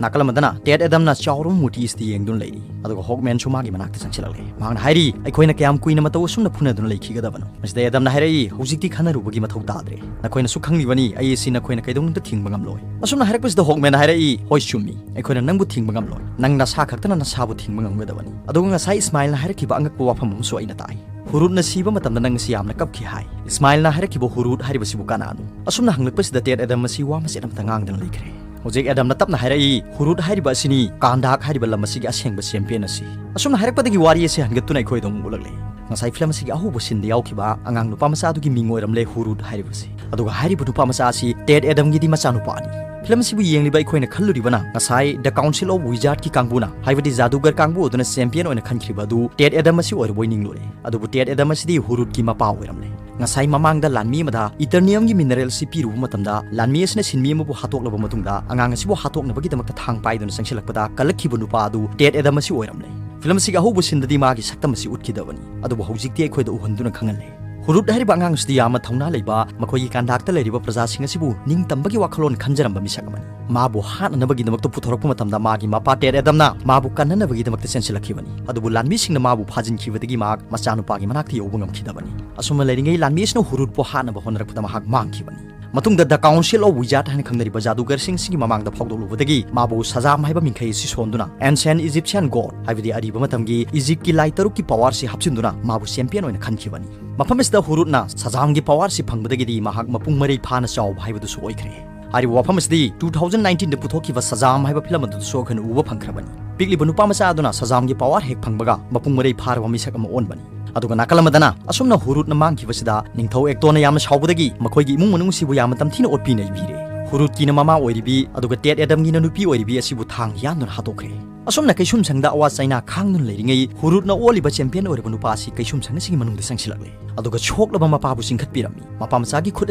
ꯅꯥꯀꯜ ꯑꯃꯗꯅ ꯇꯦꯠ ꯑꯦꯗꯝꯅ ꯆꯥꯎꯔꯕ ꯃꯨꯔꯇꯤ ꯑꯁꯤꯗ ꯌꯦꯡꯗꯨꯅ ꯂꯩꯔꯤ꯫ ꯑꯗꯨꯒ ꯍꯣꯛꯃꯦꯟꯁꯨ ꯃꯥꯒꯤ ꯃꯅꯥꯛꯇ ꯆꯪꯁꯤꯜꯂꯛꯂꯦ꯫ ꯃꯍꯥꯛꯅ ꯍꯥꯏꯔꯤ, "ꯑꯩꯈꯣꯏꯅ ꯀꯌꯥꯝ ꯀꯨꯏꯅ ꯃꯇꯧ ꯑꯁꯨꯝꯅ ꯐꯨꯅꯗꯨꯅ ꯂꯩꯈꯤꯒꯗꯕꯅꯣ?" ꯃꯁꯤꯗ ꯑꯦꯗꯝꯅ ꯍꯥꯏꯔꯛꯏ, "ꯍꯧꯖꯤꯛꯇꯤ ꯈꯟꯅꯔꯨꯕꯒꯤ ꯃꯊꯧ ꯇꯥꯗ꯭ꯔꯦ꯫ ꯅꯈꯣꯏꯅꯁꯨ ꯈꯪꯂꯤꯕꯅꯤ, ꯑꯩ ꯑꯁꯤ ꯅꯈꯣꯏꯅ ꯀꯩꯗꯧꯅꯨꯡꯗ ꯊꯤꯡꯕ ꯉꯝꯂꯣꯏ꯫" ꯑꯁꯨꯝꯅ ꯍꯥꯏꯔꯛꯄꯁꯤꯗ ꯍꯣꯛꯃꯦꯟꯅ ꯍꯥꯏꯔꯛꯏ, "ꯍꯣꯏ, ꯆꯨꯝꯃꯤ꯫ ꯑꯩꯈꯣꯏꯅ ꯅꯪꯕꯨ ꯊꯤꯡꯕ ꯉꯝꯂꯣꯏ꯫ ꯅꯪ ꯅꯁꯥ ꯈꯛꯇꯅ ꯅꯁꯥꯕꯨ ꯊꯤꯡꯕ ꯉꯝꯒꯗꯕꯅꯤ꯫" ꯑꯗꯨꯒ ꯉꯁꯥꯏ ꯏꯁꯃꯥꯏꯜꯅ ꯍꯥꯏꯔꯛꯈꯤꯕ ꯑꯉꯛꯄ ꯋꯥꯐꯝ ꯑꯃꯁꯨ ꯑꯩꯅ ꯇꯥꯏ꯫ ꯍꯨꯔꯨꯠꯅ ꯁꯤꯕ ꯃꯇꯝꯗ ꯅꯪ ꯑꯁꯤ ꯌꯥꯝꯅ ꯀꯞꯈꯤ ꯍꯥꯏ꯫ ꯏꯁꯃꯥꯏꯜꯅ ꯍꯥꯏꯔꯛꯈꯤꯕ ꯍꯨꯔꯨꯠ ꯍꯥꯏꯔꯤꯕꯁꯤꯕꯨ ꯀꯅꯥꯅꯣ? ꯑꯁꯨꯝꯅ ꯍꯪꯂꯛꯄꯁꯤꯗ ꯇꯦꯠ ꯑꯦꯗꯝ ꯑꯁꯤ ꯋꯥ ꯃꯆꯦꯠ ꯑꯃꯠꯇ ꯉꯥꯡꯗꯅ ꯂꯩꯈ꯭ꯔꯦ꯫ ꯍꯧꯖꯤꯛ ꯑꯦꯗꯝꯅ ꯇꯞꯅ ꯍꯥꯏꯔꯛꯏ, ꯍꯨꯔꯨꯠ ꯍꯥꯏꯔꯤꯕ ꯑꯁꯤꯅꯤ ꯀꯥꯟꯗꯥꯛ ꯍꯥꯏꯔꯤꯕ ꯂꯝ ꯑꯁꯤꯒꯤ ꯑꯁꯦꯡꯕ ꯆꯦꯝꯄꯤꯌꯟ ꯑꯁꯤ꯫ ꯑꯁꯨꯝꯅ ꯍꯥꯏꯔꯛꯄꯗꯒꯤ ꯋꯥꯔꯤ ꯑꯁꯤ ꯍꯟꯒꯠꯇꯨꯅ ꯑꯩꯈꯣꯏꯗ ꯑꯃꯨꯛ ꯎꯠꯂꯛꯂꯦ꯫ ꯉꯁꯥꯏ ꯐꯤꯂꯝ ꯑꯁꯤꯒꯤ ꯑꯍꯧꯕ ꯁꯤꯟꯗ ꯌꯥꯎꯈꯤꯕ ꯑꯉꯥꯡ ꯅꯨꯄꯥ ꯃꯆꯥ ꯑꯗꯨꯒꯤ ꯃꯤꯡ ꯑꯣꯏꯔꯝꯂꯦ ꯍꯨꯔꯨꯠ ꯍꯥꯏꯔꯤꯕꯁꯤ꯫ ꯑꯗꯨꯒ ꯍꯥꯏꯔꯤꯕ ꯅꯨꯄꯥ ꯃꯆꯥ ꯑꯁꯤ ꯇꯦꯠ ꯑꯦꯗꯝꯒꯤꯗꯤ ꯃꯆꯥꯅꯨꯄꯥꯅꯤ꯫ ꯐꯤꯂꯝ ꯑꯁꯤꯕꯨ ꯌꯦꯡꯂꯤꯕ ꯑꯩꯈꯣꯏꯅ ꯈꯜꯂꯨꯔꯤꯕꯅ ꯉꯁꯥꯏ The Council of Wizard ꯀꯤ ꯀꯥꯡꯕꯨꯅ, ꯍꯥꯏꯕꯗꯤ ꯖꯥꯗꯨꯒꯔ ꯀꯥꯡꯕꯨ ꯑꯗꯨꯅ ꯆꯦꯝꯄꯤꯌꯟ ꯑꯣꯏꯅ ꯈꯟꯈꯤꯕ ꯑꯗꯨ ꯇꯦꯠ ꯑꯦꯗꯝ ꯑꯁꯤ ꯑꯣꯏꯔꯕꯣꯏ ꯅꯤꯡꯂꯨꯔꯦ꯫ ꯑꯗꯨꯕꯨ ꯇꯦꯠ ꯑꯦꯗꯝ ꯑꯁꯤꯗꯤ ꯍꯨꯔꯨꯠꯀꯤ ꯃꯄꯥ ꯑꯣꯏꯔꯝꯂꯦ꯫ ꯉꯁꯥꯏ ꯃꯃꯥꯡꯗ ꯂꯥꯟꯃꯤ ꯑꯃꯗ ꯏꯇꯔꯅꯤꯌꯝꯒꯤ ꯃꯤꯅꯔꯦꯜ ꯑꯁꯤ ꯄꯤꯔꯨꯕ ꯃꯇꯝꯗ, ꯂꯥꯟꯃꯤ ꯑꯁꯤꯅ ꯁꯤꯟꯃꯤ ꯑꯃꯕꯨ ꯍꯥꯠꯇꯣꯛꯂꯕ ꯃꯇꯨꯡꯗ, ꯑꯉꯥꯡ ꯑꯁꯤꯕꯨ ꯍꯥꯠꯇꯣꯛꯅꯕꯒꯤꯗꯃꯛꯇ ꯊꯥꯡ ꯄꯥꯏꯗꯨꯅ ꯆꯪꯁꯤꯜꯂꯛꯄꯗ ꯀꯜꯂꯛꯈꯤꯕ ꯅꯨꯄꯥ ꯑꯗꯨ ꯇꯦꯠ ꯑꯦꯗꯝ ꯑꯁꯤ ꯑꯣꯏꯔꯝꯂꯦ꯫ ꯐꯤꯂꯝ ꯑꯁꯤꯒꯤ ꯑꯍꯧꯕ ꯁꯤꯟꯗꯗꯤ ꯃꯥꯒꯤ ꯁꯛꯇꯝ ꯑꯁꯤ ꯎꯠꯈꯤꯗꯕꯅꯤ, ꯑꯗꯨꯕꯨ ꯍꯧꯖꯤꯛꯇꯤ ꯑꯩꯈꯣꯏꯗ ꯎꯍꯟꯗꯨꯅ ꯈꯪꯍꯜꯂꯦ꯫ ꯍꯨꯔꯨꯠ ꯍꯥꯏꯔꯤꯕ ꯑꯉꯥꯡ ꯑꯁꯤꯗꯤ ꯌꯥꯝꯅ ꯊꯧꯅꯥ ꯂꯩꯕ, ꯃꯈꯣꯏꯒꯤ ꯀꯥꯟꯗꯥꯛꯇ ꯂꯩꯔꯤꯕ ꯄ꯭ꯔꯖꯥꯁꯤꯡ ꯑꯁꯤꯕꯨ ꯅꯤꯡꯇꯝꯕꯒꯤ ꯋꯥꯈꯜꯂꯣꯟ ꯈꯟꯖꯔꯝꯕ ꯃꯤꯁꯛ ꯑꯃꯅꯤ꯫ ꯃꯥꯕꯨ ꯍꯥꯠꯅꯅꯕꯒꯤꯗꯃꯛꯇ ꯄꯨꯊꯣꯔꯛꯄ ꯃꯇꯝꯗ ꯃꯥꯒꯤ ꯃꯄꯥ ꯇꯦꯠ ꯑꯦꯗꯝꯅ ꯃꯥꯕꯨ ꯀꯟꯅꯅꯕꯒꯤꯗꯃꯛꯇ ꯆꯦꯟꯁꯤꯜꯂꯛꯈꯤꯕꯅꯤ꯫ ꯑꯗꯨꯕꯨ ꯂꯥꯟꯃꯤꯁꯤꯡꯅ ꯃꯥꯕꯨ ꯐꯥꯖꯤꯟꯈꯤꯕꯗꯒꯤ ꯃꯍꯥꯛ ꯃꯆꯥꯅꯨꯄꯥꯒꯤ ꯃꯅꯥꯛꯇ ꯌꯧꯕ ꯉꯝꯈꯤꯗꯕꯅꯤ꯫ ꯑꯁꯨꯝꯅ ꯂꯩꯔꯤꯉꯩ ꯂꯥꯟꯃꯤ ꯑꯁꯤꯅ ꯍꯨꯔꯨꯠꯄꯨ ꯍꯥꯠꯅꯕ ꯍꯣꯠꯅꯔꯛꯄꯗ ꯃꯍꯥꯛ ꯃꯥꯡꯈꯤꯕꯅꯤ꯫ ꯃꯇꯨꯡꯗ The Council of Wizard ꯍꯥꯏꯅ ꯈꯪꯅꯔꯤꯕ ꯖꯥꯗꯨꯒꯔꯁꯤꯡꯁꯤꯒꯤ ꯃꯃꯥꯡꯗ ꯐꯥꯎꯗꯣꯛꯂꯨꯕꯗꯒꯤ ꯃꯥꯕꯨ ꯁꯖꯥꯝ ꯍꯥꯏꯕ ꯃꯤꯡꯈꯩ ꯑꯁꯤ ꯁꯣꯟꯗꯨꯅ Ancient Egyptian God, ꯍꯥꯏꯕꯗꯤ ꯑꯔꯤꯕ ꯃꯇꯝꯒꯤ ꯏꯖꯤꯞꯀꯤ ꯂꯥꯏ ꯇꯔꯨꯛꯀꯤ ꯄꯋꯥꯔꯁꯤ ꯍꯥꯞꯆꯤꯟꯗꯨꯅ ꯃꯥꯕꯨ ꯆꯦꯝꯄꯤꯌꯟ ꯑꯣꯏꯅ ꯈꯟꯈꯤꯕꯅꯤ꯫ ꯃꯐꯝ ꯑꯁꯤꯗ ꯍꯨꯔꯨꯠꯅ ꯁꯖꯥꯝꯒꯤ ꯄꯋꯥꯔꯁꯤ ꯐꯪꯕꯗꯒꯤꯗꯤ ꯃꯍꯥꯛ ꯃꯄꯨꯡ ꯃꯔꯩ ꯐꯥꯅ ꯆꯥꯎꯕ ꯍꯥꯏꯕꯗꯨꯁꯨ ꯑꯣꯏꯈ꯭ꯔꯦ꯫ ꯍꯥꯏꯔꯤꯕ ꯋꯥꯐꯝ ꯑꯁꯤꯗꯤ two thousand nineteen ꯗ ꯄꯨꯊꯣꯛꯈꯤꯕ ꯁꯖꯥꯝ ꯍꯥꯏꯕ ꯐꯤꯂꯝ ꯑꯗꯨꯗꯁꯨ ꯑꯩꯈꯣꯏꯅ ꯎꯕ ꯐꯪꯈ꯭ꯔꯕꯅꯤ꯫ ꯄꯤꯛꯂꯤꯕ ꯅꯨꯄꯥ ꯃꯆꯥ ꯑꯗꯨꯅ ꯁꯖꯥꯝꯒꯤ ꯄꯋꯥꯔ ꯍꯦꯛ ꯐꯪꯕꯒ ꯃꯄꯨꯡ ꯃꯔꯩ ꯐꯥꯔꯕ ꯃꯤꯁꯛ ꯑꯃ ꯑꯣꯟꯕꯅꯤ꯫ ꯑꯗꯨꯒ ꯅꯥꯀꯜ ꯑꯃꯗꯅ ꯑꯁꯨꯝꯅ ꯍꯨꯔꯨꯠꯅ ꯃꯥꯡꯈꯤꯕꯁꯤꯗ ꯅꯤꯡꯊꯧ ꯑꯦꯛꯇꯣꯟꯅ ꯌꯥꯝꯅ ꯁꯥꯎꯕꯗꯒꯤ ꯃꯈꯣꯏꯒꯤ ꯏꯃꯨꯡ ꯃꯅꯨꯡꯁꯤꯕꯨ ꯌꯥꯝꯅ ꯇꯝꯊꯤꯅ ꯑꯣꯠꯄꯤ ꯅꯩꯕꯤꯔꯦ꯫ ꯍꯨꯔꯨꯠꯀꯤꯅ ꯃꯃꯥ ꯑꯣꯏꯔꯤꯕꯤ ꯑꯗꯨꯒ ꯇꯦꯠ ꯑꯦꯗꯝꯒꯤꯅ ꯅꯨꯄꯤ ꯑꯣꯏꯔꯤꯕꯤ ꯑꯁꯤꯕꯨ ꯊꯥꯡ ꯌꯥꯟꯗꯨꯅ ꯍꯥꯠꯇꯣꯛꯈ꯭ꯔꯦ꯫ ꯑꯁꯨꯝꯅ ꯀꯩꯁꯨꯝꯁꯪꯗ ꯑꯋꯥ ꯆꯩꯅꯥ ꯈꯥꯡꯗꯨꯅ ꯂꯩꯔꯤꯉꯩ ꯍꯨꯔꯨꯠꯅ ꯑꯣꯜꯂꯤꯕ ꯆꯦꯝꯄꯤꯌꯟ ꯑꯣꯏꯔꯕ ꯅꯨꯄꯥ ꯑꯁꯤ ꯀꯩꯁꯨꯝꯁꯪ ꯑꯁꯤꯒꯤ ꯃꯅꯨꯡꯗ ꯆꯪꯁꯤꯜꯂꯛꯂꯦ꯫ ꯑꯗꯨꯒ ꯁꯣꯛꯂꯕ ꯃꯄꯥꯕꯨ ꯆꯤꯡꯈꯠꯄꯤꯔꯝꯃꯤ꯫ ꯃꯄꯥ ꯃꯆꯥꯒꯤ ꯈꯨꯠ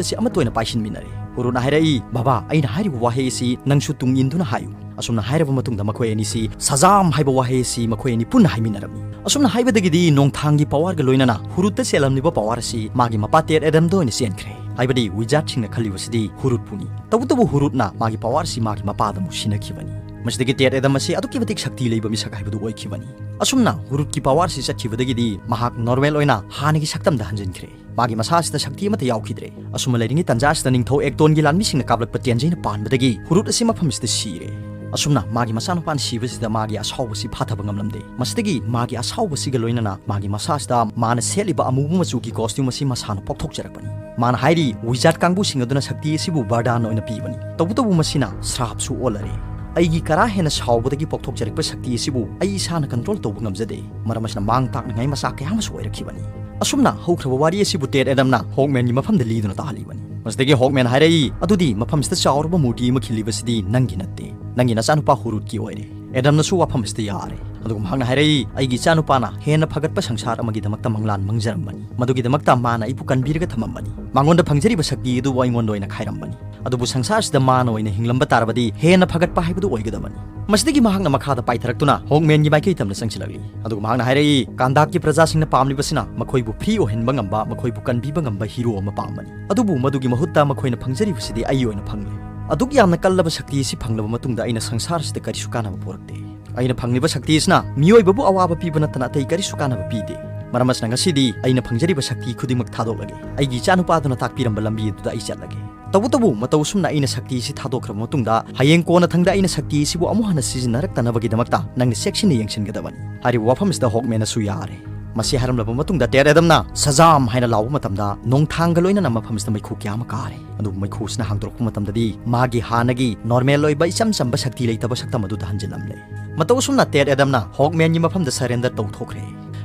ꯑꯁꯤ ꯑꯃꯠꯇ ꯑꯣꯏꯅ ꯄꯥꯏꯁꯤꯟꯃꯤꯟꯅꯔꯦ꯫ ꯍꯨꯔꯨꯠꯅ ꯍꯥꯏꯔꯛꯏ, "ꯕꯕꯥ, ꯑꯩꯅ ꯍꯥꯏꯔꯤꯕ ꯋꯥꯍꯩ ꯑꯁꯤ ꯅꯪꯁꯨ ꯇꯨꯡ ꯏꯟꯗꯨꯅ ꯍꯥꯏꯌꯨ꯫" ꯑꯁꯨꯝꯅ ꯍꯥꯏꯔꯕ ꯃꯇꯨꯡꯗ ꯃꯈꯣꯏ ꯑꯅꯤꯁꯤ ꯁꯖꯥꯝ ꯍꯥꯏꯕ ꯋꯥꯍꯩ ꯑꯁꯤ ꯃꯈꯣꯏ ꯑꯅꯤ ꯄꯨꯟꯅ ꯍꯥꯏꯃꯤꯟꯅꯔꯝꯃꯤ꯫ ꯑꯁꯨꯝꯅ ꯍꯥꯏꯕꯗꯒꯤꯗꯤ ꯅꯣꯡꯊꯥꯡꯒꯤ ꯄꯋꯥꯔꯒ ꯂꯣꯏꯅꯅ ꯍꯨꯔꯨꯠꯇ ꯆꯦꯜꯂꯝꯂꯤꯕ ꯄꯋꯥꯔ ꯑꯁꯤ ꯃꯥꯒꯤ ꯃꯄꯥ ꯇꯦꯠ ꯑꯦꯗꯝꯗ ꯑꯣꯏꯅ ꯆꯦꯟꯈ꯭ꯔꯦ꯫ ꯍꯥꯏꯕꯗꯤ ꯋꯤꯖꯥꯔꯗꯁꯤꯡꯅ ꯈꯜꯂꯤꯕꯁꯤꯗꯤ ꯍꯨꯔꯨꯠꯄꯨꯅꯤ꯫ ꯇꯧꯕꯇꯕꯨ ꯍꯨꯔꯨꯠꯅ ꯃꯥꯒꯤ ꯄꯋꯥꯔ ꯑꯁꯤ ꯃꯥꯒꯤ ꯃꯄꯥꯗ ꯑꯃꯨꯛ ꯁꯤꯟꯅꯈꯤꯕꯅꯤ꯫ ꯃꯁꯤꯗꯒꯤ ꯇꯦꯠ ꯑꯦꯗꯝ ꯑꯁꯤ ꯑꯗꯨꯛꯀꯤ ꯃꯇꯤꯛ ꯁꯛꯇꯤ ꯂꯩꯕ ꯃꯤꯁꯛ ꯍꯥꯏꯕꯗꯨ ꯑꯣꯏꯈꯤꯕꯅꯤ꯫ ꯑꯁꯨꯝꯅ ꯍꯨꯔꯨꯠꯀꯤ ꯄꯋꯥꯔ ꯑꯁꯤ ꯆꯠꯈꯤꯕꯗꯒꯤꯗꯤ ꯃꯍꯥꯛ ꯅꯣꯔꯃꯦꯜ ꯑꯣꯏꯅ ꯍꯥꯟꯅꯒꯤ ꯁꯛꯇꯝꯗ ꯍꯟꯖꯤꯟꯈ꯭ꯔꯦ꯫ ꯃꯥꯒꯤ ꯃꯁꯥꯁꯤꯗ ꯁꯛꯇꯤ ꯑꯃꯠꯇ ꯌꯥꯎꯈꯤꯗ꯭ꯔꯦ꯫ ꯑꯁꯨꯝꯅ ꯂꯩꯔꯤꯉꯩ ꯇꯥꯟꯖꯥꯁꯤꯗ ꯅꯤꯡꯊꯧ ꯑꯦꯛꯇꯣꯟꯒꯤ ꯂꯥꯟꯃꯤꯁꯤꯡꯅ ꯀꯥꯞꯂꯛꯄ ꯇꯦꯟꯖꯩꯅ ꯄꯥꯟꯕꯗꯒꯤ ꯍꯨꯔꯨꯠ ꯑꯁꯤ ꯃꯐꯝꯁꯤꯗ ꯁꯤꯔꯦ꯫ ꯑꯁꯨꯝꯅ ꯃꯥꯒꯤ ꯃꯆꯥꯅꯨꯄꯥꯅ ꯁꯤꯕꯁꯤꯗ ꯃꯥꯒꯤ ꯑꯁꯥꯎꯕꯁꯤ ꯐꯥꯊꯕ ꯉꯝꯂꯝꯗꯦ꯫ ꯃꯁꯤꯗꯒꯤ ꯃꯥꯒꯤ ꯑꯁꯥꯎꯕꯁꯤꯒ ꯂꯣꯏꯅꯅ ꯃꯥꯒꯤ ꯃꯁꯥꯁꯤꯗ ꯃꯥꯅ ꯁꯦꯠꯂꯤꯕ ꯑꯃꯨꯕ ꯃꯆꯨꯒꯤ costume ꯑꯁꯤ ꯃꯁꯥꯅ ꯄꯣꯛꯊꯣꯛꯆꯔꯛꯄꯅꯤ꯫ ꯃꯥꯅ ꯍꯥꯏꯔꯤ, wizard ꯀꯥꯡꯕꯨꯁꯤꯡ ꯑꯗꯨꯅ ꯁꯛꯇꯤ ꯑꯁꯤꯕꯨ ꯕꯔꯗꯥꯟ ꯑꯣꯏꯅ ꯄꯤꯕꯅꯤ꯫ ꯇꯧꯕꯇꯕꯨ ꯃꯁꯤꯅ ꯁ꯭ꯔꯥꯞꯁꯨ ꯑꯣꯜꯂꯔꯦ꯫ ꯑꯩꯒꯤ ꯀꯔꯥ ꯍꯦꯟꯅ ꯁꯥꯎꯕꯗꯒꯤ ꯄꯣꯛꯊꯣꯛꯆꯔꯛꯄ ꯁꯛꯇꯤ ꯑꯁꯤꯕꯨ ꯑꯩ ꯏꯁꯥꯅ control ꯇꯧꯕ ꯉꯝꯖꯗꯦ꯫ ꯃꯔꯝ ꯑꯁꯤꯅ ꯃꯥꯡ ꯇꯥꯛꯅꯤꯡꯉꯥꯏ ꯃꯆꯥꯛ ꯀꯌꯥ ꯑꯃꯁꯨ ꯑꯣꯏꯔꯛꯈꯤꯕꯅꯤ꯫ ꯑꯁꯨꯝꯅ ꯍꯧꯈ꯭ꯔꯕ ꯋꯥꯔꯤ ꯑꯁꯤꯕꯨ ꯇꯦꯠ ꯑꯦꯗꯝꯅ ꯍꯣꯛꯃꯦꯟꯒꯤ ꯃꯐꯝꯗ ꯂꯤꯗꯨꯅ ꯇꯥꯍꯜꯂꯤꯕꯅꯤ꯫ ꯃꯁꯤꯗꯒꯤ ꯍꯣꯛꯃꯦꯟ ꯍꯥꯏꯔꯛꯏ, "ꯑꯗꯨꯗꯤ ꯃꯐꯝꯁꯤꯗ ꯆꯥꯎꯔꯕ ꯃꯨꯔꯇꯤ ꯑꯃ ꯈꯤꯜꯂꯤꯕꯁꯤꯗꯤ ꯅꯪꯒꯤ ꯅꯠꯇꯦ꯫ ꯅꯪꯒꯤ ꯅꯆꯥꯅꯨꯄꯥ ꯍꯨꯔꯨꯠꯀꯤ ꯑꯣꯏꯔꯦ꯫" ꯑꯦꯗꯝꯅꯁꯨ ꯋꯥꯐꯝ ꯑꯁꯤꯗ ꯌꯥꯔꯦ꯫ ꯑꯗꯨꯒ ꯃꯍꯥꯛꯅ ꯍꯥꯏꯔꯛꯏ, "ꯑꯩꯒꯤ ꯏꯆꯥꯅꯨꯄꯥꯅ ꯍꯦꯟꯅ ꯐꯒꯠꯄ ꯁꯪꯁꯥꯔ ꯑꯃꯒꯤꯗꯃꯛꯇ ꯃꯪꯂꯥꯟ ꯃꯪꯖꯔꯝꯕꯅꯤ꯫ ꯃꯗꯨꯒꯤꯗꯃꯛꯇ ꯃꯥꯅ ꯑꯩꯕꯨ ꯀꯟꯕꯤꯔꯒ ꯊꯝꯃꯝꯕꯅꯤ꯫ ꯃꯉꯣꯟꯗ ꯐꯪꯖꯔꯤꯕ ꯁꯛꯇꯤ ꯑꯗꯨꯕꯨ ꯑꯩꯉꯣꯟꯗ ꯑꯣꯏꯅ ꯈꯥꯏꯔꯝꯕꯅꯤ꯫ ꯑꯗꯨꯕꯨ ꯁꯪꯁꯥꯔꯁꯤꯗ ꯃꯥꯅ ꯑꯣꯏꯅ ꯍꯤꯡꯂꯝꯕ ꯇꯥꯔꯕꯗꯤ ꯍꯦꯟꯅ ꯐꯒꯠꯄ ꯍꯥꯏꯕꯗꯨ ꯑꯣꯏꯒꯗꯕꯅꯤ꯫" ꯃꯁꯤꯗꯒꯤ ꯃꯍꯥꯛꯅ ꯃꯈꯥꯗ ꯄꯥꯏꯊꯔꯛꯇꯨꯅ ꯍꯣꯛꯃꯦꯟꯒꯤ ꯃꯥꯏꯀꯩ ꯇꯝꯅ ꯆꯪꯁꯤꯜꯂꯛꯂꯤ꯫ ꯑꯗꯨꯒ ꯃꯍꯥꯛꯅ ꯍꯥꯏꯔꯛꯏ, "ꯀꯥꯟꯗꯥꯛꯀꯤ ꯄ꯭ꯔꯖꯥꯁꯤꯡꯅ ꯄꯥꯝꯂꯤꯕꯁꯤꯅ ꯃꯈꯣꯏꯕꯨ free ꯑꯣꯏꯍꯟꯕ ꯉꯝꯕ, ꯃꯈꯣꯏꯕꯨ ꯀꯟꯕꯤꯕ ꯉꯝꯕ hero ꯑꯃ ꯄꯥꯝꯕꯅꯤ꯫ ꯑꯗꯨꯕꯨ ꯃꯗꯨꯒꯤ ꯃꯍꯨꯠꯇ ꯃꯈꯣꯏꯅ ꯐꯪꯖꯔꯤꯕꯁꯤꯗꯤ ꯑꯩ ꯑꯣꯏꯅ ꯐꯪꯂꯦ꯫ ꯑꯗꯨꯛ ꯌꯥꯝꯅ ꯀꯜꯂꯕ ꯁꯛꯇꯤ ꯑꯁꯤ ꯐꯪꯂꯕ ꯃꯇꯨꯡꯗ ꯑꯩꯅ ꯁꯪꯁꯥꯔꯁꯤꯗ ꯀꯔꯤꯁꯨ ꯀꯥꯟꯅꯕ ꯄꯨꯔꯛꯇꯦ꯫ ꯑꯩꯅ ꯐꯪꯂꯤꯕ ꯁꯛꯇꯤ ꯑꯁꯤꯅ ꯃꯤꯑꯣꯏꯕꯕꯨ ꯑꯋꯥꯕ ꯄꯤꯕ ꯅꯠꯇꯅ ꯑꯇꯩ ꯀꯔꯤꯁꯨ ꯀꯥꯟꯅꯕ ꯄꯤꯗꯦ꯫ ꯃꯔꯝ ꯑꯁꯤꯅ ꯉꯁꯤꯗꯤ ꯑꯩꯅ ꯐꯪꯖꯔꯤꯕ ꯁꯛꯇꯤ ꯈꯨꯗꯤꯡꯃꯛ ꯊꯥꯗꯣꯛꯂꯒꯦ꯫ ꯑꯩꯒꯤ ꯏꯆꯥꯅꯨꯄꯥꯗꯨꯅ ꯇꯥꯛꯄꯤꯔꯝꯕ ꯂꯝꯕꯤ ꯑꯗꯨꯗ ꯑꯩ ꯆꯠꯂꯒꯦ꯫ ꯇꯧꯕꯇꯕꯨ ꯃꯇꯧ ꯑꯁꯨꯝꯅ ꯑꯩꯅ ꯁꯛꯇꯤ ꯑꯁꯤ ꯊꯥꯗꯣꯛꯈ꯭ꯔꯕ ꯃꯇꯨꯡꯗ ꯍꯌꯦꯡ ꯀꯣꯟꯅꯊꯪꯗ ꯑꯩꯅ ꯁꯛꯇꯤ ꯑꯁꯤꯕꯨ ꯑꯃꯨꯛ ꯍꯟꯅ ꯁꯤꯖꯤꯟꯅꯔꯛꯇꯅꯕꯒꯤꯗꯃꯛꯇ ꯅꯪꯅ ꯆꯦꯛꯁꯤꯟꯅ ꯌꯦꯡꯁꯤꯟꯒꯗꯕꯅꯤ꯫" ꯍꯥꯏꯔꯤꯕ ꯋꯥꯐꯝ ꯑꯁꯤꯗ ꯍꯣꯛꯃꯦꯟꯅꯁꯨ ꯌꯥꯔꯦ꯫ ꯃꯁꯤ ꯍꯥꯏꯔꯝꯂꯕ ꯃꯇꯨꯡꯗ ꯇꯦꯠ ꯑꯦꯗꯝꯅ "ꯁꯖꯥꯝ" ꯍꯥꯏꯅ ꯂꯥꯎꯕ ꯃꯇꯝꯗ ꯅꯣꯡꯊꯥꯡꯒ ꯂꯣꯏꯅꯅ ꯃꯐꯝꯁꯤꯗ ꯃꯩꯈꯨ ꯀꯌꯥ ꯑꯃ ꯀꯥꯔꯦ꯫ ꯑꯗꯨꯕꯨ ꯃꯩꯈꯨꯁꯤꯅ ꯍꯥꯡꯗꯣꯔꯛꯄ ꯃꯇꯝꯗꯗꯤ ꯃꯥꯒꯤ ꯍꯥꯟꯅꯒꯤ normal ꯑꯣꯏꯕ ꯏꯆꯝ ꯆꯝꯕ ꯁꯛꯇꯤ ꯂꯩꯇꯕ ꯁꯛꯇꯝ ꯑꯗꯨꯗ ꯍꯟꯖꯤꯜꯂꯝꯂꯦ꯫ ꯃꯇꯧ ꯑꯁꯨꯝꯅ ꯇꯦꯠ ꯑꯦꯗꯝꯅ ꯍꯣꯛꯃꯦꯟꯒꯤ ꯃꯐꯝꯗ surrender ꯇꯧꯊꯣꯛꯈ꯭ꯔꯦ꯫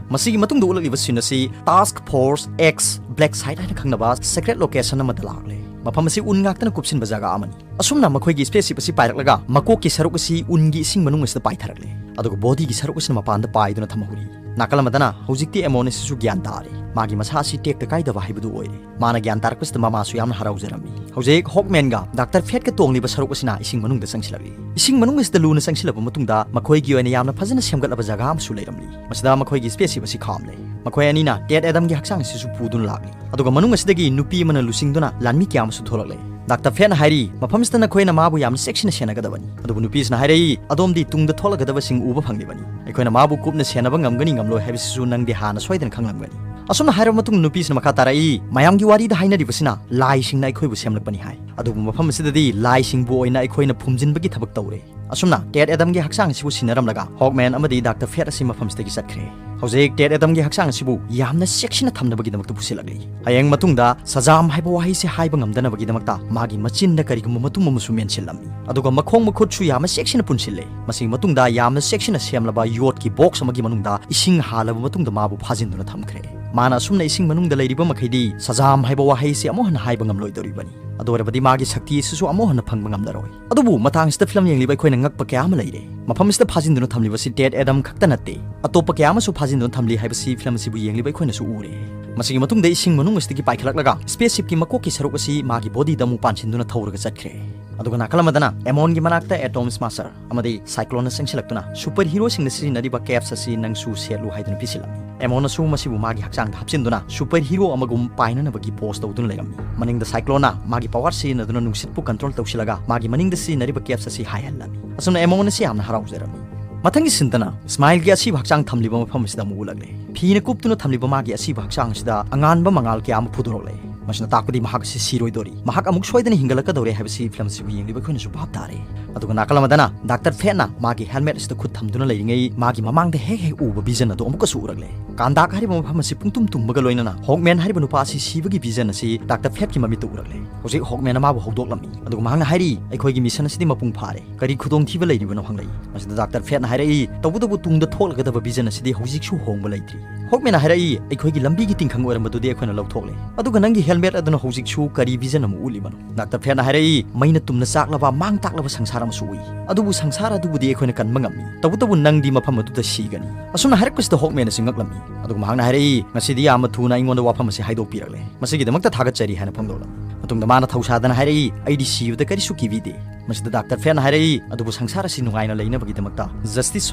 ꯃꯁꯤꯒꯤ ꯃꯇꯨꯡꯗ ꯎꯠꯂꯛꯂꯤꯕ scene ꯑꯁꯤ Task Force X Black Site ꯍꯥꯏꯅ ꯈꯪꯅꯕ secret location ꯑꯃꯗ ꯂꯥꯛꯂꯦ꯫ ꯃꯐꯝ ꯑꯁꯤ ꯎꯟ ꯉꯥꯛꯇꯅ ꯀꯨꯞꯁꯤꯟꯕ ꯖꯒꯥ ꯑꯃꯅꯤ꯫ ꯑꯁꯨꯝꯅ ꯃꯈꯣꯏꯒꯤ spaceship ꯑꯁꯤ ꯄꯥꯏꯔꯛꯂꯒ ꯃꯀꯣꯛꯀꯤ ꯁꯔꯨꯛ ꯑꯁꯤ ꯎꯟꯒꯤ ꯏꯁꯤꯡ ꯃꯅꯨꯡ ꯑꯁꯤꯗ ꯄꯥꯏꯊꯔꯛꯂꯦ꯫ ꯑꯗꯨꯒ bodyꯒꯤ ꯁꯔꯨꯛ ꯑꯁꯤꯅ ꯃꯄꯥꯟꯗ ꯄꯥꯏꯗꯨꯅ ꯊꯝꯍꯧꯔꯤ꯫ ꯅꯥꯀꯜ ꯑꯃꯗꯅ ꯍꯧꯖꯤꯛꯇꯤ ꯑꯦꯃꯣꯟ ꯑꯁꯤꯁꯨ ꯒ꯭ꯌꯥꯟ ꯇꯥꯔꯦ꯫ ꯃꯥꯒꯤ ꯃꯁꯥ ꯑꯁꯤ ꯇꯦꯛꯇ ꯀꯥꯏꯗꯕ ꯍꯥꯏꯕꯗꯨ ꯑꯣꯏꯔꯦ꯫ ꯃꯥꯅ ꯒ꯭ꯌꯥꯟ ꯇꯥꯔꯛꯄꯁꯤꯗ ꯃꯃꯥꯁꯨ ꯌꯥꯝꯅ ꯍꯔꯥꯎꯖꯔꯝꯃꯤ꯫ ꯍꯧꯖꯤꯛ ꯍꯣꯛꯃꯦꯟꯒ ꯗꯥꯛꯇꯔ ꯐꯦꯠꯀ ꯇꯣꯡꯂꯤꯕ ꯁꯔꯨꯛ ꯑꯁꯤꯅ ꯏꯁꯤꯡ ꯃꯅꯨꯡꯗ ꯆꯪꯁꯤꯜꯂꯛꯂꯤ꯫ ꯏꯁꯤꯡ ꯃꯅꯨꯡ ꯑꯁꯤꯗ ꯂꯨꯅ ꯆꯪꯁꯤꯜꯂꯕ ꯃꯇꯨꯡꯗ ꯃꯈꯣꯏꯒꯤ ꯑꯣꯏꯅ ꯌꯥꯝꯅ ꯐꯖꯅ ꯁꯦꯝꯒꯠꯂꯕ ꯖꯒꯥ ꯑꯃꯁꯨ ꯂꯩꯔꯝꯂꯤ꯫ ꯃꯁꯤꯗ ꯃꯈꯣꯏꯒꯤ spaceship ꯑꯁꯤ ꯈꯥꯝꯂꯦ꯫ ꯃꯈꯣꯏ ꯑꯅꯤꯅ ꯇꯦꯠ ꯑꯦꯗꯝꯒꯤ ꯍꯛꯆꯥꯡ ꯑꯁꯤꯁꯨ ꯄꯨꯗꯨꯅ ꯂꯥꯛꯂꯤ꯫ ꯑꯗꯨꯒ ꯃꯅꯨꯡ ꯑꯁꯤꯗꯒꯤ ꯅꯨꯄꯤ ꯑꯃꯅ ꯂꯨꯆꯤꯡꯗꯨꯅ ꯂꯥꯟꯃꯤ ꯀꯌꯥ ꯑꯃꯁꯨ ꯊꯣꯛꯂꯛꯂꯦ꯫ ꯗꯥꯛꯇꯔ ꯐꯦꯠꯅ ꯍꯥꯏꯔꯤ, "ꯃꯐꯝꯁꯤꯗ ꯅꯈꯣꯏꯅ ꯃꯥꯕꯨ ꯌꯥꯝꯅ ꯆꯦꯛꯁꯤꯟꯅ ꯁꯦꯟꯅꯒꯗꯕꯅꯤ꯫" ꯑꯗꯨꯕꯨ ꯅꯨꯄꯤꯁꯤꯅ ꯍꯥꯏꯔꯛꯏ, "ꯑꯗꯣꯝꯗꯤ ꯇꯨꯡꯗ ꯊꯣꯛꯂꯛꯀꯗꯕꯁꯤꯡ ꯎꯕ ꯐꯪꯂꯤꯕꯅꯤ꯫ ꯑꯩꯈꯣꯏꯅ ꯃꯥꯕꯨ ꯀꯨꯞꯅ ꯁꯦꯟꯅꯕ ꯉꯝꯒꯅꯤ ꯉꯝꯂꯣꯏ ꯍꯥꯏꯕꯁꯤꯁꯨ ꯅꯪꯗꯤ ꯍꯥꯟꯅ ꯁꯣꯏꯗꯅ ꯈꯪꯂꯝꯒꯅꯤ꯫" ꯑꯁꯨꯝꯅ ꯍꯥꯏꯔꯕ ꯃꯇꯨꯡꯗ ꯅꯨꯄꯤꯁꯤꯅ ꯃꯈꯥ ꯇꯥꯔꯛꯏ, "ꯃꯌꯥꯝꯒꯤ ꯋꯥꯔꯤꯗ ꯍꯥꯏꯅꯔꯤꯕꯁꯤꯅ ꯂꯥꯏꯁꯤꯡꯅ ꯑꯩꯈꯣꯏꯕꯨ ꯁꯦꯝꯂꯛꯄꯅꯤ ꯍꯥꯏ꯫ ꯑꯗꯨꯕꯨ ꯃꯐꯝ ꯑꯁꯤꯗꯗꯤ ꯂꯥꯏꯁꯤꯡꯕꯨ ꯑꯣꯏꯅ ꯑꯩꯈꯣꯏꯅ ꯐꯨꯝꯖꯤꯟꯕꯒꯤ ꯊꯕꯛ ꯇꯧꯔꯦ꯫ ꯑꯁꯨꯝꯅ ꯇꯦꯠ ꯑꯦꯗꯝꯒꯤ ꯍꯛꯆꯥꯡ ꯑꯁꯤꯕꯨ ꯁꯤꯟꯅꯔꯝꯂꯒ ꯍꯣꯛꯃꯦꯟ ꯑꯃꯗꯤ ꯗꯥꯛꯇꯔ ꯐꯦꯠ ꯑꯁꯤ ꯃꯐꯝꯁꯤꯗꯒꯤ ꯆꯠꯈ꯭ꯔꯦ꯫ ꯍꯧꯖꯤꯛ ꯇꯦꯠ ꯑꯦꯗꯝꯒꯤ ꯍꯛꯆꯥꯡ ꯑꯁꯤꯕꯨ ꯌꯥꯝꯅ ꯆꯦꯛꯁꯤꯟꯅ ꯊꯝꯅꯕꯒꯤꯗꯃꯛꯇ ꯄꯨꯁꯤꯜꯂꯛꯂꯤ꯫ ꯍꯌꯦꯡ ꯃꯇꯨꯡꯗ ꯁꯖꯥꯝ ꯍꯥꯏꯕ ꯋꯥꯍꯩꯁꯦ ꯍꯥꯏꯕ ꯉꯝꯗꯅꯕꯒꯤꯗꯃꯛꯇ ꯃꯥꯒꯤ ꯃꯆꯤꯟꯗ ꯀꯔꯤꯒꯨꯝꯕ ꯃꯇꯨꯝ ꯑꯃꯁꯨ ꯃꯦꯟꯁꯤꯜꯂꯝꯃꯤ꯫ ꯑꯗꯨꯒ ꯃꯈꯣꯡ ꯃꯈꯨꯠꯁꯨ ꯌꯥꯝꯅ ꯆꯦꯛꯁꯤꯟꯅ ꯄꯨꯟꯁꯤꯜꯂꯦ꯫ ꯃꯁꯤꯒꯤ ꯃꯇꯨꯡꯗ ꯌꯥꯝꯅ ꯆꯦꯛꯁꯤꯟꯅ ꯁꯦꯝꯂꯕ ꯌꯣꯠꯀꯤ ꯕꯣꯛꯁ ꯑꯃꯒꯤ ꯃꯅꯨꯡꯗ ꯏꯁꯤꯡ ꯍꯥꯜꯂꯕ ꯃꯇꯨꯡꯗ ꯃꯥꯕꯨ ꯐꯥꯖꯤꯟꯗꯨꯅ ꯊꯝꯈ꯭ꯔꯦ꯫ ꯃꯥꯅ ꯑꯁꯨꯝꯅ ꯏꯁꯤꯡ ꯃꯅꯨꯡꯗ ꯂꯩꯔꯤꯕ ꯃꯈꯩꯗꯤ ꯁꯖꯥꯝ ꯍꯥꯏꯕ ꯋꯥꯍꯩꯁꯦ ꯑꯃꯨꯛ ꯍꯟꯅ ꯍꯥꯏꯕ ꯉꯝꯂꯣꯏꯗꯧꯔꯤꯕꯅꯤ꯫ ꯑꯗꯨ ꯑꯣꯏꯔꯕꯗꯤ ꯃꯥꯒꯤ ꯁꯛꯇꯤ ꯑꯁꯤꯁꯨ ꯑꯃꯨꯛ ꯍꯟꯅ ꯐꯪꯕ ꯉꯝꯂꯔꯣꯏ꯫ ꯑꯗꯨꯕꯨ ꯃꯇꯥꯡꯁꯤꯗ ꯐꯤꯂꯝ ꯌꯦꯡꯂꯤꯕ ꯑꯩꯈꯣꯏꯅ ꯉꯛꯄ ꯀꯌꯥ ꯑꯃ ꯂꯩꯔꯦ꯫ ꯃꯐꯝꯁꯤꯗ ꯐꯥꯖꯤꯟꯗꯨꯅ ꯊꯝꯂꯤꯕꯁꯤ ꯇꯦꯠ ꯑꯦꯗꯝ ꯈꯛꯇ ꯅꯠꯇꯦ, ꯑꯇꯣꯞꯄ ꯀꯌꯥ ꯑꯃꯁꯨ ꯐꯥꯖꯤꯟꯗꯨꯅ ꯊꯝꯂꯤ ꯍꯥꯏꯕꯁꯤ ꯐꯤꯂꯝ ꯑꯁꯤꯕꯨ ꯌꯦꯡꯂꯤꯕ ꯑꯩꯈꯣꯏꯅꯁꯨ ꯎꯔꯦ꯫ ꯃꯁꯤꯒꯤ ꯃꯇꯨꯡꯗ ꯏꯁꯤꯡ ꯃꯅꯨꯡ ꯑꯁꯤꯗꯒꯤ ꯄꯥꯏꯈꯠꯂꯛꯂꯒ ꯁ꯭ꯄꯦꯁ ꯁꯤꯞꯀꯤ ꯃꯀꯣꯛꯀꯤ ꯁꯔꯨꯛ ꯑꯁꯤ ꯃꯥꯒꯤ ꯕꯣꯗꯤꯗ ꯑꯃꯨꯛ ꯄꯥꯟꯁꯤꯟꯗꯨꯅ ꯊꯧꯔꯒ ꯆꯠꯈ꯭ꯔꯦ꯫ ꯑꯗꯨꯒ ꯅꯥꯀꯜ ꯑꯃꯗꯅ ꯑꯦꯃꯣꯟꯒꯤ ꯃꯅꯥꯛꯇ ꯑꯦꯇꯣꯝ ꯁ꯭ꯃꯥꯁꯔ ꯑꯃꯗꯤ ꯁꯥꯏꯀ꯭ꯂꯣꯟꯅ ꯆꯪꯁꯤꯜꯂꯛꯇꯨꯅ ꯁꯨꯄꯔ ꯍꯤꯔꯣꯁꯤꯡꯅ ꯁꯤꯖꯤꯟꯅꯔꯤꯕ ꯀꯦꯞꯁ ꯑꯁꯤ ꯅꯪꯁꯨ ꯁꯦꯠꯂꯨ ꯍꯥꯏꯗꯨꯅ ꯄꯤꯁꯤꯜꯂꯝꯃꯤ꯫ ꯑꯦꯃꯣꯟꯅꯁꯨ ꯃꯁꯤꯕꯨ ꯃꯥꯒꯤ ꯍꯛꯆꯥꯡꯗ ꯍꯥꯞꯆꯤꯟꯗꯨꯅ ꯁꯨꯄꯔ ꯍꯤꯔꯣ ꯑꯃꯒꯨꯝ ꯄꯥꯏꯅꯅꯕꯒꯤ ꯄꯣꯁ ꯇꯧꯗꯨꯅ ꯂꯩꯔꯝꯃꯤ꯫ ꯃꯅꯤꯡꯗ ꯁꯥꯏꯀ꯭ꯂꯣꯟꯅ ꯃꯥꯒꯤ ꯄꯋꯥꯔ ꯁꯤꯖꯤꯟꯅꯗꯨꯅ ꯅꯨꯡꯁꯤꯠꯄꯨ ꯀꯟꯇ꯭ꯔꯣꯜ ꯇꯧꯁꯤꯜꯂꯒ ꯃꯥꯒꯤ ꯃꯅꯤꯡꯗ ꯁꯤꯖꯤꯟꯅꯔꯤꯕ ꯀꯦꯞꯁ ꯑꯁꯤ ꯍꯥꯏꯍꯜꯂꯝꯃꯤ꯫ ꯑꯁꯨꯝꯅ ꯑꯦꯃꯣꯟ ꯑꯁꯤ ꯌꯥꯝꯅ ꯍꯔꯥꯎꯖꯔꯝꯃꯤ꯫ ꯃꯊꯪꯒꯤ ꯁꯤꯟꯗꯅ ꯁ꯭ꯃꯥꯏꯜꯒꯤ ꯑꯁꯤꯕ ꯍꯛꯆꯥꯡ ꯊꯝꯂꯤꯕ ꯃꯐꯝ ꯑꯁꯤꯗ ꯑꯃꯨꯛ ꯎꯠꯂꯛꯂꯦ꯫ ꯐꯤꯅ ꯀꯨꯞꯇꯨꯅ ꯊꯝꯂꯤꯕ ꯃꯥꯒꯤ ꯑꯁꯤꯕ ꯍꯛꯆꯥꯡ ꯑꯁꯤꯗ ꯑꯉꯥꯟꯕ ꯃꯉꯥꯜ ꯀꯌꯥ ꯑꯃ ꯐꯨꯗꯣꯔꯛꯂꯦ꯫ ꯃꯁꯤꯅ ꯇꯥꯛꯄꯗꯤ ꯃꯍꯥꯛ ꯑꯁꯤ ꯁꯤꯔꯣꯏꯗꯧꯔꯤ, ꯃꯍꯥꯛ ꯑꯃꯨꯛ ꯁꯣꯏꯗꯅ ꯍꯤꯡꯒꯠꯂꯛꯀꯗꯧꯔꯦ ꯍꯥꯏꯕꯁꯤ ꯐꯤꯂꯝ ꯑꯁꯤꯕꯨ ꯌꯦꯡꯂꯤꯕ ꯑꯩꯈꯣꯏꯅꯁꯨ ꯚꯥꯞ ꯇꯥꯔꯦ꯫ ꯑꯗꯨꯒ ꯅꯥꯀꯜ ꯑꯃꯗꯅ ꯗꯥꯛꯇꯔ ꯐꯦꯠꯅ ꯃꯥꯒꯤ ꯍꯦꯜꯃꯦꯠ ꯑꯁꯤꯗ ꯈꯨꯠ ꯊꯝꯗꯨꯅ ꯂꯩꯔꯤꯉꯩ ꯃꯥꯒꯤ ꯃꯃꯥꯡꯗ ꯍꯦꯛ ꯍꯦꯛ ꯎꯕ ꯚꯤꯖꯟ ꯑꯗꯨ ꯑꯃꯨꯛꯀꯁꯨ ꯎꯔꯛꯂꯦ꯫ ꯀꯥꯟꯗꯥꯛ ꯍꯥꯏꯔꯤꯕ ꯃꯐꯝ ꯑꯁꯤ ꯄꯨꯡꯇꯨꯝ ꯇꯨꯝꯕꯒ ꯂꯣꯏꯅꯅ ꯍꯣꯛꯃꯦꯟ ꯍꯥꯏꯔꯤꯕ ꯅꯨꯄꯥ ꯑꯁꯤ ꯁꯤꯕꯒꯤ ꯚꯤꯖꯟ ꯑꯁꯤ ꯗꯥꯛꯇꯔ ꯐꯦꯠꯀꯤ ꯃꯃꯤꯠꯇ ꯎꯔꯛꯂꯦ꯫ ꯍꯧꯖꯤꯛ ꯍꯣꯛꯃꯦꯟꯅ ꯃꯥꯕꯨ ꯍꯧꯗꯣꯛꯂꯝꯃꯤ꯫ ꯑꯗꯨꯒ ꯃꯍꯥꯛꯅ ꯍꯥꯏꯔꯤ, "ꯑꯩꯈꯣꯏꯒꯤ ꯃꯤꯁꯟ ꯑꯁꯤꯗꯤ ꯃꯄꯨꯡ ꯐꯥꯔꯦ꯫ ꯀꯔꯤ ꯈꯨꯗꯣꯡꯊꯤꯕ ꯂꯩꯔꯤꯕꯅꯣ?" ꯍꯪꯂꯛꯏ꯫ ꯃꯁꯤꯗ ꯗꯥꯛꯇꯔ ꯐꯦꯠꯅ ꯍꯥꯏꯔꯛꯏ, "ꯇꯧꯕꯇꯕꯨ ꯇꯨꯡꯗ ꯊꯣꯛꯂꯒꯗꯕ ꯚꯤꯖꯟ ꯑꯁꯤꯗꯤ ꯍꯧꯖꯤꯛꯁꯨ ꯍꯣꯡꯕ ꯂꯩꯇ꯭ꯔꯤ꯫" ꯍꯣꯛꯃꯦꯟꯅ ꯍꯥꯏꯔꯛꯏ, "ꯑꯩꯈꯣꯏꯒꯤ ꯂꯝꯕꯤꯒꯤ ꯇꯤꯡꯈꯪ ꯑꯣꯏꯔꯝꯕꯗꯨꯗꯤ ꯑꯩꯈꯣꯏꯅ ꯂꯧꯊꯣꯛꯂꯦ꯫ ꯑꯗꯨꯒ ꯅꯪꯒꯤ ꯍꯦꯜꯃꯦꯠ ꯑꯗꯨꯅ ꯍꯧꯖꯤꯛꯁꯨ ꯀꯔꯤ ꯚꯤꯖꯟ ꯑꯃ ꯎꯠꯂꯤꯕꯅꯣ?" ꯗꯥꯛꯇꯔ ꯐꯦꯠꯅ ꯍꯥꯏꯔꯛꯏ, "ꯃꯩꯅ ꯇꯨꯝꯅ ꯆꯥꯛꯂꯕ, ꯃꯥꯡ ꯇꯥꯛꯂꯕ ꯁꯪꯁꯥꯔ ꯑꯃꯁꯨ ꯎꯏ꯫ ꯑꯗꯨꯕꯨ ꯁꯪꯁꯥꯔ ꯑꯗꯨꯕꯨꯗꯤ ꯑꯩꯈꯣꯏꯅ ꯀꯟꯕ ꯉꯝꯃꯤ꯫ ꯇꯧꯕꯇꯕꯨ ꯅꯪꯗꯤ ꯃꯐꯝ ꯑꯗꯨꯗ ꯁꯤꯒꯅꯤ꯫" ꯑꯁꯨꯝꯅ ꯍꯥꯏꯔꯛꯄꯁꯤꯗ ꯍꯣꯛꯃꯦꯟ ꯑꯁꯤ ꯉꯛꯂꯝꯃꯤ꯫ ꯑꯗꯨꯒ ꯃꯍꯥꯛꯅ ꯍꯥꯏꯔꯛꯏ, "ꯉꯁꯤꯗꯤ ꯌꯥꯝꯅ ꯊꯨꯅ ꯑꯩꯉꯣꯟꯗ ꯋꯥꯐꯝ ꯑꯁꯤ ꯍꯥꯏꯗꯣꯛꯄꯤꯔꯛꯂꯦ꯫ ꯃꯁꯤꯒꯤꯗꯃꯛꯇ ꯊꯥꯒꯠꯆꯔꯤ" ꯍꯥꯏꯅ ꯐꯣꯡꯗꯣꯛꯂꯝꯃꯤ꯫ ꯃꯇꯨꯡꯗ ꯃꯥꯅ ꯊꯧꯁꯥꯗꯅ ꯍꯥꯏꯔꯛꯏ, "ꯑꯩꯗꯤ ꯁꯤꯕꯗ ꯀꯔꯤꯁꯨ ꯀꯤꯕꯤꯗꯦ꯫" ꯃꯁꯤꯗ ꯗꯥꯛꯇꯔ ꯐꯦꯠꯅ ꯍꯥꯏꯔꯛꯏ, "ꯑꯗꯨꯕꯨ ꯁꯪꯁꯥꯔ ꯑꯁꯤ ꯅꯨꯡꯉꯥꯏꯅ ꯂꯩꯅꯕꯒꯤꯗꯃꯛꯇ ꯖꯁꯇꯤꯁ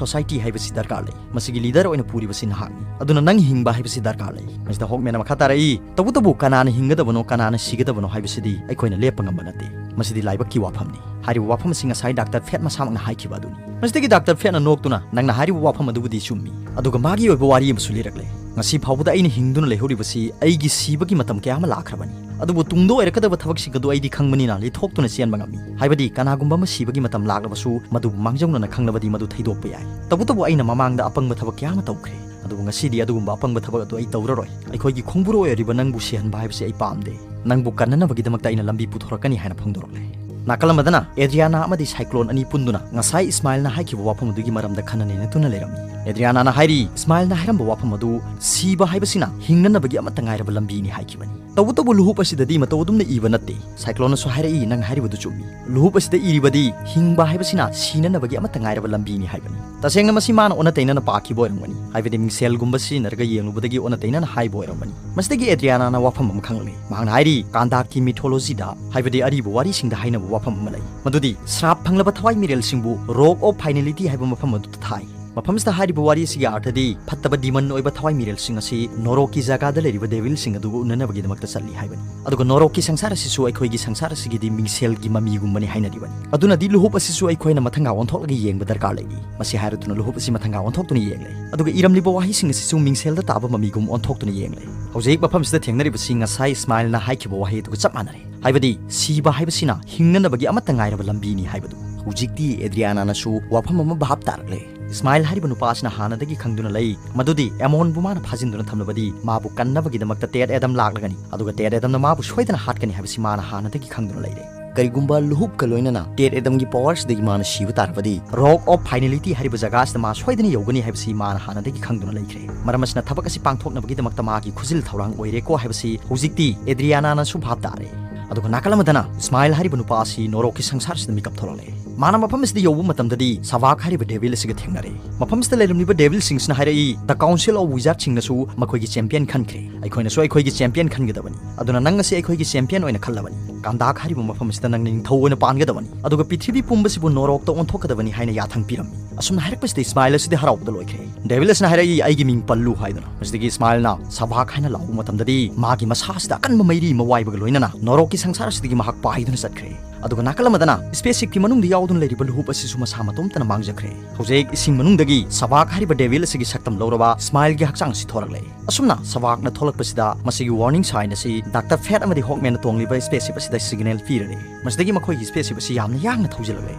ꯁꯣꯁꯥꯏꯇꯤ ꯍꯥꯏꯕꯁꯤ ꯗꯔꯀꯥꯔ ꯂꯩ꯫ ꯃꯁꯤꯒꯤ ꯂꯤꯗꯔ ꯑꯣꯏꯅ ꯄꯨꯔꯤꯕꯁꯤ ꯅꯍꯥꯛꯅꯤ꯫ ꯑꯗꯨꯅ ꯅꯪ ꯍꯤꯡꯕ ꯍꯥꯏꯕꯁꯤ ꯗꯔꯀꯥꯔ ꯂꯩ꯫" ꯃꯁꯤꯗ ꯍꯣꯛꯃꯦꯟꯅ ꯃꯈꯥ ꯇꯥꯔꯛꯏ, "ꯇꯧꯕꯇꯕꯨ ꯀꯅꯥꯅ ꯍꯤꯡꯒꯗꯕꯅꯣ, ꯀꯅꯥꯅ ꯁꯤꯒꯗꯕꯅꯣ ꯍꯥꯏꯕꯁꯤꯗꯤ ꯑꯩꯈꯣꯏꯅ ꯂꯦꯞꯄ ꯉꯝꯕ ꯅꯠꯇꯦ꯫ ꯃꯁꯤꯗꯤ ꯂꯥꯏꯕꯛꯀꯤ ꯋꯥꯐꯝꯅꯤ꯫" ꯍꯥꯏꯔꯤꯕ ꯋꯥꯐꯝ ꯑꯁꯤ ꯉꯁꯥꯏ ꯗꯥꯛꯇꯔ ꯐꯦꯠ ꯃꯁꯥꯃꯛꯅ ꯍꯥꯏꯈꯤꯕ ꯑꯗꯨꯅꯤ꯫ ꯃꯁꯤꯗꯒꯤ ꯗꯥꯛꯇꯔ ꯐꯦꯠꯅ ꯅꯣꯛꯇꯨꯅ, "ꯅꯪꯅ ꯍꯥꯏꯔꯤꯕ ꯋꯥꯐꯝ ꯑꯗꯨꯕꯨꯗꯤ ꯆꯨꯝꯃꯤ, ꯑꯗꯨꯒ ꯃꯥꯒꯤ ꯑꯣꯏꯕ ꯋꯥꯔꯤ ꯑꯃꯁꯨ ꯂꯤꯔꯛꯂꯦ꯫ ꯉꯁꯤ ꯐꯥꯎꯕꯗ ꯑꯩꯅ ꯍꯤꯡꯗꯨꯅ ꯂꯩꯍꯧꯔꯤꯕꯁꯤ ꯑꯩꯒꯤ ꯁꯤꯕꯒꯤ ꯃꯇꯝ ꯀꯌꯥ ꯑꯃ ꯂꯥꯛꯈ꯭ꯔꯕꯅꯤ꯫ ꯑꯗꯨꯕꯨ ꯇꯨꯡꯗ ꯑꯣꯏꯔꯛꯀꯗꯕ ꯊꯕꯛꯁꯤꯡ ꯑꯗꯨ ꯑꯩꯗꯤ ꯈꯪꯕꯅꯤꯅ ꯂꯤꯊꯣꯛꯇꯨꯅ ꯆꯦꯟꯕ ꯉꯝꯃꯤ꯫ ꯍꯥꯏꯕꯗꯤ ꯀꯅꯥꯒꯨꯝꯕ ꯑꯃ ꯁꯤꯕꯒꯤ ꯃꯇꯝ ꯂꯥꯛꯂꯕꯁꯨ ꯃꯗꯨꯕꯨ ꯃꯥꯡꯖꯧꯅꯅ ꯈꯪꯂꯕꯗꯤ ꯃꯗꯨ ꯊꯩꯗꯣꯛꯄ ꯌꯥꯏ꯫ ꯇꯧꯕꯇꯕꯨ ꯑꯩꯅ ꯃꯃꯥꯡꯗ ꯑꯄꯪꯕ ꯊꯕꯛ ꯀꯌꯥ ꯑꯃ ꯇꯧꯈ꯭ꯔꯦ꯫ ꯑꯗꯨꯕꯨ ꯉꯁꯤꯗꯤ ꯑꯗꯨꯒꯨꯝꯕ ꯑꯄꯪꯕ ꯊꯕꯛ ꯑꯗꯨ ꯑꯩ ꯇꯧꯔꯔꯣꯏ꯫ ꯑꯩꯈꯣꯏꯒꯤ ꯈꯣꯡꯕꯨꯔꯣꯏ ꯑꯣꯏꯔꯤꯕ ꯅꯪꯕꯨ ꯁꯤꯍꯟꯕ ꯍꯥꯏꯕꯁꯤ ꯑꯩ ꯄꯥꯝꯗꯦ꯫ ꯅꯪꯕꯨ ꯀꯟꯅꯅꯕꯒꯤꯗꯃꯛꯇ ꯑꯩꯅ ꯂꯝꯕꯤ ꯄꯨꯊꯣꯔꯛꯀꯅꯤ ꯍꯥꯏꯅ ꯐꯣꯡꯗꯣꯔꯛꯂꯦ꯫ ꯅꯥꯀꯜ ꯑꯃꯗꯅ ꯑꯦꯗ꯭ꯔꯤꯌꯥꯅꯥ ꯑꯃꯗꯤ ꯁꯥꯏꯀ꯭ꯂꯣꯟ ꯑꯅꯤ ꯄꯨꯟꯗꯨꯅ ꯉꯁꯥꯏ ꯏꯁꯃꯥꯏꯜꯅ ꯍꯥꯏꯈꯤꯕ ꯋꯥꯐꯝ ꯑꯗꯨꯒꯤ ꯃꯔꯝꯗ ꯈꯟꯅ ꯅꯩꯅꯗꯨꯅ ꯂꯩꯔꯝꯃꯤ꯫ ꯑꯦꯗ꯭ꯔꯤꯌꯥꯅꯥꯅ ꯍꯥꯏꯔꯤ, ꯏꯁꯃꯥꯏꯜꯅ ꯍꯥꯏꯔꯝꯕ ꯋꯥꯐꯝ ꯑꯗꯨ ꯁꯤꯕ ꯍꯥꯏꯕꯁꯤꯅ ꯍꯤꯡꯅꯅꯕꯒꯤ ꯑꯃꯠꯇ ꯉꯥꯏꯔꯕ ꯂꯝꯕꯤꯅꯤ ꯍꯥꯏꯈꯤꯕꯅꯤ꯫ ꯇꯧꯕꯇꯕꯨ ꯂꯨꯍꯨꯞ ꯑꯁꯤꯗꯗꯤ ꯃꯇꯧ ꯑꯗꯨꯝꯅ ꯏꯕ ꯅꯠꯇꯦ꯫ ꯁꯥꯏꯀ꯭ꯂꯣꯟꯅꯁꯨ ꯍꯥꯏꯔꯛꯏ, ꯅꯪ ꯍꯥꯏꯔꯤꯕꯗꯨ ꯆꯨꯝꯃꯤ꯫ ꯂꯨꯍꯨꯞ ꯑꯁꯤꯗ ꯏꯔꯤꯕꯗꯤ ꯍꯤꯡꯕ ꯍꯥꯏꯕꯁꯤꯅ ꯁꯤꯅꯅꯕꯒꯤ ꯑꯃꯠꯇ ꯉꯥꯏꯔꯕ ꯂꯝꯕꯤꯅꯤ ꯍꯥꯏꯕꯅꯤ꯫ ꯇꯁꯦꯡꯅ ꯃꯁꯤ ꯃꯥꯅ ꯑꯣꯟꯅ ꯇꯩꯅꯅ ꯄꯥꯈꯤꯕ ꯑꯣꯏꯔꯝꯒꯅꯤ, ꯍꯥꯏꯕꯗꯤ ꯃꯤꯡꯁꯦꯜꯒꯨꯝꯕ ꯁꯤꯖꯤꯟꯅꯔꯒ ꯌꯦꯡꯂꯨꯕꯗꯒꯤ ꯑꯣꯟꯅ ꯇꯩꯅꯅ ꯍꯥꯏꯕ ꯑꯣꯏꯔꯝꯒꯅꯤ꯫ ꯃꯁꯤꯗꯒꯤ ꯑꯦꯗ꯭ꯔꯤꯌꯥꯅꯥꯅ ꯋꯥꯐꯝ ꯑꯃ ꯈꯪꯂꯛꯂꯦ꯫ ꯃꯍꯥꯛꯅ ꯍꯥꯏꯔꯤ, ꯀꯥꯟꯗꯥꯛꯀꯤ ꯃꯤꯊꯣꯂꯣꯖꯤꯗ, ꯍꯥꯏꯕꯗꯤ ꯑꯔꯤꯕ ꯋꯥꯔꯤꯁꯤꯡꯗ ꯍꯥꯏꯅꯕ ꯋꯥꯐꯝ ꯑꯃ ꯂꯩ, ꯃꯗꯨꯗꯤ ꯁ꯭ꯔꯥꯞ ꯐꯪꯂꯕ ꯊꯋꯥꯏ ꯃꯤꯔꯦꯜꯁꯤꯡꯕꯨ ꯔꯣꯛ ꯑꯣꯐ ꯐꯥꯏꯅꯦꯂꯤꯇꯤ ꯍꯥꯏꯕ ꯃꯐꯝ ꯑꯗꯨꯗ ꯊꯥꯏ꯫ ꯃꯐꯝꯁꯤꯗ ꯍꯥꯏꯔꯤꯕ ꯋꯥꯔꯤ ꯑꯁꯤꯒꯤ ꯑꯥꯔꯊꯗꯤ ꯐꯠꯇꯕ ꯗꯤꯃꯟ ꯑꯣꯏꯕ ꯊꯋꯥꯏ ꯃꯤꯔꯦꯜꯁꯤꯡ ꯑꯁꯤ ꯅꯣꯔꯣꯛꯀꯤ ꯖꯒꯥꯗ ꯂꯩꯔꯤꯕ ꯗꯦꯚꯤꯜꯁꯤꯡ ꯑꯗꯨꯒ ꯎꯅꯅꯕꯒꯤꯗꯃꯛꯇ ꯆꯠꯂꯤ ꯍꯥꯏꯕꯅꯤ꯫ ꯑꯗꯨꯒ ꯅꯣꯔꯣꯛꯀꯤ ꯁꯪꯁꯥꯔ ꯑꯁꯤꯁꯨ ꯑꯩꯈꯣꯏꯒꯤ ꯁꯪꯁꯥꯔ ꯑꯁꯤꯒꯤꯗꯤ ꯃꯤꯡꯁꯦꯜꯒꯤ ꯃꯃꯤꯒꯨꯝꯕꯅꯤ ꯍꯥꯏꯅꯔꯤꯕꯅꯤ꯫ ꯑꯗꯨꯅꯗꯤ ꯂꯨꯍꯨꯞ ꯑꯁꯤꯁꯨ ꯑꯩꯈꯣꯏꯅ ꯃꯊꯪꯒ ꯑꯣꯟꯊꯣꯛꯂꯒ ꯌꯦꯡꯕ ꯗꯔꯀꯥꯔ ꯂꯩꯔꯤ꯫ ꯃꯁꯤ ꯍꯥꯏꯔꯗꯨꯅ ꯂꯨꯍꯨꯞ ꯑꯁꯤ ꯃꯊꯪꯒ ꯑꯣꯟꯊꯣꯛꯇꯨꯅ ꯌꯦꯡꯂꯦ꯫ ꯑꯗꯨꯒ ꯏꯔꯝꯂꯤꯕ ꯋꯥꯍꯩꯁꯤꯡ ꯑꯁꯤꯁꯨ ꯃꯤꯡꯁꯦꯜꯗ ꯇꯥꯕ ꯃꯃꯤꯒꯨꯝ ꯑꯣꯟꯊꯣꯛꯇꯨꯅ ꯌꯦꯡꯂꯦ꯫ ꯍꯧꯖꯤꯛ ꯃꯐꯝꯁꯤꯗ ꯊꯦꯡꯅꯔꯤꯕꯁꯤ ꯉꯁꯥꯏ ꯏꯁꯃꯥꯏꯜꯅ ꯍꯥꯏꯈꯤꯕ ꯋꯥꯍꯩ ꯑꯗꯨꯒ ꯆꯞ ꯃꯥꯟꯅꯔꯦ꯫ ꯍꯥꯏꯕꯗꯤ ꯁꯤꯕ ꯍꯥꯏꯕꯁꯤꯅ ꯍꯤꯡꯅꯅꯕꯒꯤ ꯑꯃꯠꯇ ꯉꯥꯏꯔꯕ ꯂꯝꯕꯤꯅꯤ ꯍꯥꯏꯕꯗꯨ꯫ ꯍꯧꯖꯤꯛꯇꯤ ꯑꯦꯗ꯭ꯔꯤꯌꯥꯅꯥꯅꯁꯨ ꯋꯥꯐꯝ ꯑꯃ ꯚꯥꯞ ꯇꯥꯔꯛꯂꯦ꯫ ꯏꯁꯃꯥꯏꯜ ꯍꯥꯏꯔꯤꯕ ꯅꯨꯄꯥ ꯑꯁꯤꯅ ꯍꯥꯟꯅꯗꯒꯤ ꯈꯪꯗꯨꯅ ꯂꯩ ꯃꯗꯨꯗꯤ ꯑꯦꯃꯣꯟꯕꯨ ꯃꯥꯅ ꯐꯥꯖꯤꯟꯗꯨꯅ ꯊꯝꯂꯕꯗꯤ ꯃꯥꯕꯨ ꯀꯟꯅꯕꯒꯤꯗꯃꯛꯇ ꯇꯦꯠ ꯑꯦꯗꯝ ꯂꯥꯛꯂꯒꯅꯤ, ꯑꯗꯨꯒ ꯇꯦꯠ ꯑꯦꯗꯝꯅ ꯃꯥꯕꯨ ꯁꯣꯏꯗꯅ ꯍꯥꯠꯀꯅꯤ ꯍꯥꯏꯕꯁꯤ ꯃꯥꯅ ꯍꯥꯟꯅꯗꯒꯤ ꯈꯪꯗꯨꯅ ꯂꯩꯔꯦ꯫ ꯀꯔꯤꯒꯨꯝꯕ ꯂꯨꯍꯨꯞꯀ ꯂꯣꯏꯅꯅ ꯇꯦꯠ ꯑꯦꯗꯝꯒꯤ ꯄꯋꯥꯔꯁꯤꯗꯒꯤ ꯃꯥꯅ ꯁꯤꯕ ꯇꯥꯔꯕꯗꯤ, ꯔꯣꯛ ꯑꯣꯐ ꯐꯥꯏꯅꯦꯂꯤꯇꯤ ꯍꯥꯏꯔꯤꯕ ꯖꯒꯥ ꯑꯁꯤꯗ ꯃꯥ ꯁꯣꯏꯗꯅ ꯌꯧꯒꯅꯤ ꯍꯥꯏꯕꯁꯤ ꯃꯥꯅ ꯍꯥꯟꯅꯗꯒꯤ ꯈꯪꯗꯨꯅ ꯂꯩꯈ꯭ꯔꯦ꯫ ꯃꯔꯝ ꯑꯁꯤꯅ ꯊꯕꯛ ꯑꯁꯤ ꯄꯥꯡꯊꯣꯛꯅꯕꯒꯤꯗꯃꯛꯇ ꯃꯥꯒꯤ ꯈꯨꯖꯤꯜ ꯊꯧꯔꯥꯡ ꯑꯣꯏꯔꯦꯀꯣ ꯍꯥꯏꯕꯁꯤ ꯍꯧꯖꯤꯛꯇꯤ ꯑꯦꯗ꯭ꯔꯤꯌꯥꯅꯥꯅꯁꯨ ꯚꯥꯞ ꯇꯥꯔꯦ꯫ ꯑꯗꯨꯒ ꯅꯥꯀꯜ ꯑꯃꯗꯅ ꯏꯁꯃꯥꯏꯜ ꯍꯥꯏꯔꯤꯕ ꯅꯨꯄꯥ ꯑꯁꯤ ꯅꯣꯔꯣꯛꯀꯤ ꯁꯪꯁꯥꯔꯁꯤꯗ ꯃꯤꯀꯞ ꯊꯣꯛꯂꯛꯂꯦ꯫ ꯃꯥꯅ ꯃꯐꯝ ꯑꯁꯤꯗ ꯌꯧꯕ ꯃꯇꯝꯗꯗꯤ ꯁꯚꯥꯛ ꯍꯥꯏꯔꯤꯕ ꯗꯦꯚꯤꯜ ꯑꯁꯤꯒ ꯊꯦꯡꯅꯔꯦ꯫ ꯃꯐꯝꯁꯤꯗ ꯂꯩꯔꯝꯂꯤꯕ ꯗꯦꯚꯤꯜꯁꯤꯡꯁꯤꯅ ꯍꯥꯏꯔꯛꯏ, "The Council of Wizardꯁꯤꯡꯅꯁꯨ ꯃꯈꯣꯏꯒꯤ ꯆꯦꯝꯄꯤꯌꯟ ꯈꯟꯈ꯭ꯔꯦ꯫ ꯑꯩꯈꯣꯏꯅꯁꯨ ꯑꯩꯈꯣꯏꯒꯤ ꯆꯦꯝꯄꯤꯌꯟ ꯈꯟꯒꯗꯕꯅꯤ꯫ ꯑꯗꯨꯅ ꯅꯪ ꯑꯁꯤ ꯑꯩꯈꯣꯏꯒꯤ ꯆꯦꯝꯄꯤꯌꯟ ꯑꯣꯏꯅ ꯈꯜꯂꯕꯅꯤ꯫ ꯀꯥꯟꯗꯥꯛ ꯍꯥꯏꯔꯤꯕ ꯃꯐꯝ ꯑꯁꯤꯗ ꯅꯪ ꯅꯤꯡꯊꯧ ꯑꯣꯏꯅ ꯄꯥꯟꯒꯗꯕꯅꯤ꯫ ꯑꯗꯨꯒ ꯄ꯭ꯔꯤꯊꯤꯕꯤ ꯄꯨꯝꯕꯁꯤꯕꯨ ꯅꯣꯔꯣꯛꯇ ꯑꯣꯟꯊꯣꯛꯀꯗꯕꯅꯤ" ꯍꯥꯏꯅ ꯌꯥꯊꯪ ꯄꯤꯔꯝꯃꯤ꯫ ꯑꯁꯨꯝꯅ ꯍꯥꯏꯔꯛꯄꯁꯤꯗ ꯏꯁꯃꯥꯏꯜ ꯑꯁꯤꯗꯤ ꯍꯔꯥꯎꯕꯗ ꯂꯣꯏꯈ꯭ꯔꯦ꯫ ꯗꯦꯚꯤꯜ ꯑꯁꯤꯅ ꯍꯥꯏꯔꯛꯏ, "ꯑꯩꯒꯤ ꯃꯤꯡ ꯄꯜꯂꯨ" ꯍꯥꯏꯗꯨꯅ꯫ ꯃꯁꯤꯗꯒꯤ ꯏꯁꯃꯥꯏꯜꯅ "ꯁꯚꯥꯛ" ꯍꯥꯏꯅ ꯂꯥꯎꯕ ꯃꯇꯝꯗꯗꯤ ꯃꯥꯒꯤ ꯃꯁꯥ ꯑꯁꯤꯗ ꯑꯀꯟꯕ ꯃꯩꯔꯤ ꯑꯃ ꯋꯥꯏꯕꯒ ꯂꯣꯏꯅꯅ ꯅꯣꯔꯣꯛꯀꯤ ꯁꯪꯁꯥꯔ ꯑꯁꯤꯗꯒꯤ ꯃꯍꯥꯛ ꯄꯥꯏꯗꯨꯅ ꯆꯠꯈ꯭ꯔꯦ꯫ ꯑꯗꯨꯒ ꯅꯥꯀꯜ ꯑꯃꯗꯅ spaceship ꯀꯤ ꯃꯅꯨꯡꯗ ꯌꯥꯎꯗꯨꯅ ꯂꯩꯔꯤꯕ ꯂꯨꯍꯨꯞ ꯑꯁꯤꯁꯨ ꯃꯁꯥ ꯃꯇꯣꯝꯇꯅ ꯃꯥꯡꯖꯈ꯭ꯔꯦ꯫ ꯍꯧꯖꯤꯛ ꯏꯁꯤꯡ ꯃꯅꯨꯡꯗꯒꯤ ꯁꯕꯥꯛ ꯍꯥꯏꯔꯤꯕ devil ꯑꯁꯤꯒꯤ ꯁꯛꯇꯝ ꯂꯧꯔꯕ Smile ꯒꯤ ꯍꯛꯆꯥꯡ ꯑꯁꯤ ꯊꯣꯔꯛꯂꯦ꯫ ꯑꯁꯨꯝꯅ ꯁꯕꯥꯛꯅ ꯊꯣꯛꯂꯛꯄꯁꯤꯗ ꯃꯁꯤꯒꯤ warning sign ꯑꯁꯤ Doctor Fate ꯑꯃꯗꯤ Hawkman ꯅ ꯇꯣꯡꯂꯤꯕ spaceship ꯑꯁꯤꯗ signal ꯄꯤꯔꯔꯦ꯫ ꯃꯁꯤꯗꯒꯤ ꯃꯈꯣꯏꯒꯤ spaceship ꯑꯁꯤ ꯌꯥꯝꯅ ꯌꯥꯡꯅ ꯊꯧꯖꯤꯜꯂꯛꯂꯦ꯫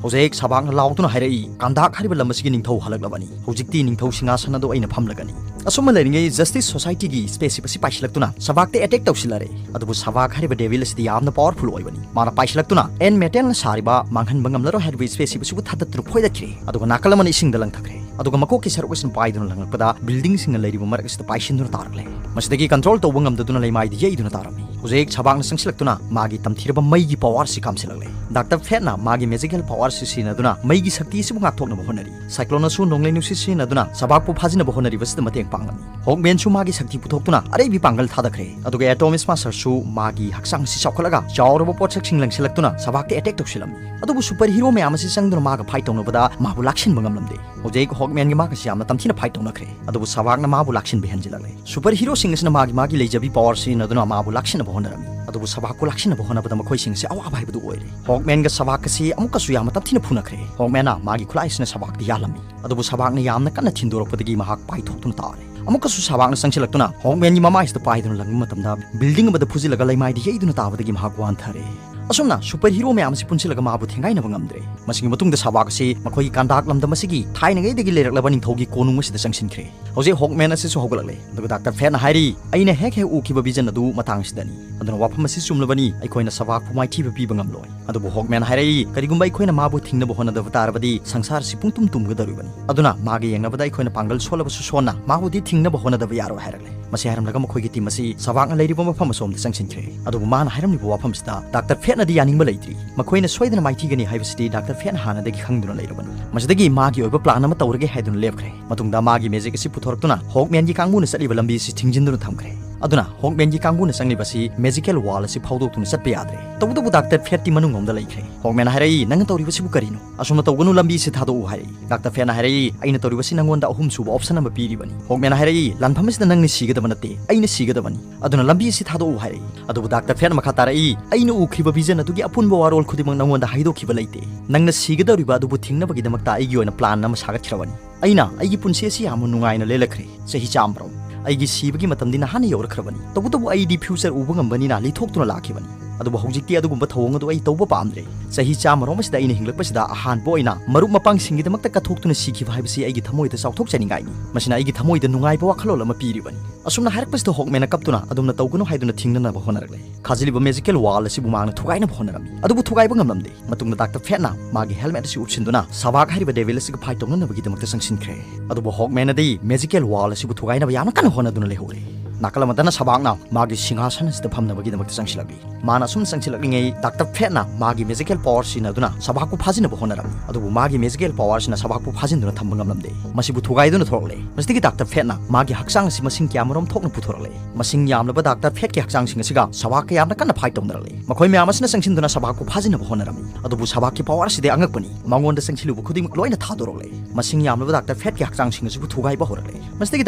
ꯍꯧꯖꯤꯛ ꯁꯕꯥꯛꯅ ꯂꯥꯎꯗꯨꯅ ꯍꯥꯏꯔꯛꯏ, "ꯀꯥꯟꯗꯥꯛ ꯍꯥꯏꯔꯤꯕ ꯂꯝ ꯑꯁꯤꯒꯤ ꯅꯤꯡꯊꯧ ꯍꯜꯂꯛꯂꯕꯅꯤ꯫ ꯍꯧꯖꯤꯛꯇꯤ ꯅꯤꯡꯊꯧ ꯁꯤꯡꯍꯥꯁꯟ ꯑꯗꯨ ꯑꯩꯅ ꯐꯝꯂꯒꯅꯤ꯫" ꯑꯁꯨꯝꯅ ꯂꯩꯔꯤꯉꯩ Justice Society ꯒꯤ spaceship ꯑꯁꯤ ꯄꯥꯏꯁꯤꯜꯂꯛꯇꯨꯅ ꯁꯕꯥꯛꯇ attack ꯇꯧꯁꯤꯜꯂꯔꯦ꯫ ꯑꯗꯨꯕꯨ ꯁꯕꯥꯛ ꯍꯥꯏꯔꯤꯕ devil ꯑꯁꯤꯗꯤ ꯌꯥꯝꯅ powerful ꯑꯣꯏꯕꯅꯤ꯫ ꯃꯥꯅ ꯄꯥꯏꯁꯤꯜꯂꯛꯇꯨꯅ N Metal ꯅ ꯁꯥꯔꯤꯕ ꯃꯥꯡꯍꯟꯕ ꯉꯝꯂꯔꯣꯏ ꯍꯥꯏꯔꯤꯕ spaceship ꯑꯁꯤꯕꯨ ꯊꯥꯗꯠꯇꯨꯅ ꯐꯣꯏꯗꯠꯈ꯭ꯔꯦ꯫ ꯑꯗꯨꯒ ꯅꯥꯀꯜ ꯑꯃꯅ ꯏꯁꯤꯡꯗ ꯂꯪꯊꯈ꯭ꯔꯦ꯫ ꯑꯗꯨꯒ ꯃꯀꯣꯛꯀꯤ ꯁꯔꯨꯛ ꯑꯁꯤꯅ ꯄꯥꯏꯗꯨꯅ ꯂꯪꯂꯛꯄꯗ building ꯁꯤꯡꯅ ꯂꯩꯔꯤꯕ ꯃꯔꯛ ꯑꯁꯤꯗ ꯄꯥꯏꯁꯤꯟꯗꯨꯅ ꯇꯥꯔꯛꯂꯦ꯫ ꯃꯁꯤꯗꯒꯤ control ꯇꯧꯕ ꯉꯝꯗꯗꯨꯅ ꯂꯩꯃꯥꯏꯗ ꯌꯩꯗꯨꯅ ꯇꯥꯔꯝꯃꯤ꯫ ꯍꯧꯖꯤꯛ ꯁꯕꯥꯛꯅ ꯆꯪꯁꯤꯜꯂꯛꯇꯨꯅ ꯃꯥꯒꯤ ꯇꯝꯊꯤꯔꯕ ꯃꯩꯒꯤ power ꯁꯤ ꯀꯥꯝꯁꯤꯜꯂꯛꯂꯦ꯫ Doctor Fate ꯅ ꯃꯥꯒꯤ magical power ꯁꯤ ꯁꯤꯖꯤꯟꯅꯗꯨꯅ ꯃꯩꯒꯤ ꯁꯛꯇꯤ ꯑꯁꯤꯕꯨ ꯉꯥꯛꯊꯣꯛꯅꯕ ꯍꯣꯠꯅꯔꯤ꯫ Cyclone ꯅꯁꯨ ꯅꯣꯡꯂꯩ ꯅꯨꯡꯁꯤꯠ ꯁꯤꯖꯤꯟꯅꯗꯨꯅ ꯁꯕꯥꯛꯄꯨ ꯐꯥꯖꯤꯟꯅꯕ ꯍꯣꯠꯅꯔꯤꯕꯁꯤꯗ ꯃꯇꯦꯡ ꯄꯥꯡꯂꯝꯃꯤ꯫ Hawkman ꯁꯨ ꯃꯥꯒꯤ ꯁꯛꯇꯤ ꯄꯨꯊꯣꯛꯇꯨꯅ ꯑꯔꯩꯕꯤ ꯄꯥꯡꯒꯜ ꯊꯥꯗꯈ꯭ꯔꯦ꯫ ꯑꯗꯨꯒ Atom Smasher ꯁꯨ ꯃꯥꯒꯤ ꯍꯛꯆꯥꯡ ꯑꯁꯤ ꯆꯥꯎꯈꯠꯂꯒ ꯆꯥꯎꯔꯕ ꯄꯣꯠꯁꯛꯁꯤꯡ ꯂꯪꯁꯤꯜꯂꯛꯇꯨꯅ ꯁꯕꯥꯛꯇ attack ꯇꯧꯁꯤꯜꯂꯝꯃꯤ꯫ ꯑꯗꯨꯕꯨ super hero ꯃꯌꯥꯝ ꯑꯁꯤ ꯆꯪꯗꯨꯅ ꯃꯥꯒ fight ꯇꯧꯅꯕꯗ ꯃꯥꯕꯨ ꯂꯥꯛꯁꯤꯟꯕ ꯉꯝꯂꯝꯗꯦ꯫ ꯍꯧꯖꯤꯛ Hawkman ꯒ ꯃꯥꯒꯁꯤ ꯌꯥꯝꯅ ꯇꯝꯊꯤꯅ fight ꯇꯧꯅꯈ꯭ꯔꯦ꯫ ꯑꯗꯨꯕꯨ ꯁꯕꯥꯛꯅ ꯃꯥꯕꯨ ꯂꯥꯛꯁꯤꯟꯕ ꯍꯦꯟꯖꯤꯜꯂꯛꯂꯦ꯫ Super hero ꯁꯤꯡ ꯑꯁꯤꯅ ꯃꯥꯒꯤ ꯃꯥꯒꯤ ꯂꯩꯖꯕꯤ power ꯁꯤꯖꯤꯟꯅꯗꯨꯅ ꯃꯥꯕꯨ ꯂꯥꯛꯁꯤꯟꯅꯕ ꯍꯣꯠꯅꯔꯝꯃꯤ꯫ ꯑꯗꯨꯕꯨ ꯁꯕꯥꯛꯄꯨ ꯂꯥꯛꯁꯤꯟꯅꯕ ꯍꯣꯠꯅꯕꯗ ꯃꯈꯣꯏꯁꯤꯡ ꯑꯁꯤ ꯑꯋꯥꯕ ꯍꯥꯏꯕꯗꯨ ꯑꯣꯏꯔꯦ꯫ Hawkman ꯒ ꯁꯕꯥꯛ ꯑꯁꯤ ꯑꯃꯨꯛꯀꯁꯨ ꯌꯥꯝꯅ ꯇꯝꯊꯤꯅ ꯐꯨꯅꯈ꯭ꯔꯦ꯫ Hawkman ꯅ ꯃꯥꯒꯤ ꯈꯨꯠꯂꯥꯏ ꯑꯁꯤꯅ ꯁꯕꯥꯛꯇ ꯌꯥꯜꯂꯝꯃꯤ꯫ ꯑꯗꯨꯕꯨ ꯁꯕꯥꯛꯅ ꯌꯥꯝꯅ ꯀꯟꯅ ꯊꯤꯟꯗꯣꯔꯛꯄꯗꯒꯤ ꯃꯍꯥꯛ ꯄꯥꯏꯊꯣꯛꯇꯨꯅ ꯇꯥꯔꯦ꯫ ꯑꯃꯨꯛꯀꯁꯨ ꯁꯕꯥꯛꯅ ꯆꯪꯁꯤꯜꯂꯛꯇꯨꯅ Hawkman ꯒꯤ ꯃꯃꯥꯏꯁꯤꯗ ꯄꯥꯏꯗꯨꯅ ꯂꯪꯕ ꯃꯇꯝꯗ building ꯑꯃꯗ ꯐꯨꯖꯤꯜꯂꯒ ꯂꯩꯃꯥꯏꯗ ꯌꯩꯗꯨꯅ ꯇꯥꯕꯗꯒꯤ ꯃꯍꯥꯛ ꯋꯥꯟꯊꯔꯦ꯫ ꯑꯁꯨꯝꯅ super hero ꯃꯌꯥꯝ ꯑꯁꯤ ꯄꯨꯟꯁꯤꯜꯂꯒ ꯃꯥꯕꯨ ꯊꯦꯡꯒꯥꯏꯅꯕ ꯉꯝꯗ꯭ꯔꯦ꯫ ꯃꯁꯤꯒꯤ ꯃꯇꯨꯡꯗ ꯁꯕꯥꯛ ꯑꯁꯤ ꯃꯈꯣꯏꯒꯤ ꯀꯥꯟꯗꯥꯛ ꯂꯝꯗꯝ ꯑꯁꯤꯒꯤ ꯊꯥꯏꯅꯉꯩꯗꯒꯤ ꯂꯩꯔꯛꯂꯕ ꯅꯤꯡꯊꯧꯒꯤ ꯀꯣꯅꯨꯡ ꯑꯁꯤꯗ ꯆꯪꯁꯤꯟꯈ꯭ꯔꯦ꯫ ꯍꯧꯖꯤꯛ Hawkman ꯑꯁꯤꯁꯨ ꯍꯧꯒꯠꯂꯛꯂꯦ꯫ ꯑꯗꯨꯒ Doctor Fate ꯅ ꯍꯥꯏꯔꯤ, "ꯑꯩꯅ ꯍꯦꯛ ꯍꯦꯛ ꯎꯈꯤꯕ vision ꯑꯗꯨ ꯃꯇꯥꯡꯁꯤꯗꯅꯤ꯫ ꯑꯗꯨꯅ ꯋꯥꯐꯝ ꯑꯁꯤ ꯆꯨꯝꯂꯕꯅꯤ, ꯑꯩꯈꯣꯏꯅ ꯁꯕꯥꯛꯄꯨ ꯃꯥꯏꯊꯤꯕ ꯄꯤꯕ ꯉꯝꯂꯣꯏ꯫" ꯑꯗꯨꯕꯨ Hawkman ꯍꯥꯏꯔꯛꯏ, "ꯀꯔꯤꯒꯨꯝꯕ ꯑꯩꯈꯣꯏꯅ ꯃꯥꯕꯨ ꯊꯤꯡꯅꯕ ꯍꯣꯠꯅꯗꯕ ꯇꯥꯔꯕꯗꯤ ꯁꯪꯁꯥꯔꯁꯤ ꯄꯨꯡꯇꯨꯝ ꯇꯨꯝꯒꯗꯧꯔꯤꯕꯅꯤ꯫ ꯑꯗꯨꯅ ꯃꯥꯒ ꯌꯦꯡꯅꯕꯗ ꯑꯩꯈꯣꯏꯅ ꯄꯥꯡꯒꯜ ꯁꯣꯜꯂꯕꯁꯨ ꯁꯣꯟꯅ ꯃꯥꯕꯨꯗꯤ ꯊꯤꯡꯅꯕ ꯍꯣꯠꯅꯗꯕ ꯌꯥꯔꯣꯏ" ꯍꯥꯏꯔꯛꯂꯦ꯫ ꯃꯁꯤ ꯍꯥꯏꯔꯝꯂꯒ ꯃꯈꯣꯏꯒꯤ team ꯑꯁꯤ ꯁꯕꯥꯛꯅ ꯂꯩꯔꯤꯕ ꯃꯐꯝ ꯑꯁꯣꯝꯗ ꯆꯪꯁꯤꯟꯈ꯭ꯔꯦ꯫ ꯑꯗꯨꯕꯨ ꯃꯥꯅ ꯍꯥꯏꯔꯝꯂꯤꯕ ꯋꯥꯐꯝꯁꯤꯗ Doctor Fate ꯅꯗꯤ ꯌꯥꯅꯤꯡꯕ ꯂꯩꯇ꯭ꯔꯤ꯫ ꯃꯈꯣꯏꯅ ꯁꯣꯏꯗꯅ ꯃꯥꯏꯊꯤꯒꯅꯤ ꯍꯥꯏꯕꯁꯤꯗꯤ Doctor Fate ꯅ ꯍꯥꯟꯅꯗꯒꯤ ꯈꯪꯗꯨꯅ ꯂꯩꯔꯕꯅꯤ꯫ ꯃꯁꯤꯗꯒꯤ ꯃꯥꯒꯤ ꯑꯣꯏꯕ plan ꯑꯃ ꯇꯧꯔꯒꯦ ꯍꯥꯏꯗꯨꯅ ꯂꯦꯞꯈ꯭ꯔꯦ꯫ ꯃꯇꯨꯡꯗ ꯃꯥꯒꯤ magic ꯑꯁꯤ ꯄꯨꯊꯣꯔꯛꯇꯨꯅ Hawkman ꯒꯤ ꯀꯥꯡꯕꯨꯅ ꯆꯠꯂꯤꯕ ꯂꯝꯕꯤ ꯑꯁꯤ ꯊꯤꯡꯖꯤꯟꯗꯨꯅ ꯊꯝꯈ꯭ꯔꯦ꯫ ꯑꯗꯨꯅ ꯍꯣꯛꯃꯦꯟꯒꯤ ꯀꯥꯡꯕꯨꯅ ꯆꯪꯂꯤꯕꯁꯤ ꯃꯦꯖꯤꯀꯦꯜ ꯋꯥꯜ ꯑꯁꯤ ꯐꯥꯎꯗꯣꯛꯇꯨꯅ ꯆꯠꯄ ꯌꯥꯗ꯭ꯔꯦ꯫ ꯇꯧꯕꯇꯕꯨ ꯗꯥꯛꯇꯔ ꯐꯦꯠꯇꯤ ꯃꯅꯨꯡꯂꯣꯝꯗ ꯂꯩꯈ꯭ꯔꯦ꯫ ꯍꯣꯛꯃꯦꯟꯅ ꯍꯥꯏꯔꯛꯏ, "ꯅꯪꯅ ꯇꯧꯔꯤꯕꯁꯤꯕꯨ ꯀꯔꯤꯅꯣ? ꯑꯁꯨꯝꯅ ꯇꯧꯒꯅꯨ, ꯂꯝꯕꯤ ꯑꯁꯤ ꯊꯥꯗꯣꯛꯎ" ꯍꯥꯏꯔꯛꯏ꯫ ꯗꯥꯛꯇꯔ ꯐꯦꯠꯅ ꯍꯥꯏꯔꯛꯏ, "ꯑꯩꯅ ꯇꯧꯔꯤꯕꯁꯤ ꯅꯪꯉꯣꯟꯗ ꯑꯍꯨꯝꯁꯨꯕ ꯑꯣꯞꯁꯟ ꯑꯃ ꯄꯤꯔꯤꯕꯅꯤ꯫ ꯍꯣꯛꯃꯦꯟꯅ ꯍꯥꯏꯔꯛꯏ, ꯂꯥꯟꯐꯝ ꯑꯁꯤꯗ ꯅꯪꯅ ꯁꯤꯒꯗꯕ ꯅꯠꯇꯦ, ꯑꯩꯅ ꯁꯤꯒꯗꯕꯅꯤ꯫ ꯑꯗꯨꯅ ꯂꯝꯕꯤ ꯑꯁꯤ ꯊꯥꯗꯣꯛꯎ" ꯍꯥꯏꯔꯛꯏ꯫ ꯑꯗꯨꯕꯨ ꯗꯥꯛꯇꯔ ꯐꯦꯠꯅ ꯃꯈꯥ ꯇꯥꯔꯛꯏ, "ꯑꯩꯅ ꯎꯈ꯭ꯔꯤꯕ ꯚꯤꯖꯟ ꯑꯗꯨꯒꯤ ꯑꯄꯨꯟꯕ ꯋꯥꯔꯣꯜ ꯈꯨꯗꯤꯡꯃꯛ ꯅꯪꯉꯣꯟꯗ ꯍꯥꯏꯗꯣꯛꯈꯤꯕ ꯂꯩꯇꯦ꯫ ꯅꯪꯅ ꯁꯤꯒꯗꯧꯔꯤꯕ ꯑꯗꯨꯕꯨ ꯊꯤꯡꯅꯕꯒꯤꯗꯃꯛꯇ ꯑꯩꯒꯤ ꯑꯣꯏꯅ ꯄ꯭ꯂꯥꯟ ꯑꯃ ꯁꯥꯒꯠꯈ꯭ꯔꯕꯅꯤ꯫ ꯑꯩꯅ ꯑꯩꯒꯤ ꯄꯨꯟꯁꯤ ꯑꯁꯤ ꯌꯥꯝꯅ ꯅꯨꯡꯉꯥꯏꯅ ꯂꯦꯜꯂꯛꯈ꯭ꯔꯦ꯫ ꯆꯍꯤ ꯆꯥꯝꯃꯔꯣꯝ꯫ ꯑꯩꯒꯤ ꯁꯤꯕꯒꯤ ꯃꯇꯝꯗꯤ ꯅꯍꯥꯟꯅ ꯌꯧꯔꯛꯈ꯭ꯔꯕꯅꯤ꯫ ꯇꯧꯕꯇꯕꯨ ꯑꯩꯗꯤ ꯐ꯭ꯌꯨꯆꯔ ꯎꯕ ꯉꯝꯕꯅꯤꯅ ꯂꯤꯊꯣꯛꯇꯨꯅ ꯂꯥꯛꯈꯤꯕꯅꯤ꯫ ꯑꯗꯨꯕꯨ ꯍꯧꯖꯤꯛꯇꯤ ꯑꯗꯨꯒꯨꯝꯕ ꯊꯧꯑꯣꯡ ꯑꯗꯨ ꯑꯩ ꯇꯧꯕ ꯄꯥꯝꯗ꯭ꯔꯦ꯫ ꯆꯍꯤ ꯆꯥꯝꯃꯔꯣꯝ ꯑꯁꯤꯗ ꯑꯩꯅ ꯍꯤꯡꯂꯛꯄꯁꯤꯗ ꯑꯍꯥꯟꯕ ꯑꯣꯏꯅ ꯃꯔꯨꯞ ꯃꯄꯥꯡꯁꯤꯡꯒꯤꯗꯃꯛꯇ ꯀꯠꯊꯣꯛꯇꯨꯅ ꯁꯤꯈꯤꯕ ꯍꯥꯏꯕꯁꯤ ꯑꯩꯒꯤ ꯊꯃꯣꯏꯗ ꯆꯥꯎꯊꯣꯛꯆꯅꯤꯡꯉꯥꯏꯅꯤ꯫ ꯃꯁꯤꯅ ꯑꯩꯒꯤ ꯊꯃꯣꯏꯗ ꯅꯨꯡꯉꯥꯏꯕ ꯋꯥꯈꯜꯂꯣꯟ ꯑꯃ ꯄꯤꯔꯤꯕꯅꯤ"꯫ ꯑꯁꯨꯝꯅ ꯍꯥꯏꯔꯛꯄꯁꯤꯗ ꯍꯣꯛꯃꯦꯟꯅ ꯀꯞꯇꯨꯅ ꯑꯗꯨꯝꯅ ꯇꯧꯒꯅꯨ ꯍꯥꯏꯗꯨꯅ ꯊꯤꯡꯅꯅꯕ ꯍꯣꯠꯅꯔꯛꯂꯦ꯫ ꯈꯥꯖꯤꯜꯂꯤꯕ ꯃꯦꯖꯤꯀꯦꯜ ꯋꯥꯜ ꯑꯁꯤꯕꯨ ꯃꯍꯥꯛꯅ ꯊꯨꯒꯥꯏꯅꯕ ꯍꯣꯠꯅꯔꯝꯃꯤ꯫ ꯑꯗꯨꯕꯨ ꯊꯨꯒꯥꯏꯕ ꯉꯝꯂꯝꯗꯦ꯫ ꯃꯇꯨꯡꯗ ꯗꯥꯛꯇꯔ ꯐꯦꯠꯅ ꯃꯥꯒꯤ ꯍꯦꯜꯃꯦꯠ ꯑꯁꯤ ꯎꯞꯁꯤꯟꯗꯨꯅ ꯁꯕꯥꯛ ꯍꯥꯏꯔꯤꯕ ꯗꯦꯚꯤꯜ ꯑꯁꯤꯒ ꯐꯥꯏꯠ ꯇꯧꯅꯅꯕꯒꯤꯗꯃꯛꯇ ꯆꯪꯁꯤꯟꯈ꯭ꯔꯦ꯫ ꯑꯗꯨꯕꯨ ꯍꯣꯛꯃꯦꯟꯅꯗꯤ ꯃꯦꯖꯤꯀꯦꯜ ꯋꯥꯜ ꯑꯁꯤꯕꯨ ꯊꯨꯒꯥꯏꯅꯕ ꯌꯥꯝꯅ ꯀꯟꯅ ꯍꯣꯠꯅꯗꯨꯅ ꯂꯩꯍꯧꯔꯦ꯫ ꯅꯥꯀꯜ ꯑꯃꯗꯅ ꯁꯕꯥꯛꯅ ꯃꯥꯒꯤ ꯁꯤꯡꯍꯥꯁꯟ ꯑꯁꯤꯗ ꯐꯝꯅꯕꯒꯤꯗꯃꯛꯇ ꯆꯪꯁꯤꯜꯂꯛꯂꯤ꯫ ꯃꯥꯅ ꯑꯁꯨꯝ ꯆꯪꯁꯤꯜꯂꯛꯂꯤꯉꯩ ꯗꯥꯛꯇꯔ ꯐꯦꯠꯅ ꯃꯥꯒꯤ ꯃꯦꯖꯤꯀꯦꯜ ꯄꯋꯥꯔ ꯁꯤꯖꯤꯟꯅꯗꯨꯅ ꯁꯕꯥꯛꯄꯨ ꯐꯥꯖꯤꯟꯅꯕ ꯍꯣꯠꯅꯔꯝꯃꯤ꯫ ꯑꯗꯨꯕꯨ ꯃꯥꯒꯤ ꯃꯦꯖꯤꯀꯦꯜ ꯄꯋꯥꯔꯁꯤꯅ ꯁꯕꯥꯛꯄꯨ ꯐꯥꯖꯤꯟꯗꯨꯅ ꯊꯝꯕ ꯉꯝꯂꯝꯗꯦ꯫ ꯃꯁꯤꯕꯨ ꯊꯨꯒꯥꯏꯗꯨꯅ ꯊꯣꯔꯛꯂꯦ꯫ ꯃꯁꯤꯗꯒꯤ ꯗꯥꯛꯇꯔ ꯐꯦꯠꯅ ꯃꯥꯒꯤ ꯍꯛꯆꯥꯡ ꯑꯁꯤ ꯃꯁꯤꯡ ꯀꯌꯥꯃꯔꯣꯝ ꯊꯣꯛꯅ ꯄꯨꯊꯣꯔꯛꯂꯦ꯫ ꯃꯁꯤꯡ ꯌꯥꯝꯂꯕ ꯗꯥꯛꯇꯔ ꯐꯦꯠꯀꯤ ꯍꯛꯆꯥꯡꯁꯤꯡ ꯑꯁꯤꯒ ꯁꯕꯥꯛ ꯀꯌꯥꯝꯅ ꯀꯟꯅ ꯐꯥꯏꯠ ꯇꯧꯅꯔꯛꯂꯦ꯫ ꯃꯈꯣꯏ ꯃꯌꯥꯝ ꯑꯁꯤꯅ ꯆꯪꯁꯤꯟꯗꯨꯅ ꯁꯕꯥꯛꯄꯨ ꯐꯥꯖꯤꯟꯅꯕ ꯍꯣꯠꯅꯔꯝꯃꯤ꯫ ꯑꯗꯨꯕꯨ ꯁꯕꯥꯛꯀꯤ ꯄꯋꯥꯔ ꯑꯁꯤꯗꯤ ꯑꯉꯛꯄꯅꯤ꯫ ꯃꯉꯣꯟꯗ ꯆꯪꯁꯤꯜꯂꯨꯕ ꯈꯨꯗꯤꯡꯃꯛ ꯂꯣꯏꯅ ꯊꯥꯗꯣꯔꯛꯂꯦ꯫ ꯃꯁꯤꯡ ꯌꯥꯝꯂꯕ ꯗꯥꯛꯇꯔ ꯐꯦꯠꯀꯤ ꯍꯛꯆꯥꯡꯁꯤꯡ ꯑꯁꯤꯕꯨ ꯊꯨꯒꯥꯏꯕ ꯍꯧꯔꯛꯂꯦ꯫ ꯃꯁꯤꯗꯒꯤ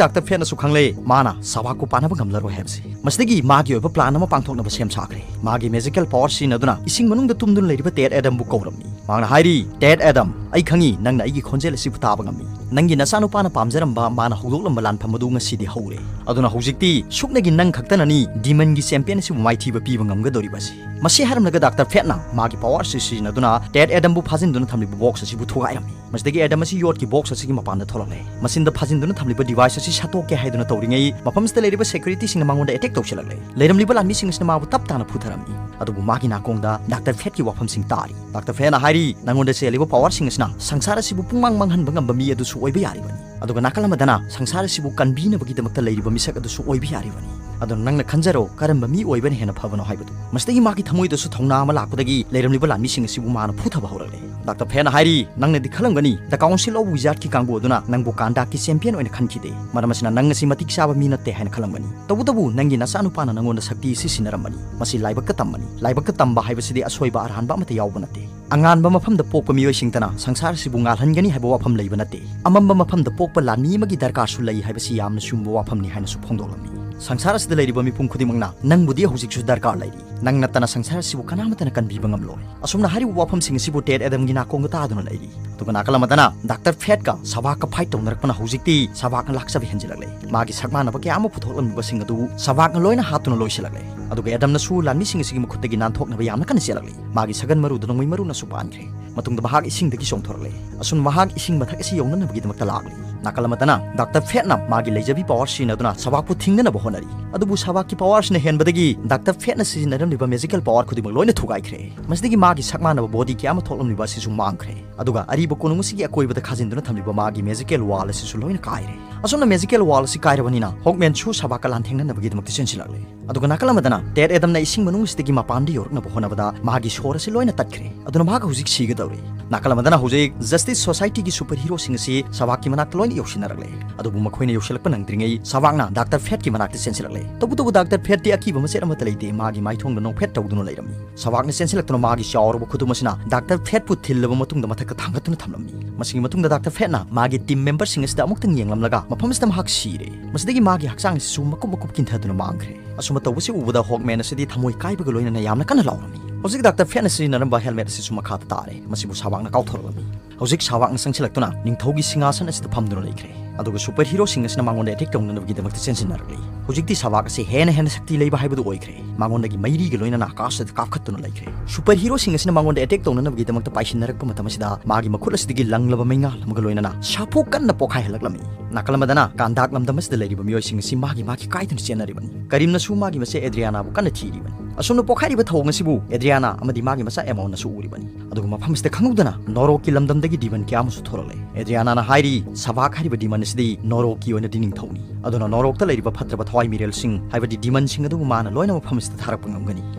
ꯗꯥꯛꯇꯔ ꯐꯦꯠꯅꯁꯨ ꯈꯪꯂꯦ, ꯃꯥꯅ ꯁꯕꯥꯛꯄꯨ ꯄꯥꯟꯅꯕ ꯉꯝꯂꯔꯣꯏ ꯍꯥꯏꯕꯁꯤ꯫ ꯃꯁꯤꯗꯒꯤ ꯃꯥꯒꯤ ꯑꯣꯏꯕ ꯄ꯭ꯂꯥꯟ ꯑꯃ ꯄꯥꯡꯊꯣꯛꯅꯕ ꯁꯦꯝ ꯁꯥꯈ꯭ꯔꯦ꯫ ꯃꯥꯒꯤ ꯃꯦꯖꯤꯀꯦꯜ ꯄꯋꯥꯔ ꯁꯤꯖꯤꯟꯅꯗꯨꯅ ꯏꯁꯤꯡ ꯃꯅꯨꯡꯗ ꯇꯨꯝꯗꯨꯅ ꯂꯩꯔꯤꯕ ꯇꯦꯠ ꯑꯦꯗꯝꯕꯨ ꯀꯧꯔꯝꯃꯤ꯫ ꯃꯍꯥꯛꯅ ꯍꯥꯏꯔꯤ, "ꯇꯦꯠ ꯑꯦꯗꯝ, ꯑꯩ ꯈꯪꯏ ꯅꯪꯅ ꯑꯩꯒꯤ ꯈꯣꯟꯖꯦꯜ ꯑꯁꯤꯕꯨ ꯇꯥꯕ ꯉꯝꯃꯤ꯫ ꯅꯪꯒꯤ ꯅꯆꯥꯅꯨꯄꯥꯅ ꯄꯥꯝꯖꯔꯝꯕ, ꯃꯥꯅ ꯍꯧꯗꯣꯛꯂꯝꯕ ꯂꯥꯟꯐꯝ ꯑꯗꯨ ꯉꯁꯤꯗꯤ ꯍꯧꯔꯦ꯫ ꯑꯗꯨꯅ ꯍꯧꯖꯤꯛꯇꯤ ꯁꯨꯞꯅꯒꯤ ꯅꯪ ꯈꯛꯇꯅꯅꯤ ꯗꯤꯃꯟꯒꯤ ꯆꯦꯝꯄꯤꯌꯟ ꯑꯁꯤꯕꯨ ꯃꯥꯏꯊꯤꯕ ꯄꯤꯕ ꯉꯝꯒꯗꯧꯔꯤꯕ ꯑꯁꯤ"꯫ ꯃꯁꯤ ꯍꯥꯏꯔꯝꯂꯒ ꯗꯥꯛꯇꯔ ꯐꯦꯠꯅ ꯃꯥꯒꯤ ꯄꯋꯥꯔ ꯑꯁꯤ ꯁꯤꯖꯤꯟꯅꯗꯨꯅ ꯇꯦꯠ ꯑꯦꯗꯝꯕꯨ ꯐꯥꯖꯤꯟꯗꯨꯅ ꯊꯝꯂꯤꯕ ꯕꯣꯛꯁ ꯑꯁꯤꯕꯨ ꯊꯨꯒꯥꯏꯔꯝꯃꯤ꯫ ꯃꯁꯤꯗꯒꯤ ꯑꯦꯗꯝ ꯑꯁꯤ ꯌꯣꯠꯀꯤ ꯕꯣꯛꯁ ꯑꯁꯤꯒꯤ ꯃꯄꯥꯟꯗ ꯊꯣꯛꯂꯛꯂꯦ꯫ ꯃꯆꯤꯟꯗ ꯐꯥꯖꯤꯟꯗꯨꯅ ꯊꯝꯂꯤꯕ ꯗꯤꯚꯥꯏꯁ ꯑꯁꯤ ꯁꯠꯇꯣꯛꯀꯦ ꯍꯥꯏꯗꯨꯅ ꯇꯧꯔꯤꯉꯩ, ꯃꯐꯝꯁꯤꯗ ꯂꯩꯔꯤꯕ ꯁꯦꯀ꯭ꯌꯨꯔꯤꯇꯤꯁꯤꯡꯅ ꯃꯉꯣꯟꯗ ꯑꯦꯇꯦꯛ ꯇꯧꯁꯤꯜꯂꯛꯂꯦ꯫ ꯂꯩꯔꯝꯂꯤꯕ ꯂꯥꯟꯃꯤꯁꯤꯡ ꯑꯁꯤꯅ ꯃꯥꯕꯨ ꯇꯞ ꯇꯥꯅ ꯐꯨꯊꯔꯝꯃꯤ꯫ ꯑꯗꯨꯕꯨ ꯃꯥꯒꯤ ꯅꯥꯀꯣꯡꯗ ꯗꯥꯛꯇꯔ ꯐꯦꯠꯀꯤ ꯋꯥꯐꯝꯁꯤꯡ ꯇꯥꯔꯤ꯫ ꯗꯥꯛꯇꯔ ꯐꯦꯠꯅ ꯍꯥꯏꯔꯤ, "ꯅꯉꯣꯟꯗ ꯆꯦꯜꯂꯤꯕ ꯄꯋꯥꯔꯁꯤꯡ ꯑꯁꯤꯅ ꯁꯪꯁꯥꯔ ꯑꯁꯤꯕꯨ ꯄꯨꯡꯃꯥꯡ ꯃꯥꯡꯍꯟꯕ ꯉꯝꯕ ꯃꯤ ꯑꯗꯨꯁꯨ ꯑꯣꯏꯕ ꯌꯥꯔꯤꯕꯅꯤ꯫ ꯑꯗꯨꯒ ꯅꯥꯀꯜ ꯑꯃꯗꯅ ꯁꯪꯁꯥꯔ ꯑꯁꯤꯕꯨ ꯀꯟꯕꯤꯅꯕꯒꯤꯗꯃꯛꯇ ꯂꯩꯔꯤꯕ ꯃꯤꯁꯛ ꯑꯗꯨꯁꯨ ꯑꯣꯏꯕ ꯌꯥꯔꯤꯕꯅꯤ"꯫ ꯑꯗꯨꯅ ꯅꯪꯅ ꯈꯟꯖꯔꯣ, ꯀꯔꯝꯕ ꯃꯤ ꯑꯣꯏꯕꯅ ꯍꯦꯟꯅ ꯐꯕꯅꯣ ꯍꯥꯏꯕꯗꯨ꯫ ꯃꯁꯤꯗꯒꯤ ꯃꯥꯒꯤ ꯊꯃꯣꯏꯗꯁꯨ ꯊꯧꯅꯥ ꯑꯃ ꯂꯥꯛꯄꯗꯒꯤ ꯂꯩꯔꯝꯂꯤꯕ ꯂꯥꯟꯃꯤꯁꯤꯡ ꯑꯁꯤꯕꯨ ꯃꯥꯅ ꯐꯨꯊꯕ ꯍꯧꯔꯛꯂꯦ꯫ ꯗꯥꯛꯇꯔ ꯐꯦꯠꯅ ꯍꯥꯏꯔꯤ, "ꯅꯪꯅꯗꯤ ꯈꯜꯂꯝꯒꯅꯤ, The Council of Wizard ꯀꯤ ꯀꯥꯡꯕꯨ ꯑꯗꯨꯅ ꯅꯪꯕꯨ ꯀꯥꯟꯗꯥꯛꯀꯤ champion ꯑꯣꯏꯅ ꯈꯟꯈꯤꯗꯦ꯫ ꯃꯔꯝ ꯑꯁꯤꯅ ꯅꯪ ꯑꯁꯤ ꯃꯇꯤꯛ ꯆꯥꯕ ꯃꯤ ꯅꯠꯇꯦ ꯍꯥꯏꯅ ꯈꯜꯂꯝꯒꯅꯤ꯫ ꯇꯧꯕꯇꯕꯨ ꯅꯪꯒꯤ ꯅꯆꯥꯅꯨꯄꯥꯅ ꯅꯪꯉꯣꯟꯗ ꯁꯛꯇꯤ ꯑꯁꯤ ꯁꯤꯟꯅꯔꯝꯕꯅꯤ꯫ ꯃꯁꯤ ꯂꯥꯏꯕꯛꯇ ꯇꯝꯕꯅꯤ꯫ ꯂꯥꯏꯕꯛꯇ ꯇꯝꯕ ꯍꯥꯏꯕꯁꯤꯗꯤ ꯑꯁꯣꯏꯕ ꯑꯔꯥꯟꯕ ꯑꯃꯠꯇ ꯌꯥꯎꯕ ꯅꯠꯇꯦ꯫ ꯑꯉꯥꯟꯕ ꯃꯐꯝꯗ ꯄꯣꯛꯄ ꯃꯤꯑꯣꯏꯁꯤꯡꯇꯅ ꯁꯪꯁꯥꯔ ꯑꯁꯤꯕꯨ ꯉꯥꯜꯍꯟꯒꯅꯤ ꯍꯥꯏꯕ ꯋꯥꯐꯝ ꯂꯩꯕ ꯅꯠꯇꯦ꯫ ꯑꯃꯝꯕ ꯃꯐꯝꯗ ꯄꯣꯛꯄ ꯂꯥꯟꯃꯤ ꯑꯃꯒꯤ ꯗꯔꯀꯥꯔꯁꯨ ꯂꯩ ꯍꯥꯏꯕꯁꯤ ꯌꯥꯝꯅ ꯆꯨꯝꯕ ꯋꯥꯐꯝꯅꯤ" ꯍꯥꯏꯅꯁꯨ ꯐꯣꯡꯗꯣꯛꯂꯝꯃꯤ꯫ ꯁꯪꯁꯥꯔ ꯑꯁꯤꯗ ꯂꯩꯔꯤꯕ ꯃꯤꯄꯨꯝ ꯈꯨꯗꯤꯡꯃꯛꯅ ꯅꯪꯕꯨꯗꯤ ꯍꯧꯖꯤꯛꯁꯨ ꯗꯔꯀꯥꯔ ꯂꯩꯔꯤ꯫ ꯅꯪ ꯅꯠꯇꯅ ꯁꯪꯁꯥꯔ ꯑꯁꯤꯕꯨ ꯀꯅꯥꯃꯠꯇꯅ ꯀꯟꯕꯤꯕ ꯉꯝꯂꯣꯏ꯫ ꯑꯁꯨꯝꯅ ꯍꯥꯏꯔꯤꯕ ꯋꯥꯐꯝꯁꯤꯡ ꯑꯁꯤꯕꯨ ꯇꯦꯠ ꯑꯦꯗꯝꯒꯤ ꯅꯥꯀꯣꯡꯗ ꯇꯥꯗꯨꯅ ꯂꯩꯔꯤ꯫ ꯑꯗꯨꯒ ꯅꯥꯀꯜ ꯑꯃꯗꯅ ꯗꯥꯛꯇꯔ ꯐꯦꯠꯀ ꯁꯕꯥꯛꯀ fight ꯇꯧꯅꯔꯛꯄꯅ ꯍꯧꯖꯤꯛꯇꯤ ꯁꯕꯥꯛꯅ ꯂꯥꯛꯆꯕ ꯍꯦꯟꯖꯤꯜꯂꯛꯂꯦ꯫ ꯃꯥꯒꯤ ꯁꯛꯃꯥꯟꯅꯕ ꯀꯌꯥ ꯑꯃ ꯄꯨꯊꯣꯛꯂꯝꯂꯤꯕꯁꯤꯡ ꯑꯗꯨ ꯁꯕꯥꯛꯅ ꯂꯣꯏꯅ ꯍꯥꯠꯇꯨꯅ ꯂꯣꯏꯁꯤꯜꯂꯛꯂꯦ꯫ ꯑꯗꯨꯒ ꯑꯦꯗꯝꯅꯁꯨ ꯂꯥꯟꯃꯤꯁꯤꯡ ꯑꯁꯤꯒꯤ ꯃꯈꯨꯠꯇꯒꯤ ꯅꯥꯟꯊꯣꯛꯅꯕ ꯌꯥꯝꯅ ꯀꯟꯅ ꯆꯦꯜꯂꯛꯂꯤ꯫ ꯃꯥꯒꯤ ꯁꯒꯟ ꯃꯔꯨꯗ ꯅꯣꯡꯃꯩ ꯃꯔꯨꯅꯁꯨ ꯄꯥꯟꯈ꯭ꯔꯦ꯫ ꯃꯇꯨꯡꯗ ꯃꯍꯥꯛ ꯏꯁꯤꯡꯗꯒꯤ ꯆꯣꯡꯊꯣꯔꯛꯂꯦ꯫ ꯑꯁꯨꯝ ꯃꯍꯥꯛ ꯏꯁꯤꯡ ꯃꯊꯛ ꯑꯁꯤ ꯌꯧꯅꯅꯕꯒꯤꯗꯃꯛꯇ ꯂꯥꯛꯂꯤ꯫ ꯅꯥꯀꯜ ꯑꯃꯗꯅ ꯗꯥꯛꯇꯔ ꯐꯦꯠꯅ ꯃꯥꯒꯤ ꯂꯩꯖꯕꯤ power ꯁꯤꯖꯤꯟꯅꯗꯨꯅ ꯁꯕꯥꯛꯄꯨ ꯊꯤꯡꯅꯅꯕ ꯍꯣꯠꯅꯔꯤ꯫ ꯑꯗꯨꯕꯨ ꯁꯕꯥꯛꯀꯤ power ꯁꯤꯅ ꯍꯦꯟꯕꯗꯒꯤ ꯗꯥꯛꯇꯔ ꯐꯦꯠꯅ ꯁꯤꯖꯤꯟꯅꯔꯝꯂꯤꯕ magical power ꯈꯨꯗꯤꯡꯃꯛ ꯂꯣꯏꯅ ꯊꯨꯒꯥꯏꯈ꯭ꯔꯦ꯫ ꯃꯁꯤꯗꯒꯤ ꯃꯥꯒꯤ ꯁꯛꯃꯥꯟꯅꯕ body ꯀꯌꯥ ꯑꯃ ꯊꯣꯛꯂꯝꯂꯤꯕ ꯑꯁꯤꯁꯨ ꯃꯥꯡꯈ꯭ꯔꯦ꯫ ꯑꯗꯨꯒ ꯑꯔꯤꯕ ꯀꯣꯅꯨꯡ ꯑꯁꯤꯒꯤ ꯑꯀꯣꯏꯕꯗ ꯈꯥꯖꯤꯟꯗꯨꯅ ꯊꯝꯂꯤꯕ ꯃꯥꯒꯤ magical wall ꯑꯁꯤꯁꯨ ꯂꯣꯏꯅ ꯀꯥꯏꯔꯦ꯫ ꯑꯁꯨꯝꯅ magical wall ꯑꯁꯤ ꯀꯥꯏꯔꯕꯅꯤꯅ ꯍꯣꯛꯃꯦꯟꯁꯨ ꯁꯕꯥꯛꯀ ꯂꯥꯟꯊꯦꯡꯅꯅꯕꯒꯤꯗꯃꯛꯇ ꯆꯦꯟꯁꯤꯜꯂꯛꯂꯦ꯫ ꯑꯗꯨꯒ ꯅꯥꯀꯜ ꯑꯃꯗꯅ ꯇꯦꯠ ꯑꯦꯗꯝꯅ ꯏꯁꯤꯡ ꯃꯅꯨꯡ ꯑꯁꯤꯗꯒꯤ ꯃꯄꯥꯟꯗ ꯌꯧꯔꯛꯅꯕ ꯍꯣꯠꯅꯕꯗ ꯃꯥꯒꯤ ꯁꯣꯔ ꯑꯁꯤ ꯂꯣꯏꯅ ꯇꯠꯈ꯭ꯔꯦ꯫ ꯑꯗꯨꯅ ꯃꯍꯥꯛ ꯍꯧꯖꯤꯛ ꯁꯤꯒꯗꯧꯔꯦ꯫ ꯅꯥꯀꯜ ꯑꯃꯗꯅ ꯍꯧꯖꯤꯛ Justice Society ꯒꯤ super hero ꯁꯤꯡ ꯑꯁꯤ ꯁꯕꯥꯛꯀꯤ ꯃꯅꯥꯛꯇ ꯂꯣꯏꯅ ꯌꯧꯁꯤꯟꯅꯔꯛꯂꯦ꯫ ꯑꯗꯨꯕꯨ ꯃꯈꯣꯏꯅ ꯌꯧꯁꯤꯜꯂꯛꯄ ꯅꯪꯗ꯭ꯔꯤꯉꯩ ꯁꯕꯥꯛꯅ ꯗꯥꯛꯇꯔ ꯐꯦꯠꯀꯤ ꯃꯅꯥꯛꯇ ꯆꯦꯟꯁꯤꯜꯂꯛꯂꯦ꯫ ꯇꯧꯕꯇꯕꯨ ꯗꯥꯛꯇꯔ ꯐꯦꯠꯇꯤ ꯑꯀꯤꯕ ꯃꯆꯦꯠ ꯑꯃꯠꯇ ꯂꯩꯇꯦ, ꯃꯥꯒꯤ ꯃꯥꯏꯊꯣꯡꯗ ꯅꯣꯛꯐꯦꯠ ꯇꯧꯗꯨꯅ ꯂꯩꯔꯝꯃꯤ꯫ ꯁꯕꯥꯛꯅ ꯆꯦꯟꯁꯤꯜꯂꯛꯇꯨꯅ ꯃꯥꯒꯤ ꯆꯥꯎꯔꯕ ꯈꯨꯇꯨꯝ ꯑꯁꯤꯅ ꯗꯥꯛꯇꯔ ꯐꯦꯠꯄꯨ ꯊꯤꯜꯂꯕ ꯃꯇꯨꯡꯗ ꯃꯊꯛꯇ ꯊꯥꯡꯒꯠꯇꯨꯅ ꯊꯝꯂꯝꯃꯤ꯫ ꯃꯁꯤꯒꯤ ꯃꯇꯨꯡꯗ ꯗꯥꯛꯇꯔ ꯐꯦꯠꯅ ꯃꯥꯒꯤ team member ꯁꯤꯡ ꯑꯁꯤꯗ ꯑꯃꯨꯛꯇꯪ ꯌꯦꯡꯂꯝꯂꯒ ꯃꯐꯝ ꯑꯁꯤꯗ ꯃꯍꯥꯛ ꯁꯤꯔꯦ꯫ ꯃꯁꯤꯗꯒꯤ ꯃꯥꯒꯤ ꯍꯛꯆꯥꯡ ꯑꯁꯤꯁꯨ ꯃꯀꯨꯞ ꯃꯀꯨꯞ ꯀꯤꯟꯊꯗꯨꯅ ꯃꯥꯡꯈ꯭ꯔꯦ꯫ ꯑꯁꯨꯝꯕ ꯇꯧꯕꯁꯤ ꯎꯕꯗ ꯍꯣꯛꯃꯦꯟ ꯑꯁꯤꯗꯤ ꯊꯃꯣꯏ ꯀꯥꯏꯕꯒ ꯂꯣꯏꯅꯅ ꯌꯥꯝꯅ ꯀꯟꯅ ꯂꯥꯎꯔꯝꯃꯤ꯫ ꯍꯧꯖꯤꯛ ꯗꯥꯛꯇꯔ ꯐꯦꯠꯅ ꯁꯤꯖꯤꯟꯅꯔꯝꯕ helmet ꯑꯁꯤꯁꯨ ꯃꯈꯥꯗ ꯇꯥꯔꯦ꯫ ꯃꯁꯤꯕꯨ ꯁꯕꯥꯛꯅ ꯀꯥꯎꯊꯣꯔꯛꯂꯝꯃꯤ꯫ ꯍꯧꯖꯤꯛ ꯁꯕꯥꯛꯅ ꯆꯪꯁꯤꯜꯂꯛꯇꯨꯅ ꯅꯤꯡꯊꯧꯒꯤ ꯁꯤꯡꯍꯥꯁꯟ ꯑꯁꯤꯗ ꯐꯝꯗꯨꯅ ꯂꯩꯈ꯭ꯔꯦ꯫ ꯑꯗꯨꯒ super hero ꯁꯤꯡ ꯑꯁꯤꯅ ꯃꯉꯣꯟꯗ attack ꯇꯧꯅꯅꯕꯒꯤꯗꯃꯛꯇ ꯆꯦꯟꯁꯤꯟꯅꯔꯛꯂꯤ꯫ ꯍꯧꯖꯤꯛꯇꯤ ꯁꯕꯥꯛ ꯑꯁꯤ ꯍꯦꯟꯅ ꯍꯦꯟꯅ ꯁꯛꯇꯤ ꯂꯩꯕ ꯍꯥꯏꯕꯗꯨ ꯑꯣꯏꯈ꯭ꯔꯦ꯫ ꯃꯉꯣꯟꯗꯒꯤ ꯃꯩꯔꯤꯒ ꯂꯣꯏꯅꯅ ꯑꯀꯥꯁꯇ ꯀꯥꯞꯈꯠꯇꯨꯅ ꯂꯩꯈ꯭ꯔꯦ꯫ Super hero ꯁꯤꯡ ꯑꯁꯤꯅ ꯃꯉꯣꯟꯗ attack ꯇꯧꯅꯅꯕꯒꯤꯗꯃꯛꯇ ꯄꯥꯏꯁꯤꯟꯅꯔꯛꯄ ꯃꯇꯝ ꯑꯁꯤꯗ ꯃꯥꯒꯤ ꯃꯈꯨꯠ ꯑꯁꯤꯗꯒꯤ ꯂꯪꯂꯕ ꯃꯩꯉꯥꯜ ꯑꯃꯒ ꯂꯣꯏꯅꯅ ꯁꯥꯐꯨ ꯀꯟꯅ ꯄꯣꯈꯥꯏꯍꯜꯂꯛꯂꯝꯃꯤ꯫ ꯅꯥꯀꯜ ꯑꯃꯗꯅ ꯀꯥꯟꯗꯥꯛ ꯂꯝꯗꯝ ꯑꯁꯤꯗ ꯂꯩꯔꯤꯕ ꯃꯤꯑꯣꯏꯁꯤꯡ ꯑꯁꯤ ꯃꯥꯒꯤ ꯃꯥꯒꯤ ꯀꯥꯏꯗꯨꯅ ꯆꯦꯟꯅꯔꯤꯕꯅꯤ꯫ ꯀꯔꯤꯝꯅꯁꯨ ꯃꯥꯒꯤ ꯃꯆꯦ ꯑꯦꯗ꯭ꯔꯤꯌꯥꯅꯥꯕꯨ ꯀꯟꯅ ꯊꯤꯔꯤꯕꯅꯤ꯫ ꯑꯁꯨꯝꯅ ꯄꯣꯛꯈꯥꯏꯔꯤꯕ ꯊꯧꯑꯣꯡ ꯑꯁꯤꯕꯨ ꯑꯦꯗ꯭ꯔꯤꯌꯥꯅꯥ ꯑꯃꯗꯤ ꯃꯥꯒꯤ ꯃꯆꯥ ꯑꯦꯃꯣꯟꯅꯁꯨ ꯎꯔꯤꯕꯅꯤ꯫ ꯑꯗꯨꯒ ꯃꯐꯝꯁꯤꯗ ꯈꯪꯍꯧꯗꯅ ꯅꯣꯔꯣꯛꯀꯤ ꯂꯝꯗꯝꯗꯒꯤ ꯗꯤꯃꯟ ꯀꯌꯥ ꯑꯃꯁꯨ ꯊꯣꯔꯛꯂꯦ꯫ ꯑꯦꯗ꯭ꯔꯤꯌꯥꯅꯥꯅ ꯍꯥꯏꯔꯤ, ꯁꯕꯥꯛ ꯍꯥꯏꯔꯤꯕ ꯗꯤꯃꯟ ꯑꯁꯤꯗꯤ ꯅꯣꯔꯣꯛꯀꯤ ꯑꯣꯏꯅꯗꯤ ꯅꯤꯡꯊꯧꯅꯤ꯫ ꯑꯗꯨꯅ ꯅꯣꯔꯣꯛꯇ ꯂꯩꯔꯤꯕ ꯐꯠꯇ꯭ꯔꯕ ꯊꯋꯥꯏ ꯃꯤꯔꯦꯜꯁꯤꯡ, ꯍꯥꯏꯕꯗꯤ ꯗꯤꯃꯟꯁꯤꯡ ꯑꯗꯨꯕꯨ ꯃꯥꯅ ꯂꯣꯏꯅ ꯃꯐꯝ ꯑꯁꯤꯗ ꯊꯥꯔꯛꯄ ꯉꯝꯒꯅꯤ꯫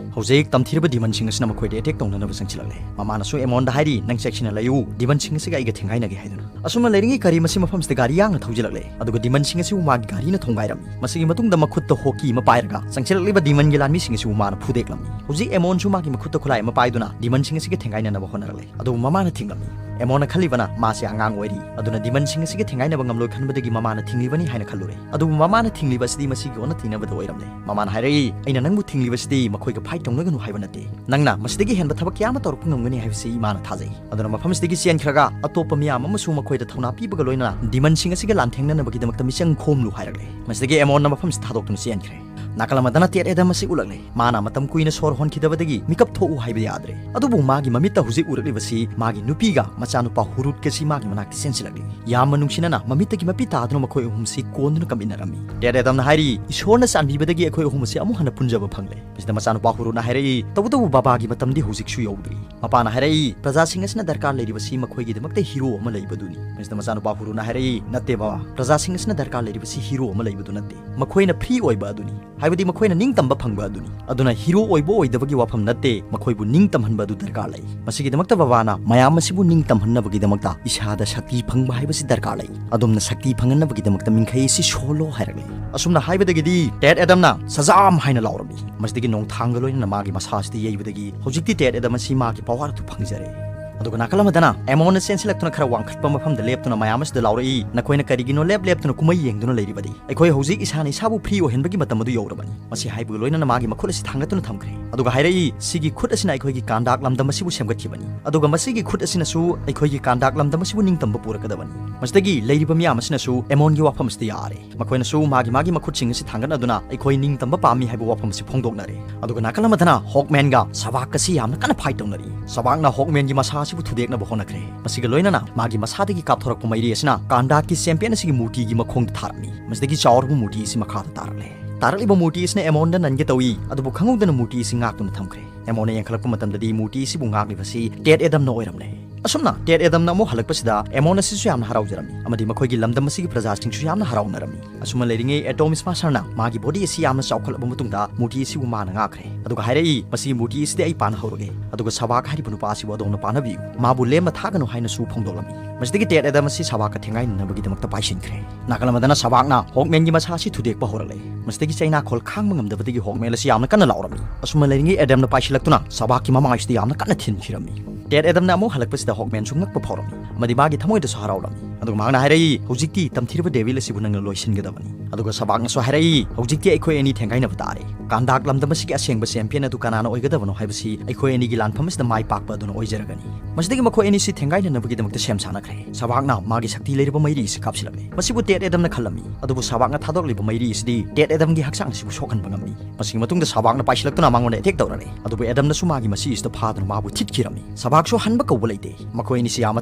ꯍꯧꯖꯤꯛ ꯇꯝꯊꯤꯔꯕ ꯗꯤꯃꯟꯁꯤꯡ ꯑꯁꯤꯅ ꯃꯈꯣꯏꯗ ꯑꯦꯇꯦꯛ ꯇꯧꯅꯅꯕ ꯆꯪꯁꯤꯜꯂꯛꯂꯦ꯫ ꯃꯃꯥꯅꯁꯨ ꯑꯦꯃꯣꯟꯗ ꯍꯥꯏꯔꯤ, "ꯅꯪ ꯆꯦꯛꯁꯤꯟꯅ ꯂꯩꯌꯨ, ꯗꯤꯃꯟꯁꯤꯡ ꯑꯁꯤꯒ ꯑꯩꯒ ꯊꯦꯡꯒꯥꯏꯅꯒꯦ" ꯍꯥꯏꯗꯨꯅ꯫ ꯑꯁꯨꯝꯅ ꯂꯩꯔꯤꯉꯩ ꯀꯔꯤꯝ ꯑꯁꯤ ꯃꯐꯝꯁꯤꯗ ꯒꯥꯔꯤ ꯌꯥꯡꯅ ꯊꯧꯖꯤꯜꯂꯛꯂꯦ꯫ ꯑꯗꯨꯒ ꯗꯤꯃꯟꯁꯤꯡ ꯑꯁꯤꯕꯨ ꯃꯥꯒꯤ ꯒꯥꯔꯤꯅ ꯊꯣꯡꯒꯥꯏꯔꯝꯃꯤ꯫ ꯃꯁꯤꯒꯤ ꯃꯇꯨꯡꯗ ꯃꯈꯨꯠꯇ ꯍꯣꯀꯤ ꯑꯃ ꯄꯥꯏꯔꯒ ꯆꯪꯁꯤꯜꯂꯛꯂꯤꯕ ꯗꯤꯃꯟꯒꯤ ꯂꯥꯟꯃꯤꯁꯤꯡ ꯑꯁꯤꯕꯨ ꯃꯥꯅ ꯐꯨꯗꯦꯛꯂꯝꯃꯤ꯫ ꯍꯧꯖꯤꯛ ꯑꯦꯃꯣꯟꯁꯨ ꯃꯥꯒꯤ ꯃꯈꯨꯠꯇ ꯈꯨꯠꯂꯥꯏ ꯑꯃ ꯄꯥꯏꯗꯨꯅ ꯗꯤꯃꯟꯁꯤꯡ ꯑꯁꯤꯒ ꯊꯦꯡꯒꯥꯏꯅꯅꯕ ꯍꯣꯠꯅꯔꯛꯂꯦ꯫ ꯑꯗꯨꯕꯨ ꯃꯃꯥꯅ ꯊꯤꯡꯂꯝꯃꯤ꯫ ꯑꯦꯃꯣꯟꯅ ꯈꯜꯂꯤꯕꯅ ꯃꯥꯁꯦ ꯑꯉꯥꯡ ꯑꯣꯏꯔꯤ, ꯑꯗꯨꯅ ꯗꯤꯃꯟꯁꯤꯡ ꯑꯁꯤꯒ ꯊꯦꯡꯒꯥꯏꯅꯕ ꯉꯝꯂꯣꯏ ꯈꯟꯕꯗꯒꯤ ꯃꯃꯥꯅ ꯊꯤꯡꯂꯤꯕꯅꯤ ꯍꯥꯏꯅ ꯈꯜꯂꯨꯔꯦ꯫ ꯑꯗꯨꯕꯨ ꯃꯃꯥꯅ ꯊꯤꯡꯂꯤꯕ ꯑꯁꯤꯗꯤ ꯃꯁꯤꯒꯤ ꯑꯣꯟꯅ ꯇꯩꯅꯕꯗ ꯑꯣꯏꯔꯝꯂꯦ꯫ ꯃꯃꯥꯅ ꯍꯥꯏꯔꯛꯏ, "ꯑꯩꯅ ꯅꯪꯕꯨ ꯊꯤꯡꯂꯤꯕꯁꯤꯗꯤ ꯃꯈꯣꯏꯒ ꯐꯥꯏꯠ ꯇꯧꯅꯒꯅꯨ ꯍꯥꯏꯕ ꯅꯠꯇꯦ꯫ ꯅꯪꯅ ꯃꯁꯤꯗꯒꯤ ꯍꯦꯟꯕ ꯊꯕꯛ ꯀꯌꯥ ꯑꯃ ꯇꯧꯔꯛꯄ ꯉꯝꯒꯅꯤ ꯍꯥꯏꯕꯁꯤ ꯏꯃꯥꯅ ꯊꯥꯖꯩ"꯫ ꯑꯗꯨꯅ ꯃꯐꯝꯁꯤꯗꯒꯤ ꯆꯦꯟꯈ꯭ꯔꯒ ꯑꯇꯣꯞꯄ ꯃꯤꯌꯥꯝ ꯑꯃꯁꯨ ꯃꯈꯣꯏꯗ ꯊꯧꯅꯥ ꯄꯤꯕꯒ ꯂꯣꯏꯅꯅ ꯗꯤꯃꯟꯁꯤꯡ ꯑꯁꯤꯒ ꯂꯥꯟꯊꯦꯡꯅꯅꯕꯒꯤꯗꯃꯛꯇ ꯃꯤꯆꯪ ꯈꯣꯝꯂꯨ ꯍꯥꯏꯔꯛꯂꯦ꯫ ꯃꯁꯤꯗꯒꯤ ꯑꯦꯃꯣꯟꯅ ꯃꯐꯝꯁꯤ ꯊꯥꯗꯣꯛꯇꯨꯅ ꯆꯦꯟꯈ꯭ꯔꯦ꯫ ꯅꯥꯀꯜ ꯑꯃꯗꯅ ꯇꯦꯠ ꯑꯦꯗꯝ ꯑꯁꯤ ꯎꯠꯂꯛꯂꯦ꯫ ꯃꯥꯅ ꯃꯇꯝ ꯀꯨꯏꯅ ꯁꯣꯔ ꯍꯣꯟꯈꯤꯗꯕꯗꯒꯤ ꯃꯤꯀꯞ ꯊꯣꯛꯎ ꯍꯥꯏꯕ ꯌꯥꯗ꯭ꯔꯦ꯫ ꯑꯗꯨꯕꯨ ꯃꯥꯒꯤ ꯃꯃꯤꯠꯇ ꯍꯧꯖꯤꯛ ꯎꯔꯛꯂꯤꯕꯁꯤ ꯃꯥꯒꯤ ꯅꯨꯄꯤꯒ ꯃꯆꯥꯅꯨꯄꯥ ꯍꯨꯔꯨꯠꯀꯁꯤ ꯃꯥꯒꯤ ꯃꯅꯥꯛꯇ ꯆꯦꯟꯁꯤꯜꯂꯛꯂꯤ꯫ ꯌꯥꯝꯅ ꯅꯨꯡꯁꯤꯅꯅ ꯃꯃꯤꯠꯇꯒꯤ ꯃꯄꯤ ꯇꯥꯗꯨꯅ ꯃꯈꯣꯏ ꯑꯍꯨꯝꯁꯤ ꯀꯣꯟꯗꯨꯅ ꯀꯞꯃꯤꯟꯅꯔꯝꯃꯤ꯫ ꯇꯦꯠ ꯑꯦꯗꯝꯅ ꯍꯥꯏꯔꯤ, "ꯏꯁꯣꯔꯅ ꯆꯥꯟꯕꯤꯕꯗꯒꯤ ꯑꯩꯈꯣꯏ ꯑꯍꯨꯝ ꯑꯁꯤ ꯑꯃꯨꯛ ꯍꯟꯅ ꯄꯨꯟꯖꯕ ꯐꯪꯂꯦ"꯫ ꯃꯁꯤꯗ ꯃꯆꯥꯅꯨꯄꯥ ꯍꯨꯔꯨꯠꯅ ꯍꯥꯏꯔꯛꯏ, "ꯇꯧꯕꯇꯕꯨ ꯕꯕꯥꯒꯤ ꯃꯇꯝꯗꯤ ꯍꯧꯖꯤꯛꯁꯨ ꯌꯧꯗ꯭ꯔꯤ"꯫ ꯃꯄꯥꯅ ꯍꯥꯏꯔꯛꯏ, "ꯄ꯭ꯔꯖꯥꯁꯤꯡ ꯑꯁꯤꯅ ꯗꯔꯀꯥꯔ ꯂꯩꯔꯤꯕꯁꯤ ꯃꯈꯣꯏꯒꯤꯗꯃꯛꯇ ꯍꯤꯔꯣ ꯑꯃ ꯂꯩꯕꯗꯨꯅꯤ"꯫ ꯃꯁꯤꯗ ꯃꯆꯥꯅꯨꯄꯥ ꯍꯨꯔꯨꯠꯅ ꯍꯥꯏꯔꯛꯏ, "ꯅꯠꯇꯦ ꯕꯕꯥ, ꯄ꯭ꯔꯖꯥꯁꯤꯡ ꯑꯁꯤꯅ ꯗꯔꯀꯥꯔ ꯂꯩꯔꯤꯕꯁꯤ ꯍꯤꯔꯣ ꯑꯃ ꯂꯩꯕꯗꯨ ꯅꯠꯇꯦ, ꯃꯈꯣꯏꯅ ꯐ꯭ꯔꯤ ꯑꯣꯏꯕ ꯑꯗꯨꯅꯤ, ꯍꯥꯏꯕꯗꯤ ꯃꯈꯣꯏꯅ ꯅꯤꯡꯇꯝꯕ ꯐꯪꯕ ꯑꯗꯨꯅꯤ꯫ ꯑꯗꯨꯅ ꯍꯤꯔꯣ ꯑꯣꯏꯕ ꯑꯣꯏꯗꯕꯒꯤ ꯋꯥꯐꯝ ꯅꯠꯇꯦ, ꯃꯈꯣꯏꯕꯨ ꯅꯤꯡꯇꯝꯍꯟꯕ ꯑꯗꯨ ꯗꯔꯀꯥꯔ ꯂꯩ꯫ ꯃꯁꯤꯒꯤꯗꯃꯛꯇ ꯕꯕꯥꯅ ꯃꯌꯥꯝ ꯑꯁꯤꯕꯨ ꯅꯤꯡꯇꯝꯍꯟꯅꯕꯒꯤꯗꯃꯛꯇ ꯏꯁꯥꯗ ꯁꯛꯇꯤ ꯐꯪꯕ ꯍꯥꯏꯕꯁꯤ ꯗꯔꯀꯥꯔ ꯂꯩ꯫ ꯑꯗꯣꯝꯅ ꯁꯛꯇꯤ ꯐꯪꯍꯟꯅꯕꯒꯤꯗꯃꯛꯇ ꯃꯤꯡꯈꯩ ꯑꯁꯤ ꯁꯣꯜꯂꯣ" ꯍꯥꯏꯔꯛꯂꯤ꯫ ꯑꯁꯨꯝꯅ ꯍꯥꯏꯕꯗꯒꯤꯗꯤ ꯇꯦꯠ ꯑꯦꯗꯝꯅ "ꯁꯖꯥꯝ!" ꯍꯥꯏꯅ ꯂꯥꯎꯔꯝꯃꯤ꯫ ꯃꯁꯤꯗꯒꯤ ꯅꯣꯡꯊꯥꯡꯒ ꯂꯣꯏꯅꯅ ꯃꯥꯒꯤ ꯃꯁꯥ ꯑꯁꯤꯗ ꯌꯩꯕꯗꯒꯤ ꯍꯧꯖꯤꯛꯇꯤ ꯇꯦꯠ ꯑꯦꯗꯝ ꯑꯁꯤ ꯃꯥꯒꯤ ꯄꯋꯥꯔ ꯑꯗꯨ ꯐꯪꯖꯔꯦ꯫ ꯑꯗꯨꯒ ꯅꯥꯀꯜ ꯑꯃꯗꯅ ꯑꯦꯃꯣꯟꯅ ꯆꯦꯟꯁꯤꯜꯂꯛꯇꯨꯅ ꯈꯔ ꯋꯥꯡꯈꯠꯄ ꯃꯐꯝꯗ ꯂꯦꯞꯇꯨꯅ ꯃꯌꯥꯝ ꯑꯁꯤꯗ ꯂꯥꯎꯔꯛꯏ, "ꯅꯈꯣꯏꯅ ꯀꯔꯤꯒꯤꯅꯣ ꯂꯦꯞ ꯂꯦꯞꯇꯨꯅ ꯀꯨꯝꯍꯩ ꯌꯦꯡꯗꯨꯅ ꯂꯩꯔꯤꯕꯗꯤ? ꯑꯩꯈꯣꯏ ꯍꯧꯖꯤꯛ ꯏꯁꯥꯅ ꯏꯁꯥꯕꯨ ꯐ꯭ꯔꯤ ꯑꯣꯏꯍꯟꯕꯒꯤ ꯃꯇꯝ ꯑꯗꯨ ꯌꯧꯔꯕꯅꯤ"꯫ ꯃꯁꯤ ꯍꯥꯏꯕꯒ ꯂꯣꯏꯅꯅ ꯃꯥꯒꯤ ꯃꯈꯨꯠ ꯑꯁꯤ ꯊꯥꯡꯒꯠꯇꯨꯅ ꯊꯝꯈ꯭ꯔꯦ꯫ ꯑꯗꯨꯒ ꯍꯥꯏꯔꯛꯏ, "ꯁꯤꯒꯤ ꯈꯨꯠ ꯑꯁꯤꯅ ꯑꯩꯈꯣꯏꯒꯤ ꯀꯥꯟꯗꯥꯛ ꯂꯝꯗꯝ ꯑꯁꯤꯕꯨ ꯁꯦꯝꯒꯠꯈꯤꯕꯅꯤ꯫ ꯑꯗꯨꯒ ꯃꯁꯤꯒꯤ ꯈꯨꯠ ꯑꯁꯤꯅꯁꯨ ꯑꯩꯈꯣꯏꯒꯤ ꯀꯥꯟꯗꯥꯛ ꯂꯝꯗꯝ ꯑꯁꯤꯕꯨ ꯅꯤꯡꯇꯝꯕ ꯄꯨꯔꯛꯀꯗꯕꯅꯤ"꯫ ꯃꯁꯤꯗꯒꯤ ꯂꯩꯔꯤꯕ ꯃꯤꯌꯥꯝ ꯑꯁꯤꯅꯁꯨ ꯑꯦꯃꯣꯟꯒꯤ ꯋꯥꯐꯝ ꯑꯁꯤꯗ ꯌꯥꯔꯦ꯫ ꯃꯈꯣꯏꯅꯁꯨ ꯃꯥꯒꯤ ꯃꯥꯒꯤ ꯃꯈꯨꯠꯁꯤꯡ ꯑꯁꯤ ꯊꯥꯡꯒꯠꯅꯗꯨꯅ ꯑꯩꯈꯣꯏ ꯅꯤꯡꯇꯝꯕ ꯄꯥꯝꯃꯤ ꯍꯥꯏꯕ ꯋꯥꯐꯝ ꯑꯁꯤ ꯐꯣꯡꯗꯣꯛꯅꯔꯦ꯫ ꯑꯗꯨꯒ ꯅꯥꯀꯜ ꯑꯃꯗꯅ ꯍꯣꯛꯃꯦꯟꯒ ꯁꯕꯥꯛ ꯑꯁꯤ ꯌꯥꯝꯅ ꯀꯟꯅ ꯐꯥꯏꯠ ꯇꯧꯅꯔꯤ꯫ ꯁꯕꯥꯛꯅ ꯍꯣꯛꯃꯦꯟꯒꯤ ꯃꯁꯥ ꯑꯁꯤꯕꯨ ꯊꯨꯗꯦꯛꯅꯕ ꯍꯣꯠꯅꯈ꯭ꯔꯦ꯫ ꯃꯁꯤꯒ ꯂꯣꯏꯅꯅ ꯃꯥꯒꯤ ꯃꯁꯥꯗꯒꯤ ꯀꯥꯞꯊꯣꯔꯛꯄ ꯃꯩꯔꯤ ꯑꯁꯤꯅ ꯀꯥꯟꯗꯥꯛꯀꯤ ꯆꯦꯝꯄꯤꯌꯟ ꯑꯁꯤꯒꯤ ꯃꯨꯔꯇꯤꯒꯤ ꯃꯈꯣꯡꯗ ꯊꯥꯔꯝꯃꯤ꯫ ꯃꯁꯤꯗꯒꯤ ꯆꯥꯎꯔꯕ ꯃꯨꯔꯇꯤ ꯑꯁꯤ ꯃꯈꯥꯗ ꯇꯥꯔꯛꯂꯦ꯫ ꯇꯥꯔꯛꯂꯤꯕ ꯃꯨꯔꯇꯤ ꯑꯁꯤꯅ ꯑꯦꯃꯣꯟꯗ ꯅꯟꯒꯦ ꯇꯧꯏ, ꯑꯗꯨꯕꯨ ꯈꯪꯍꯧꯗꯅ ꯃꯨꯔꯇꯤ ꯑꯁꯤ ꯉꯥꯛꯇꯨꯅ ꯊꯝꯈ꯭ꯔꯦ꯫ ꯑꯦꯃꯣꯟꯅ ꯌꯦꯡꯈꯠꯂꯛꯄ ꯃꯇꯝꯗꯗꯤ ꯃꯨꯔꯇꯤ ꯑꯁꯤꯕꯨ ꯉꯥꯛꯂꯤꯕꯁꯤ ꯇꯦꯠ ꯑꯦꯗꯝꯅ ꯑꯣꯏꯔꯝꯂꯦ꯫ ꯑꯁꯨꯝꯅ ꯇꯦꯠ ꯑꯦꯗꯝꯅ ꯑꯃꯨꯛ ꯍꯜꯂꯛꯄꯁꯤꯗ ꯑꯦꯃꯣꯟ ꯑꯁꯤꯁꯨ ꯌꯥꯝꯅ ꯍꯔꯥꯎꯖꯔꯝꯃꯤ ꯑꯃꯗꯤ ꯃꯈꯣꯏꯒꯤ ꯂꯝꯗꯝ ꯑꯁꯤꯒꯤ ꯄ꯭ꯔꯖꯥꯁꯤꯡꯁꯨ ꯌꯥꯝꯅ ꯍꯔꯥꯎꯅꯔꯝꯃꯤ꯫ ꯑꯁꯨꯝꯅ ꯂꯩꯔꯤꯉꯩ ꯑꯦꯇꯣꯝ ꯁ꯭ꯃꯥꯁꯔꯅ ꯃꯥꯒꯤ ꯕꯣꯗꯤ ꯑꯁꯤ ꯌꯥꯝꯅ ꯆꯥꯎꯈꯠꯂꯕ ꯃꯇꯨꯡꯗ ꯃꯨꯔꯇꯤ ꯑꯁꯤꯕꯨ ꯃꯥꯅ ꯉꯥꯛꯈ꯭ꯔꯦ, ꯑꯗꯨꯒ ꯍꯥꯏꯔꯛꯏ, "ꯃꯁꯤꯒꯤ ꯃꯨꯔꯇꯤ ꯑꯁꯤꯗꯤ ꯑꯩ ꯄꯥꯟꯅ ꯍꯧꯔꯒꯦ, ꯑꯗꯨꯒ ꯁꯕꯥꯛ ꯍꯥꯏꯔꯤꯕ ꯅꯨꯄꯥ ꯑꯁꯤꯕꯨ ꯑꯗꯣꯝꯅ ꯄꯥꯟꯅꯕꯤꯌꯨ, ꯃꯥꯕꯨ ꯂꯦꯝꯅ ꯊꯥꯒꯅꯨ" ꯍꯥꯏꯅꯁꯨ ꯐꯣꯡꯗꯣꯛꯂꯝꯃꯤ꯫ ꯃꯁꯤꯗꯒꯤ ꯇꯦꯠ ꯑꯦꯗꯝ ꯑꯁꯤ ꯁꯕꯥꯛꯀ ꯊꯦꯡꯒꯥꯏꯅꯅꯕꯒꯤꯗꯃꯛꯇ ꯄꯥꯏꯁꯤꯟꯈ꯭ꯔꯦ꯫ ꯅꯥꯀꯜ ꯑꯃꯗꯅ ꯁꯕꯥꯛꯅ ꯍꯣꯛꯃꯦꯟꯒꯤ ꯃꯁꯥ ꯑꯁꯤ ꯊꯨꯗꯦꯛꯄ ꯍꯧꯔꯛꯂꯦ꯫ ꯃꯁꯤꯗꯒꯤ ꯆꯩꯅꯥꯈꯣꯜ ꯈꯥꯡꯕ ꯉꯝꯗꯕꯗꯒꯤ ꯍꯣꯛꯃꯦꯟ ꯑꯁꯤ ꯌꯥꯝꯅ ꯀꯟꯅ ꯂꯥꯎꯔꯝꯃꯤ꯫ ꯑꯁꯨꯝꯅ ꯂꯩꯔꯤꯉꯩ ꯑꯦꯗꯝꯅ ꯄꯥꯏꯁꯤꯜꯂꯛꯇꯨꯅ ꯁꯕꯥꯛꯀꯤ ꯃꯃꯥꯏꯁꯤꯗ ꯌꯥꯝꯅ ꯀꯟꯅ ꯊꯤꯟꯈꯤꯔꯝꯃꯤ꯫ ꯇꯦꯠ ꯑꯦꯗꯝꯅ ꯑꯃꯨꯛ ꯍꯜꯂꯛꯄꯁꯤꯗ ꯍꯣꯛꯃꯦꯟꯁꯨ ꯉꯛꯄ ꯐꯥꯎꯔꯝꯃꯤ ꯑꯃꯗꯤ ꯃꯥꯒꯤ ꯊꯃꯣꯏꯗꯁꯨ ꯍꯔꯥꯎꯔꯝꯃꯤ꯫ ꯑꯗꯨꯒ ꯃꯍꯥꯛꯅ ꯍꯥꯏꯔꯛꯏ, "ꯍꯧꯖꯤꯛꯇꯤ ꯇꯝꯊꯤꯔꯕ ꯗꯦꯚꯤꯜ ꯑꯁꯤꯕꯨ ꯅꯪꯅ ꯂꯣꯏꯁꯤꯟꯒꯗꯕꯅꯤ"꯫ ꯑꯗꯨꯒ ꯁꯕꯥꯛꯅꯁꯨ ꯍꯥꯏꯔꯛꯏ, "ꯍꯧꯖꯤꯛꯇꯤ ꯑꯩꯈꯣꯏ ꯑꯅꯤ ꯊꯦꯡꯒꯥꯏꯅꯕ ꯇꯥꯔꯦ꯫ ꯀꯥꯟꯗꯥꯛ ꯂꯝꯗꯝ ꯑꯁꯤꯒꯤ ꯑꯁꯦꯡꯕ ꯆꯦꯝꯄꯤꯌꯟ ꯑꯗꯨ ꯀꯅꯥꯅ ꯑꯣꯏꯒꯗꯕꯅꯣ ꯍꯥꯏꯕꯁꯤ ꯑꯩꯈꯣꯏ ꯑꯅꯤꯒꯤ ꯂꯥꯟꯐꯝ ꯑꯁꯤꯗ ꯃꯥꯏ ꯄꯥꯛꯄ ꯑꯗꯨꯅ ꯑꯣꯏꯖꯔꯒꯅꯤ"꯫ ꯃꯁꯤꯗꯒꯤ ꯃꯈꯣꯏ ꯑꯅꯤꯁꯤ ꯊꯦꯡꯒꯥꯏꯅꯅꯕꯒꯤꯗꯃꯛꯇ ꯁꯦꯝ ꯁꯥꯅꯈ꯭ꯔꯦ꯫ ꯁꯕꯥꯛꯅ ꯃꯥꯒꯤ ꯁꯛꯇꯤ ꯂꯩꯔꯕ ꯃꯩꯔꯤ ꯑꯁꯤ ꯀꯥꯞꯁꯤꯜꯂꯛꯂꯦ꯫ ꯃꯁꯤꯕꯨ ꯇꯦꯠ ꯑꯦꯗꯝꯅ ꯈꯜꯂꯝꯃꯤ, ꯑꯗꯨꯕꯨ ꯁꯕꯥꯛꯅ ꯊꯥꯗꯣꯛꯂꯤꯕ ꯃꯩꯔꯤ ꯑꯁꯤꯗꯤ ꯇꯦꯠ ꯑꯦꯗꯝꯒꯤ ꯍꯛꯆꯥꯡ ꯑꯁꯤꯕꯨ ꯁꯣꯛꯍꯟꯕ ꯉꯝꯃꯤ꯫ ꯃꯁꯤꯒꯤ ꯃꯇꯨꯡꯗ ꯁꯕꯥꯛꯅ ꯄꯥꯏꯁꯤꯜꯂꯛꯇꯨꯅ ꯃꯉꯣꯟꯗ ꯑꯦꯇꯦꯛ ꯇꯧꯔꯛꯂꯦ, ꯑꯗꯨꯕꯨ ꯑꯦꯗꯝꯅꯁꯨ ꯃꯥꯒꯤ ꯃꯁꯤ ꯑꯁꯤꯗ ꯐꯥꯗꯨꯅ ꯃꯥꯕꯨ ꯊꯤꯠꯈꯤꯔꯝꯃꯤ꯫ ꯁꯕꯥꯛꯁꯨ ꯍꯟꯕ ꯀꯧꯕ ꯂꯩꯇꯦ꯫ ꯃꯈꯣꯏ ꯑꯅꯤꯁꯤ ꯌꯥꯝꯅ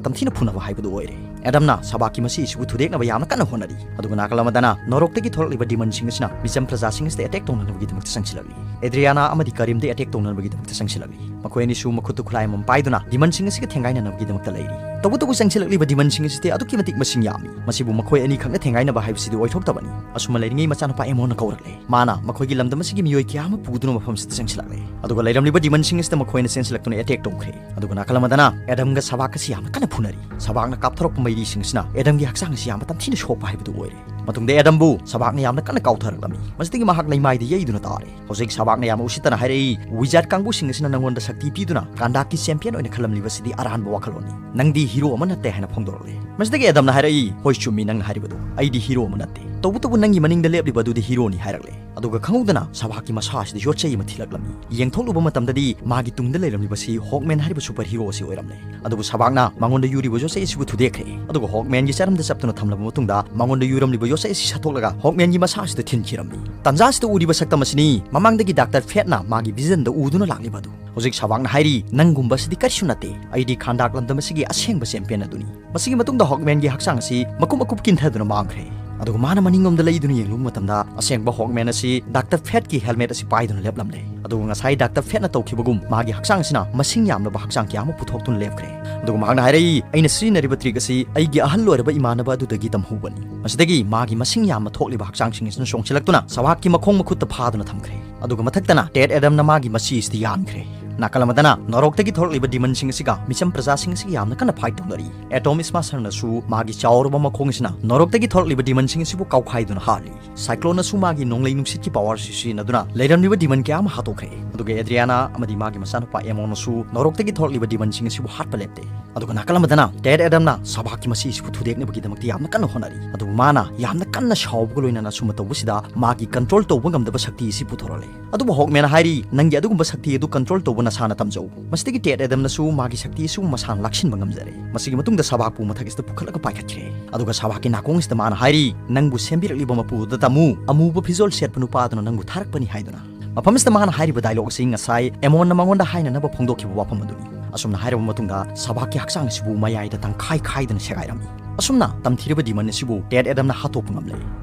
ꯇꯝꯊꯤꯅ ꯐꯨꯅꯕ ꯍꯥꯏꯕꯗꯨ ꯑꯣꯏꯔꯦ꯫ ꯑꯦꯗꯝꯅ ꯁꯕꯥꯛꯀꯤ ꯃꯁꯤ ꯑꯁꯤꯕꯨ ꯊꯨꯗꯦꯛꯅꯕ ꯌꯥꯝꯅ ꯀꯟꯅ ꯍꯣꯠꯅꯔꯤ꯫ ꯑꯗꯨꯒ ꯅꯥꯀꯜ ꯑꯃꯗꯅ ꯅꯣꯔꯣꯛꯇꯒꯤ ꯊꯣꯔꯛꯂꯤꯕ ꯗꯤꯃꯟꯁꯤꯡ ꯑꯁꯤꯅ ꯃꯤꯆꯝ ꯄ꯭ꯔꯖꯥꯁꯤꯡ ꯑꯁꯤꯗ ꯑꯦꯇꯦꯛ ꯇꯧꯅꯅꯕꯒꯤꯗꯃꯛꯇ ꯆꯪꯁꯤꯜꯂꯛꯂꯤ꯫ ꯑꯦꯗ꯭ꯔꯤꯌꯥꯅꯥ ꯑꯃꯗꯤ ꯀꯔꯤꯝꯗ ꯑꯦꯇꯦꯛ ꯇꯧꯅꯅꯕꯒꯤꯗꯃꯛꯇ ꯆꯪꯁꯤꯜꯂꯛꯂꯤ꯫ ꯃꯈꯣꯏ ꯑꯅꯤꯁꯨ ꯃꯈꯨꯠꯇ ꯈꯨꯠꯂꯥꯏ ꯑꯃꯃꯝ ꯄꯥꯏꯗꯨꯅ ꯗꯤꯃꯟꯁꯤꯡ ꯑꯁꯤꯒ ꯊꯦꯡꯒꯥꯏꯅꯅꯕꯒꯤꯗꯃꯛꯇ ꯂꯩꯔꯤ꯫ ꯇꯧꯕꯇꯕꯨ ꯆꯪꯁꯤꯜꯂꯛꯂꯤꯕ ꯗꯤꯃꯟꯁꯤꯡ ꯑꯁꯤꯗꯤ ꯑꯗꯨꯛꯀꯤ ꯃꯇꯤꯛ ꯃꯁꯤꯡ ꯌꯥꯝꯃꯤ꯫ ꯃꯁꯤꯕꯨ ꯃꯈꯣꯏ ꯑꯅꯤꯈꯛꯅ ꯊꯦꯡꯒꯥꯏꯅꯕ ꯍꯥꯏꯕꯁꯤꯗꯤ ꯑꯣꯏꯊꯣꯛꯇꯕꯅꯤ꯫ ꯑꯁꯨꯝꯅ ꯂꯩꯔꯤꯉꯩ ꯃꯆꯥꯅꯨꯄꯥ ꯑꯦꯃꯣꯟꯅ ꯀꯧꯔꯛꯂꯦ꯫ ꯃꯥꯅ ꯃꯈꯣꯏꯒꯤ ꯂꯝꯗꯝ ꯑꯁꯤꯒꯤ ꯃꯤꯑꯣꯏ ꯀꯌꯥ ꯑꯃ ꯄꯨꯗꯨꯅ ꯃꯐꯝꯁꯤꯗ ꯆꯪꯁꯤꯜꯂꯛꯂꯦ꯫ ꯑꯗꯨꯒ ꯂꯩꯔꯝꯂꯤꯕ ꯗꯤꯃꯟꯁꯤꯡ ꯑꯁꯤꯗ ꯃꯈꯣꯏꯅ ꯆꯦꯟꯁꯤꯜꯂꯛꯇꯨꯅ ꯑꯦꯇꯦꯛ ꯇꯧꯈ꯭ꯔꯦ꯫ ꯑꯗꯨꯒ ꯅꯥꯀꯜ ꯑꯃꯗꯅ ꯑꯦꯗꯝꯒ ꯁꯕꯥꯛ ꯑꯁꯤ ꯌꯥꯝꯅ ꯀꯟꯅ ꯐꯨꯅꯔꯤ꯫ ꯁꯕꯥꯛꯅ ꯀꯥꯞꯊꯣꯔꯛꯄ ꯃꯩꯔꯤꯁꯤꯡ ꯑꯁꯤꯅ ꯑꯦꯗꯝꯒꯤ ꯍꯛꯆꯥꯡ ꯑꯁꯤ ꯌꯥꯝꯅ ꯇꯝꯊꯤꯅ ꯁꯣꯛꯄ ꯍꯥꯏꯕꯗꯨ ꯑꯣꯏꯔꯦ꯫ ꯃꯇꯨꯡꯗ ꯑꯦꯗꯝꯕꯨ ꯁꯕꯥꯛꯅ ꯌꯥꯝꯅ ꯀꯟꯅ ꯀꯥꯎꯊꯔꯛꯂꯝꯃꯤ꯫ ꯃꯁꯤꯗꯒꯤ ꯃꯍꯥꯛ ꯂꯩꯃꯥꯏꯗ ꯌꯩꯗꯨꯅ ꯇꯥꯔꯦ꯫ ꯍꯧꯖꯤꯛ ꯁꯕꯥꯛꯅ ꯌꯥꯝꯅ ꯎꯁꯤꯠꯇꯅ ꯍꯥꯏꯔꯛꯏ, "ꯋꯤꯖꯥꯔꯗ ꯀꯥꯡꯕꯨꯁꯤꯡ ꯑꯁꯤꯅ ꯅꯪꯉꯣꯟꯗ ꯁꯛꯇꯤ ꯄꯤꯗꯨꯅ ꯀꯥꯟꯗꯥꯛꯀꯤ ꯆꯦꯝꯄꯤꯌꯟ ꯑꯣꯏꯅ ꯈꯜꯂꯝꯂꯤꯕꯁꯤꯗꯤ ꯑꯔꯥꯟꯕ ꯋꯥꯈꯜꯂꯣꯟꯅꯤ꯫ ꯅꯪꯗꯤ ꯍꯤꯔꯣ ꯑꯃ ꯅꯠꯇꯦ" ꯍꯥꯏꯅ ꯐꯣꯡꯗꯣꯔꯛꯂꯦ꯫ ꯃꯁꯤꯗꯒꯤ ꯑꯦꯗꯝꯅ ꯍꯥꯏꯔꯛꯏ, "ꯍꯣꯏ, ꯆꯨꯝꯃꯤ ꯅꯪꯅ ꯍꯥꯏꯔꯤꯕꯗꯨ, ꯑꯩꯗꯤ ꯍꯤꯔꯣ ꯑꯃ ꯅꯠꯇꯦ꯫ ꯇꯧꯕꯇꯕꯨ ꯅꯪꯒꯤ ꯃꯅꯤꯡꯗ ꯂꯦꯞꯂꯤꯕ ꯑꯗꯨꯗꯤ ꯍꯤꯔꯣꯅꯤ" ꯍꯥꯏꯔꯛꯂꯦ꯫ ꯑꯗꯨꯒ ꯈꯪꯍꯧꯗꯅ ꯁꯕꯥꯛꯀꯤ ꯃꯁꯥ ꯑꯁꯤꯗ ꯌꯣꯠꯆꯩ ꯑꯃ ꯊꯤꯜꯂꯛꯂꯝꯃꯤ꯫ ꯌꯦꯡꯊꯣꯛꯂꯨꯕ ꯃꯇꯝꯗꯗꯤ ꯃꯥꯒꯤ ꯇꯨꯡꯗ ꯂꯩꯔꯝꯂꯤꯕꯁꯤ ꯍꯣꯛꯃꯦꯟ ꯍꯥꯏꯔꯤꯕ ꯁꯨꯄꯔ ꯍꯤꯔꯣ ꯑꯁꯤ ꯑꯣꯏꯔꯝꯂꯦ꯫ ꯑꯗꯨꯕꯨ ꯁꯕꯥꯛꯅ ꯃꯉꯣꯟꯗ ꯌꯨꯔꯤꯕ ꯌꯣꯠꯆꯩ ꯑꯁꯤꯕꯨ ꯊꯨꯗꯦꯛꯈ꯭ꯔꯦ꯫ ꯑꯗꯨꯒ ꯍꯣꯛꯃꯦꯟꯒꯤ ꯆꯔꯝꯗ ꯆꯞꯇꯨꯅ ꯊꯝꯂꯕ ꯃꯇꯨꯡꯗ ꯃꯉꯣꯟꯗ ꯌꯨꯔꯝꯂꯤꯕ ꯌꯣꯠꯆꯩ ꯑꯁꯤ ꯁꯠꯇꯣꯛꯂꯒ ꯍꯣꯛꯃꯦꯟꯒꯤ ꯃꯁꯥ ꯑꯁꯤꯗ ꯊꯤꯟꯈꯤꯔꯝꯃꯤ꯫ ꯇꯟꯖꯥ ꯑꯁꯤꯗ ꯎꯔꯤꯕ ꯁꯛꯇꯝ ꯑꯁꯤꯅꯤ ꯃꯃꯥꯡꯗꯒꯤ ꯗꯥꯛꯇꯔ ꯐꯦꯠꯅ ꯃꯥꯒꯤ ꯚꯤꯖꯟꯗ ꯎꯗꯨꯅ ꯂꯥꯛꯂꯤꯕ ꯑꯗꯨ꯫ ꯍꯧꯖꯤꯛ ꯁꯕꯥꯛꯅ ꯍꯥꯏꯔꯤ, "ꯅꯪꯒꯨꯝꯕ ꯑꯁꯤꯗꯤ ꯀꯔꯤꯁꯨ ꯅꯠꯇꯦ꯫ ꯑꯩꯗꯤ ꯈꯥꯟꯗꯥꯛ ꯂꯝꯗꯝ ꯑꯁꯤꯒꯤ ꯑꯁꯦꯡꯕ ꯆꯦꯝꯄꯤꯌꯟ ꯑꯗꯨꯅꯤ"꯫ ꯃꯁꯤꯒꯤ ꯃꯇꯨꯡꯗ ꯍꯣꯛꯃꯦꯟꯒꯤ ꯍꯛꯆꯥꯡ ꯑꯁꯤ ꯃꯀꯨꯞ ꯃꯀꯨꯞ ꯀꯤꯟꯊꯗꯨꯅ ꯃꯥꯡꯈ꯭ꯔꯦ꯫ ꯑꯗꯨꯒ ꯃꯥꯅ ꯃꯅꯤꯡꯂꯣꯝꯗ ꯂꯩꯗꯨꯅ ꯌꯦꯡꯂꯨꯕ ꯃꯇꯝꯗ, ꯑꯁꯦꯡꯕ ꯍꯣꯛꯃꯦꯟ ꯑꯁꯤ ꯗꯥꯛꯇꯔ ꯐꯦꯠꯀꯤ ꯍꯦꯜꯃꯦꯠ ꯑꯁꯤ ꯄꯥꯏꯗꯨꯅ ꯂꯦꯞꯂꯝꯂꯦ꯫ ꯑꯗꯨꯒ ꯉꯁꯥꯏ ꯗꯥꯛꯇꯔ ꯐꯦꯠꯅ ꯇꯧꯈꯤꯕꯒꯨꯝ, ꯃꯥꯒꯤ ꯍꯛꯆꯥꯡ ꯑꯁꯤꯅ ꯃꯁꯤꯡ ꯌꯥꯝꯂꯕ ꯍꯛꯆꯥꯡ ꯀꯌꯥ ꯑꯃ ꯄꯨꯊꯣꯛꯇꯨꯅ ꯂꯦꯞꯈ꯭ꯔꯦ꯫ ꯑꯗꯨꯒ ꯃꯍꯥꯛꯅ ꯍꯥꯏꯔꯛꯏ, "ꯑꯩꯅ ꯁꯤꯖꯤꯟꯅꯔꯤꯕ ꯇ꯭ꯔꯤꯛ ꯑꯁꯤ ꯑꯩꯒꯤ ꯑꯍꯜ ꯑꯣꯏꯔꯕ ꯏꯃꯥꯟꯅꯕ ꯑꯗꯨꯗꯒꯤ ꯇꯝꯍꯧꯕꯅꯤ꯫" ꯃꯁꯤꯗꯒꯤ ꯃꯥꯒꯤ ꯃꯁꯤꯡ ꯌꯥꯝꯅ ꯊꯣꯛꯂꯤꯕ ꯍꯛꯆꯥꯡꯁꯤꯡ ꯑꯁꯤꯅ ꯆꯣꯡꯁꯤꯜꯂꯛꯇꯨꯅ ꯁꯕꯥꯛꯀꯤ ꯃꯈꯣꯡ ꯃꯈꯨꯠꯇ ꯐꯥꯗꯨꯅ ꯊꯝꯈ꯭ꯔꯦ꯫ ꯑꯗꯨꯒ ꯃꯊꯛꯇꯅ ꯇꯦꯠ ꯑꯦꯗꯝꯅ ꯃꯥꯒꯤ ꯃꯁꯤ ꯑꯁꯤꯗ ꯌꯥꯟꯈ꯭ꯔꯦ꯫ ꯅꯥꯀꯜ ꯑꯃꯗꯅ ꯅꯣꯔꯣꯛꯇꯒꯤ ꯊꯣꯔꯛꯂꯤꯕ ꯗꯤꯃꯟꯁꯤꯡ ꯑꯁꯤꯒ ꯃꯤꯆꯝ ꯄ꯭ꯔꯖꯥꯁꯤꯡ ꯑꯁꯤꯒ ꯌꯥꯝꯅ ꯀꯟꯅ ꯐꯥꯏꯠ ꯇꯧꯅꯔꯤ꯫ ꯑꯦꯇꯣꯝ ꯁ꯭ꯃꯥꯁꯔꯅꯁꯨ ꯃꯥꯒꯤ ꯆꯥꯎꯔꯕ ꯃꯈꯣꯡ ꯑꯁꯤꯅ ꯅꯣꯔꯣꯛꯇꯒꯤ ꯊꯣꯔꯛꯂꯤꯕ ꯗꯤꯃꯟꯁꯤꯡ ꯑꯁꯤꯕꯨ ꯀꯥꯎꯈꯥꯏꯗꯨꯅ ꯍꯥꯠꯂꯤ꯫ ꯁꯥꯏꯀ꯭ꯂꯣꯟꯅꯁꯨ ꯃꯥꯒꯤ ꯅꯣꯡꯂꯩ ꯅꯨꯡꯁꯤꯠꯀꯤ ꯄꯥꯋꯔ ꯑꯁꯤ ꯁꯤꯖꯤꯟꯅꯗꯨꯅ ꯂꯩꯔꯝꯂꯤꯕ ꯗꯤꯃꯟ ꯀꯌꯥ ꯑꯃ ꯍꯥꯠꯇꯣꯛꯈ꯭ꯔꯦ꯫ ꯑꯗꯨꯒ ꯑꯦꯗ꯭ꯔꯤꯌꯥꯅꯥ ꯑꯃꯗꯤ ꯃꯥꯒꯤ ꯃꯆꯥꯅꯨꯄꯥ ꯑꯦꯃꯣꯟꯅꯁꯨ ꯅꯣꯔꯣꯛꯇꯒꯤ ꯊꯣꯔꯛꯂꯤꯕ ꯗꯤꯃꯟꯁꯤꯡ ꯑꯁꯤꯕꯨ ꯍꯥꯠꯄ ꯂꯦꯞꯇꯦ꯫ ꯑꯗꯨꯒ ꯅꯥꯀꯜ ꯑꯃꯗꯅ ꯇꯦꯠ ꯑꯦꯗꯝꯅ ꯁꯕꯥꯛꯀꯤ ꯃꯁꯤ ꯑꯁꯤꯕꯨ ꯊꯨꯗꯦꯛꯅꯕꯒꯤꯗꯃꯛꯇ ꯌꯥꯝꯅ ꯀꯟꯅ ꯍꯣꯠꯅꯔꯤ꯫ ꯑꯗꯨꯕꯨ ꯃꯥꯅ ꯌꯥꯝꯅ ꯀꯟꯅ ꯁꯥꯎꯕꯒ ꯂꯣꯏꯅꯅ ꯑꯁꯨꯝꯅ ꯇꯧꯕꯁꯤꯗ ꯃꯥꯒꯤ ꯀꯟꯇ꯭ꯔꯣꯜ ꯇꯧꯕ ꯉꯝꯗꯕ ꯁꯛꯇꯤ ꯑꯁꯤ ꯄꯨꯊꯣꯔꯛꯂꯦ꯫ ꯑꯗꯨꯕꯨ ꯍꯣꯛꯃꯦꯟꯅ ꯍꯥꯏꯔꯤ, "ꯅꯪꯒꯤ ꯑꯗꯨꯒꯨꯝꯕ ꯁꯛꯇꯤ ꯑꯗꯨ ꯀꯟꯇ꯭ꯔꯣꯜ ꯇꯧꯕ ꯅꯁꯥꯅ ꯇꯝꯖꯧ꯫" ꯃꯁꯤꯗꯒꯤ ꯇꯦꯠ ꯑꯦꯗꯝꯅꯁꯨ ꯃꯥꯒꯤ ꯁꯛꯇꯤ ꯑꯁꯤꯕꯨ ꯃꯁꯥꯅ ꯂꯥꯛꯁꯤꯟꯕ ꯉꯝꯖꯔꯦ꯫ ꯃꯁꯤꯒꯤ ꯃꯇꯨꯡꯗ ꯁꯕꯥꯛꯄꯨ ꯃꯊꯛ ꯑꯁꯤꯗ ꯄꯨꯈꯠꯂꯒ ꯄꯥꯏꯈꯠꯈ꯭ꯔꯦ꯫ ꯑꯗꯨꯒ ꯁꯕꯥꯛꯀꯤ ꯅꯥꯀꯣꯡ ꯑꯁꯤꯗ ꯃꯥꯅ ꯍꯥꯏꯔꯤ, "ꯅꯪꯕꯨ ꯁꯦꯝꯕꯤꯔꯛꯂꯤꯕ ꯃꯄꯨ ꯑꯗꯨꯗ ꯇꯝꯃꯨ, ꯑꯃꯨꯕ ꯐꯤꯖꯣꯜ ꯁꯦꯠꯄ ꯅꯨꯄꯥ ꯑꯗꯨꯅ ꯅꯪꯕꯨ ꯊꯥꯔꯛꯄꯅꯤ" ꯍꯥꯏꯗꯨꯅ꯫ ꯃꯐꯝꯁꯤꯗ ꯃꯥꯅ ꯍꯥꯏꯔꯤꯕ ꯗꯥꯏꯂꯣꯒ ꯑꯁꯤ ꯉꯁꯥꯏ ꯑꯦꯃꯣꯟꯅ ꯃꯉꯣꯟꯗ ꯍꯥꯏꯅꯅꯕ ꯐꯣꯡꯗꯣꯛꯈꯤꯕ ꯋꯥꯐꯝ ꯑꯗꯨꯅꯤ꯫ ꯑꯁꯨꯝꯅ ꯍꯥꯏꯔꯕ ꯃꯇꯨꯡꯗ ꯁꯕꯥꯛꯀꯤ ꯍꯛꯆꯥꯡ ꯑꯁꯤꯕꯨ ꯃꯌꯥꯏꯗ ꯇꯪꯈꯥꯏ ꯈꯥꯏꯗꯨꯅ ꯁꯦꯒꯥꯏꯔꯝꯃꯤ꯫ ꯑꯁꯨꯝꯅ ꯇꯝꯊꯤꯔꯕ ꯗꯤꯃꯟ ꯑꯁꯤꯕꯨ ꯇꯦꯠ ꯑꯦꯗꯝꯅ ꯍꯥꯠꯇꯣꯛꯄ ꯉꯝꯂꯦ꯫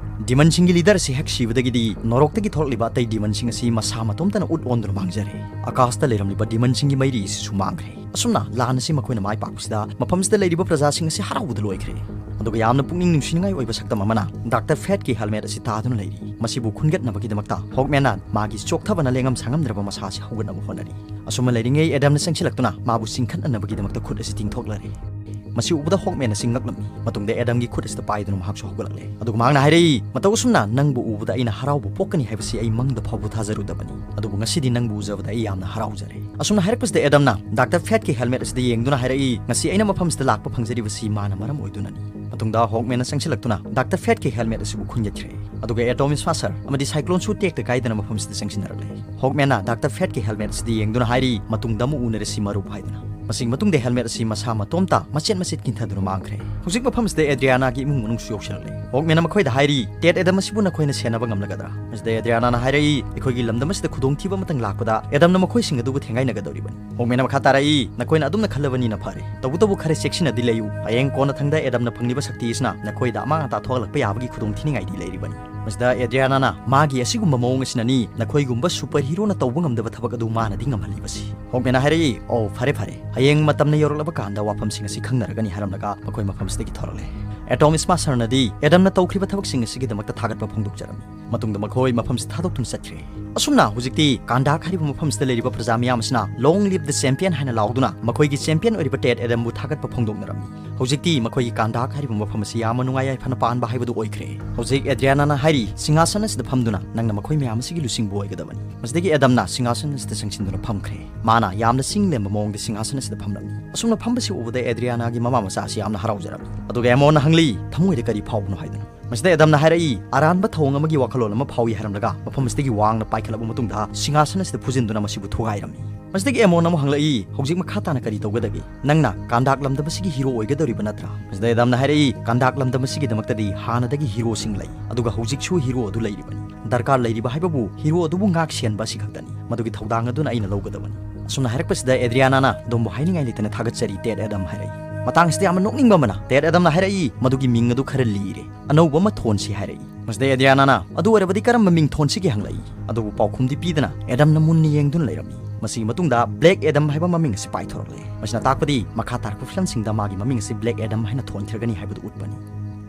ꯗꯤꯃꯟꯁꯤꯡꯒꯤ ꯂꯤꯗꯔ ꯑꯁꯤ ꯍꯦꯛ ꯁꯤꯕꯗꯒꯤꯗꯤ ꯅꯣꯔꯣꯛꯇꯒꯤ ꯊꯣꯔꯛꯂꯤꯕ ꯑꯇꯩ ꯗꯤꯃꯟꯁꯤꯡ ꯑꯁꯤ ꯃꯁꯥ ꯃꯇꯣꯝꯇꯅ ꯎꯠ ꯑꯣꯟꯗꯨꯅ ꯃꯥꯡꯖꯔꯦ꯫ ꯑꯀꯥꯁꯇ ꯂꯩꯔꯝꯂꯤꯕ ꯗꯤꯃꯟꯁꯤꯡꯒꯤ ꯃꯩꯔꯤ ꯑꯁꯤꯁꯨ ꯃꯥꯡꯈ꯭ꯔꯦ꯫ ꯑꯁꯨꯝꯅ ꯂꯥꯟ ꯑꯁꯤ ꯃꯈꯣꯏꯅ ꯃꯥꯏ ꯄꯥꯛꯄꯁꯤꯗ ꯃꯐꯝꯁꯤꯗ ꯂꯩꯔꯤꯕ ꯄ꯭ꯔꯖꯥꯁꯤꯡ ꯑꯁꯤ ꯍꯔꯥꯎꯕꯗ ꯂꯣꯏꯈ꯭ꯔꯦ꯫ ꯑꯗꯨꯒ ꯌꯥꯝꯅ ꯄꯨꯛꯅꯤꯡ ꯅꯨꯡꯁꯤꯅꯤꯡꯉꯥꯏ ꯑꯣꯏꯕ ꯁꯛꯇꯝ ꯑꯃꯅ ꯗꯥꯛꯇꯔ ꯐꯦꯠꯀꯤ ꯍꯦꯜꯃꯦꯠ ꯑꯁꯤ ꯇꯥꯗꯨꯅ ꯂꯩꯔꯤ꯫ ꯃꯁꯤꯕꯨ ꯈꯨꯟꯒꯠꯅꯕꯒꯤꯗꯃꯛꯇ ꯍꯣꯛꯃꯦꯟꯅ ꯃꯥꯒꯤ ꯆꯣꯛꯊꯕꯅ ꯂꯦꯡꯉꯝ ꯁꯥꯉꯝꯗ꯭ꯔꯕ ꯃꯁꯥ ꯑꯁꯤ ꯍꯧꯒꯠꯅꯕ ꯍꯣꯠꯅꯔꯤ꯫ ꯑꯁꯨꯝꯅ ꯂꯩꯔꯤꯉꯩ ꯑꯦꯗꯝꯅ ꯆꯪꯁꯤꯜꯂꯛꯇꯨꯅ ꯃꯥꯕꯨ ꯆꯤꯡꯈꯠꯅꯅꯕꯒꯤꯗꯃꯛꯇ ꯈꯨꯠ ꯑꯁꯤ ꯇꯤꯡꯊꯣꯛꯂꯔꯦ꯫ ꯃꯁꯤ ꯎꯕꯗ ꯍꯣꯛꯃꯦꯟ ꯑꯁꯤ ꯉꯛꯂꯝꯃꯤ꯫ ꯃꯇꯨꯡꯗ ꯑꯦꯗꯝꯒꯤ ꯈꯨꯠ ꯑꯁꯤꯗ ꯄꯥꯏꯗꯨꯅ ꯃꯍꯥꯛꯁꯨ ꯍꯧꯒꯠꯂꯛꯂꯦ꯫ ꯑꯗꯨꯒ ꯃꯍꯥꯛꯅ ꯍꯥꯏꯔꯛꯏ, "ꯃꯇꯧ ꯑꯁꯨꯝꯅ ꯅꯪꯕꯨ ꯎꯕꯗ ꯑꯩꯅ ꯍꯔꯥꯎꯕ ꯄꯣꯛꯀꯅꯤ ꯍꯥꯏꯕꯁꯤ ꯑꯩ ꯃꯪꯗ ꯐꯥꯎꯕ ꯊꯥꯖꯔꯨꯗꯕꯅꯤ꯫ ꯑꯗꯨꯕꯨ ꯉꯁꯤꯗꯤ ꯅꯪꯕꯨ ꯎꯖꯕꯗ ꯑꯩ ꯌꯥꯝꯅ ꯍꯔꯥꯎꯖꯔꯦ꯫" ꯑꯁꯨꯝꯅ ꯍꯥꯏꯔꯛꯄꯁꯤꯗ ꯑꯦꯗꯝꯅ ꯗꯥꯛꯇꯔ ꯐꯦꯠꯀꯤ ꯍꯦꯜꯃꯦꯠ ꯑꯁꯤꯗ ꯌꯦꯡꯗꯨꯅ ꯍꯥꯏꯔꯛꯏ, "ꯉꯁꯤ ꯑꯩꯅ ꯃꯐꯝꯁꯤꯗ ꯂꯥꯛꯄ ꯐꯪꯖꯔꯤꯕꯁꯤ ꯃꯥꯅ ꯃꯔꯝ ꯑꯣꯏꯗꯨꯅꯅꯤ꯫" ꯃꯇꯨꯡꯗ ꯍꯣꯛꯃꯦꯟꯅ ꯆꯪꯁꯤꯜꯂꯛꯇꯨꯅ ꯗꯥꯛꯇꯔ ꯐꯦꯠꯀꯤ ꯍꯦꯜꯃꯦꯠ ꯑꯁꯤꯕꯨ ꯈꯨꯟꯒꯠꯈ꯭ꯔꯦ꯫ ꯑꯗꯨꯒ ꯑꯦꯇꯣꯝ ꯁ꯭ꯃꯥꯁꯔ ꯑꯃꯗꯤ ꯁꯥꯏꯀ꯭ꯂꯣꯟꯁꯨ ꯇꯦꯛꯇ ꯀꯥꯏꯗꯅ ꯃꯐꯝꯁꯤꯗ ꯆꯪꯁꯤꯟꯅꯔꯛꯂꯦ꯫ ꯍꯣꯛꯃꯦꯟꯅ ꯗꯥꯛꯇꯔ ꯐꯦꯠꯀꯤ ꯍꯦꯜꯃꯦꯠ ꯑꯁꯤꯗ ꯌꯦꯡꯗꯨꯅ ꯍꯥꯏꯔꯤ, "ꯃꯇꯨꯡꯗ ꯑꯃꯨꯛ ꯎꯅꯔꯁꯤ ꯃꯔꯨꯞ" ꯍꯥꯏꯗꯨꯅ꯫ ꯃꯁꯤꯒꯤ ꯃꯇꯨꯡꯗ ꯍꯦꯜꯃꯦꯠ ꯑꯁꯤ ꯃꯁꯥ ꯃꯇꯣꯝꯇ ꯃꯆꯦꯠ ꯃꯆꯦꯠ ꯀꯤꯟꯊꯗꯨꯅ ꯃꯥꯡꯈ꯭ꯔꯦ꯫ ꯍꯧꯖꯤꯛ ꯃꯐꯝꯁꯤꯗ ꯑꯦꯗ꯭ꯔꯤꯌꯥꯅꯥꯒꯤ ꯏꯃꯨꯡ ꯃꯅꯨꯡꯁꯨ ꯌꯧꯁꯤꯜꯂꯛꯂꯦ꯫ ꯍꯣꯛꯃꯦꯟꯅ ꯃꯈꯣꯏꯗ ꯍꯥꯏꯔꯤ, "ꯇꯦꯠ ꯑꯦꯗꯝ ꯑꯁꯤꯕꯨ ꯅꯈꯣꯏꯅ ꯁꯦꯟꯅꯕ ꯉꯝꯂꯒꯗ꯭ꯔꯥ?" ꯃꯁꯤꯗ ꯑꯦꯗ꯭ꯔꯤꯌꯥꯅꯥꯅ ꯍꯥꯏꯔꯛꯏ, "ꯑꯩꯈꯣꯏꯒꯤ ꯂꯝꯗꯝ ꯑꯁꯤꯗ ꯈꯨꯗꯣꯡꯊꯤꯕ ꯑꯃꯇꯪ ꯂꯥꯛꯄꯗ ꯑꯦꯗꯝꯅ ꯃꯈꯣꯏꯁꯤꯡ ꯑꯗꯨꯕꯨ ꯊꯦꯡꯒꯥꯏꯅꯒꯗꯧꯔꯤꯕꯅꯤ"꯫ ꯍꯣꯛꯃꯦꯟꯅ ꯃꯈꯥ ꯇꯥꯔꯛꯏ, "ꯅꯈꯣꯏꯅ ꯑꯗꯨꯝꯅ ꯈꯜꯂꯕꯅꯤꯅ ꯐꯔꯦ꯫ ꯇꯧꯕꯇꯕꯨ ꯈꯔ ꯆꯦꯛꯁꯤꯟꯅꯗꯤ ꯂꯩꯌꯨ꯫ ꯍꯌꯦꯡ ꯀꯣꯟꯅꯊꯪꯗ ꯑꯦꯗꯝꯅ ꯐꯪꯂꯤꯕ ꯁꯛꯇꯤ ꯑꯁꯤꯅ ꯅꯈꯣꯏꯗ ꯑꯃꯥꯡ ꯑꯇꯥ ꯊꯣꯛꯍꯜꯂꯛꯄ ꯌꯥꯕꯒꯤ ꯈꯨꯗꯣꯡꯊꯤꯅꯤꯡꯉꯥꯏꯗꯤ ꯂꯩꯔꯤꯕꯅꯤ"꯫ ꯃꯁꯤꯗ ꯑꯦꯗ꯭ꯔꯤꯌꯥꯅꯥꯅ, "ꯃꯥꯒꯤ ꯑꯁꯤꯒꯨꯝꯕ ꯃꯑꯣꯡ ꯑꯁꯤꯅꯅꯤ ꯅꯈꯣꯏꯒꯨꯝꯕ ꯁꯨꯄꯔ ꯍꯤꯔꯣꯅ ꯇꯧꯕ ꯉꯝꯗꯕ ꯊꯕꯛ ꯑꯗꯨ ꯃꯥꯅꯗꯤ ꯉꯝꯍꯜꯂꯤꯕꯁꯤ"꯫ ꯍꯣꯛꯃꯦꯟꯅ ꯍꯥꯏꯔꯛꯏ, "ꯑꯣ, ꯐꯔꯦ ꯐꯔꯦ, ꯍꯌꯦꯡ ꯃꯇꯝꯅ ꯌꯧꯔꯛꯂꯕ ꯀꯥꯟꯗ ꯋꯥꯐꯝꯁꯤꯡ ꯑꯁꯤ ꯈꯪꯅꯔꯒꯅꯤ" ꯍꯥꯏꯔꯝꯂꯒ ꯃꯈꯣꯏ ꯃꯐꯝꯁꯤꯗꯒꯤ ꯊꯣꯔꯛꯂꯦ꯫ ꯑꯦꯇꯣꯝ ꯏꯁꯃꯥꯁꯇꯔꯅꯗꯤ ꯑꯦꯗꯝꯅ ꯇꯧꯈ꯭ꯔꯤꯕ ꯊꯕꯛꯁꯤꯡ ꯑꯁꯤꯒꯤꯗꯃꯛꯇ ꯊꯥꯒꯠꯄ ꯐꯣꯡꯗꯣꯛꯆꯔꯝꯃꯤ꯫ ꯃꯇꯨꯡꯗ ꯃꯈꯣꯏ ꯃꯐꯝꯁꯤ ꯊꯥꯗꯣꯛꯇꯨꯅ ꯆꯠꯈ꯭ꯔꯦ꯫ ꯑꯁꯨꯝꯅ ꯍꯧꯖꯤꯛꯇꯤ ꯀꯥꯟꯗꯥꯛ ꯍꯥꯏꯔꯤꯕ ꯃꯐꯝꯁꯤꯗ ꯂꯩꯔꯤꯕ ꯄ꯭ꯔꯖꯥ ꯃꯤꯌꯥꯝ ꯑꯁꯤꯅ "Long live the champion" ꯍꯥꯏꯅ ꯂꯥꯎꯗꯨꯅ ꯃꯈꯣꯏꯒꯤ ꯆꯦꯝꯄꯤꯌꯟ ꯑꯣꯏꯔꯤꯕ ꯇꯦꯠ ꯑꯦꯗꯝꯕꯨ ꯊꯥꯒꯠꯄ ꯐꯣꯡꯗꯣꯛꯅꯔꯝꯃꯤ꯫ ꯍꯧꯖꯤꯛꯇꯤ ꯃꯈꯣꯏꯒꯤ ꯀꯥꯟꯗꯥꯛ ꯍꯥꯏꯔꯤꯕ ꯃꯐꯝ ꯑꯁꯤ ꯌꯥꯝꯅ ꯅꯨꯡꯉꯥꯏ ꯌꯥꯏꯐꯅ ꯄꯥꯟꯕ ꯍꯥꯏꯕꯗꯨ ꯑꯣꯏꯈ꯭ꯔꯦ꯫ ꯍꯧꯖꯤꯛ ꯑꯦꯗ꯭ꯔꯤꯌꯥꯅꯥꯅ ꯍꯥꯏꯔꯤ, "ꯁꯤꯡꯍꯥꯁꯟ ꯑꯁꯤꯗ ꯐꯝꯗꯨꯅ ꯅꯪꯅ ꯃꯈꯣꯏ ꯃꯌꯥꯝ ꯑꯁꯤꯒꯤ ꯂꯨꯆꯤꯡꯕ ꯑꯣꯏꯒꯗꯕꯅꯤ"꯫ ꯃꯁꯤꯗꯒꯤ ꯑꯦꯗꯝꯅ ꯁꯤꯡꯍꯥꯁꯟ ꯑꯁꯤꯗ ꯆꯪꯁꯤꯟꯗꯨꯅ ꯐꯝꯈ꯭ꯔꯦ꯫ ꯃꯥꯅ ꯌꯥꯝꯅ ꯆꯤꯡ ꯂꯦꯝꯕ ꯃꯑꯣꯡꯗ ꯁꯤꯡꯍꯥꯁꯟ ꯑꯁꯤꯗ ꯐꯝꯂꯝꯃꯤ꯫ ꯑꯁꯨꯝꯅ ꯐꯝꯕꯁꯤ ꯎꯕꯗ ꯑꯦꯗ꯭ꯔꯤꯌꯥꯅꯥꯒꯤ ꯃꯃꯥ ꯃꯆꯥ ꯑꯁꯤ ꯌꯥꯝꯅ ꯍꯔꯥꯎꯖꯔꯝꯃꯤ꯫ ꯑꯗꯨꯒ ꯑꯦꯃꯣꯟꯅ ꯍꯪꯂꯤ, "ꯊꯃꯣꯏꯗ ꯀꯔꯤ ꯐꯥꯎꯕꯅꯣ?" ꯍꯥꯏꯗꯨꯅ꯫ ꯃꯁꯤꯗ ꯑꯦꯗꯝꯅ ꯍꯥꯏꯔꯛꯏ, "ꯑꯔꯥꯟꯕ ꯊꯧꯑꯣꯡ ꯑꯃꯒꯤ ꯋꯥꯈꯜꯂꯣꯟ ꯑꯃ ꯐꯥꯎꯏ" ꯍꯥꯏꯔꯝꯂꯒ ꯃꯐꯝ ꯑꯁꯤꯗꯒꯤ ꯋꯥꯡꯅ ꯄꯥꯏꯈꯠꯂꯕ ꯃꯇꯨꯡꯗ ꯁꯤꯡꯍꯥꯁꯟ ꯑꯁꯤꯗ ꯐꯨꯖꯤꯟꯗꯨꯅ ꯃꯁꯤꯕꯨ ꯊꯨꯒꯥꯏꯔꯝꯃꯤ꯫ ꯃꯁꯤꯗꯒꯤ ꯑꯦꯃꯣꯟ ꯑꯃꯨꯛ ꯍꯪꯂꯛꯏ, "ꯍꯧꯖꯤꯛ ꯃꯈꯥ ꯇꯥꯅ ꯀꯔꯤ ꯇꯧꯒꯗꯒꯦ? ꯅꯪꯅ ꯀꯥꯟꯗꯥꯛ ꯂꯝꯗꯝ ꯑꯁꯤꯒꯤ ꯍꯤꯔꯣ ꯑꯣꯏꯒꯗꯧꯔꯤꯕ ꯅꯠꯇ꯭ꯔꯥ?" ꯃꯁꯤꯗ ꯑꯦꯗꯝꯅ ꯍꯥꯏꯔꯛꯏ, "ꯀꯥꯟꯗꯥꯛ ꯂꯝꯗꯝ ꯑꯁꯤꯒꯤꯗꯃꯛꯇꯗꯤ ꯍꯥꯟꯅꯗꯒꯤ ꯍꯤꯔꯣꯁꯤꯡ ꯂꯩ, ꯑꯗꯨꯒ ꯍꯧꯖꯤꯛꯁꯨ ꯍꯤꯔꯣ ꯑꯗꯨ ꯂꯩꯔꯤꯕꯅꯤ꯫ ꯗꯔꯀꯥꯔ ꯂꯩꯔꯤꯕ ꯍꯥꯏꯕꯕꯨ ꯍꯤꯔꯣ ꯑꯗꯨꯕꯨ ꯉꯥꯛ ꯁꯦꯟꯕ ꯑꯁꯤ ꯈꯛꯇꯅꯤ꯫ ꯃꯗꯨꯒꯤ ꯊꯧꯗꯥꯡ ꯑꯗꯨꯅ ꯑꯩꯅ ꯂꯧꯒꯗꯕꯅꯤ"꯫ ꯑꯁꯨꯝꯅ ꯍꯥꯏꯔꯛꯄꯁꯤꯗ ꯑꯦꯗ꯭ꯔꯤꯌꯥꯅꯥꯅ, "ꯑꯗꯣꯝꯕꯨ ꯍꯥꯏꯅꯤꯡꯉꯥꯏ ꯂꯩꯇꯅ ꯊꯥꯒꯠꯆꯔꯤ, ꯇꯦꯠ ꯑꯦꯗꯝ" ꯍꯥꯏꯔꯛꯏ꯫ ꯃꯇꯥꯡꯁꯤꯗ ꯌꯥꯝꯅ ꯅꯣꯛꯅꯤꯡꯕ ꯑꯃꯅ, ꯇꯦꯠ ꯑꯦꯗꯝꯅ ꯍꯥꯏꯔꯛꯏ, "ꯃꯗꯨꯒꯤ ꯃꯤꯡ ꯑꯗꯨ ꯈꯔ ꯂꯤꯔꯦ, ꯑꯅꯧꯕ ꯑꯃ ꯊꯣꯟꯁꯤ" ꯍꯥꯏꯔꯛꯏ꯫ ꯃꯁꯤꯗ ꯑꯦꯗ꯭ꯔꯤꯌꯥꯅꯥꯅ, "ꯑꯗꯨ ꯑꯣꯏꯔꯕꯗꯤ ꯀꯔꯝꯕ ꯃꯤꯡ ꯊꯣꯟꯁꯤꯒꯦ?" ꯍꯪꯂꯛꯏ꯫ ꯑꯗꯨꯕꯨ ꯄꯥꯎꯈꯨꯝꯗꯤ ꯄꯤꯗꯅ ꯑꯦꯗꯝꯅ ꯃꯨꯟꯅ ꯌꯦꯡꯗꯨꯅ ꯂꯩꯔꯝꯃꯤ꯫ ꯃꯁꯤꯒꯤ ꯃꯇꯨꯡꯗ ꯕ꯭ꯂꯦꯛ ꯑꯦꯗꯝ ꯍꯥꯏꯕ ꯃꯃꯤꯡ ꯑꯁꯤ ꯄꯥꯏꯊꯣꯔꯛꯂꯦ꯫ ꯃꯁꯤꯅ ꯇꯥꯛꯄꯗꯤ ꯃꯈꯥ ꯇꯥꯔꯛꯄ ꯐꯤꯂꯝꯁꯤꯡꯗ ꯃꯥꯒꯤ ꯃꯃꯤꯡ ꯑꯁꯤ ꯕ꯭ꯂꯦꯛ ꯑꯦꯗꯝ ꯍꯥꯏꯅ ꯊꯣꯟꯈꯤꯔꯒꯅꯤ ꯍꯥꯏꯕꯗꯨ ꯎꯠꯄꯅꯤ꯫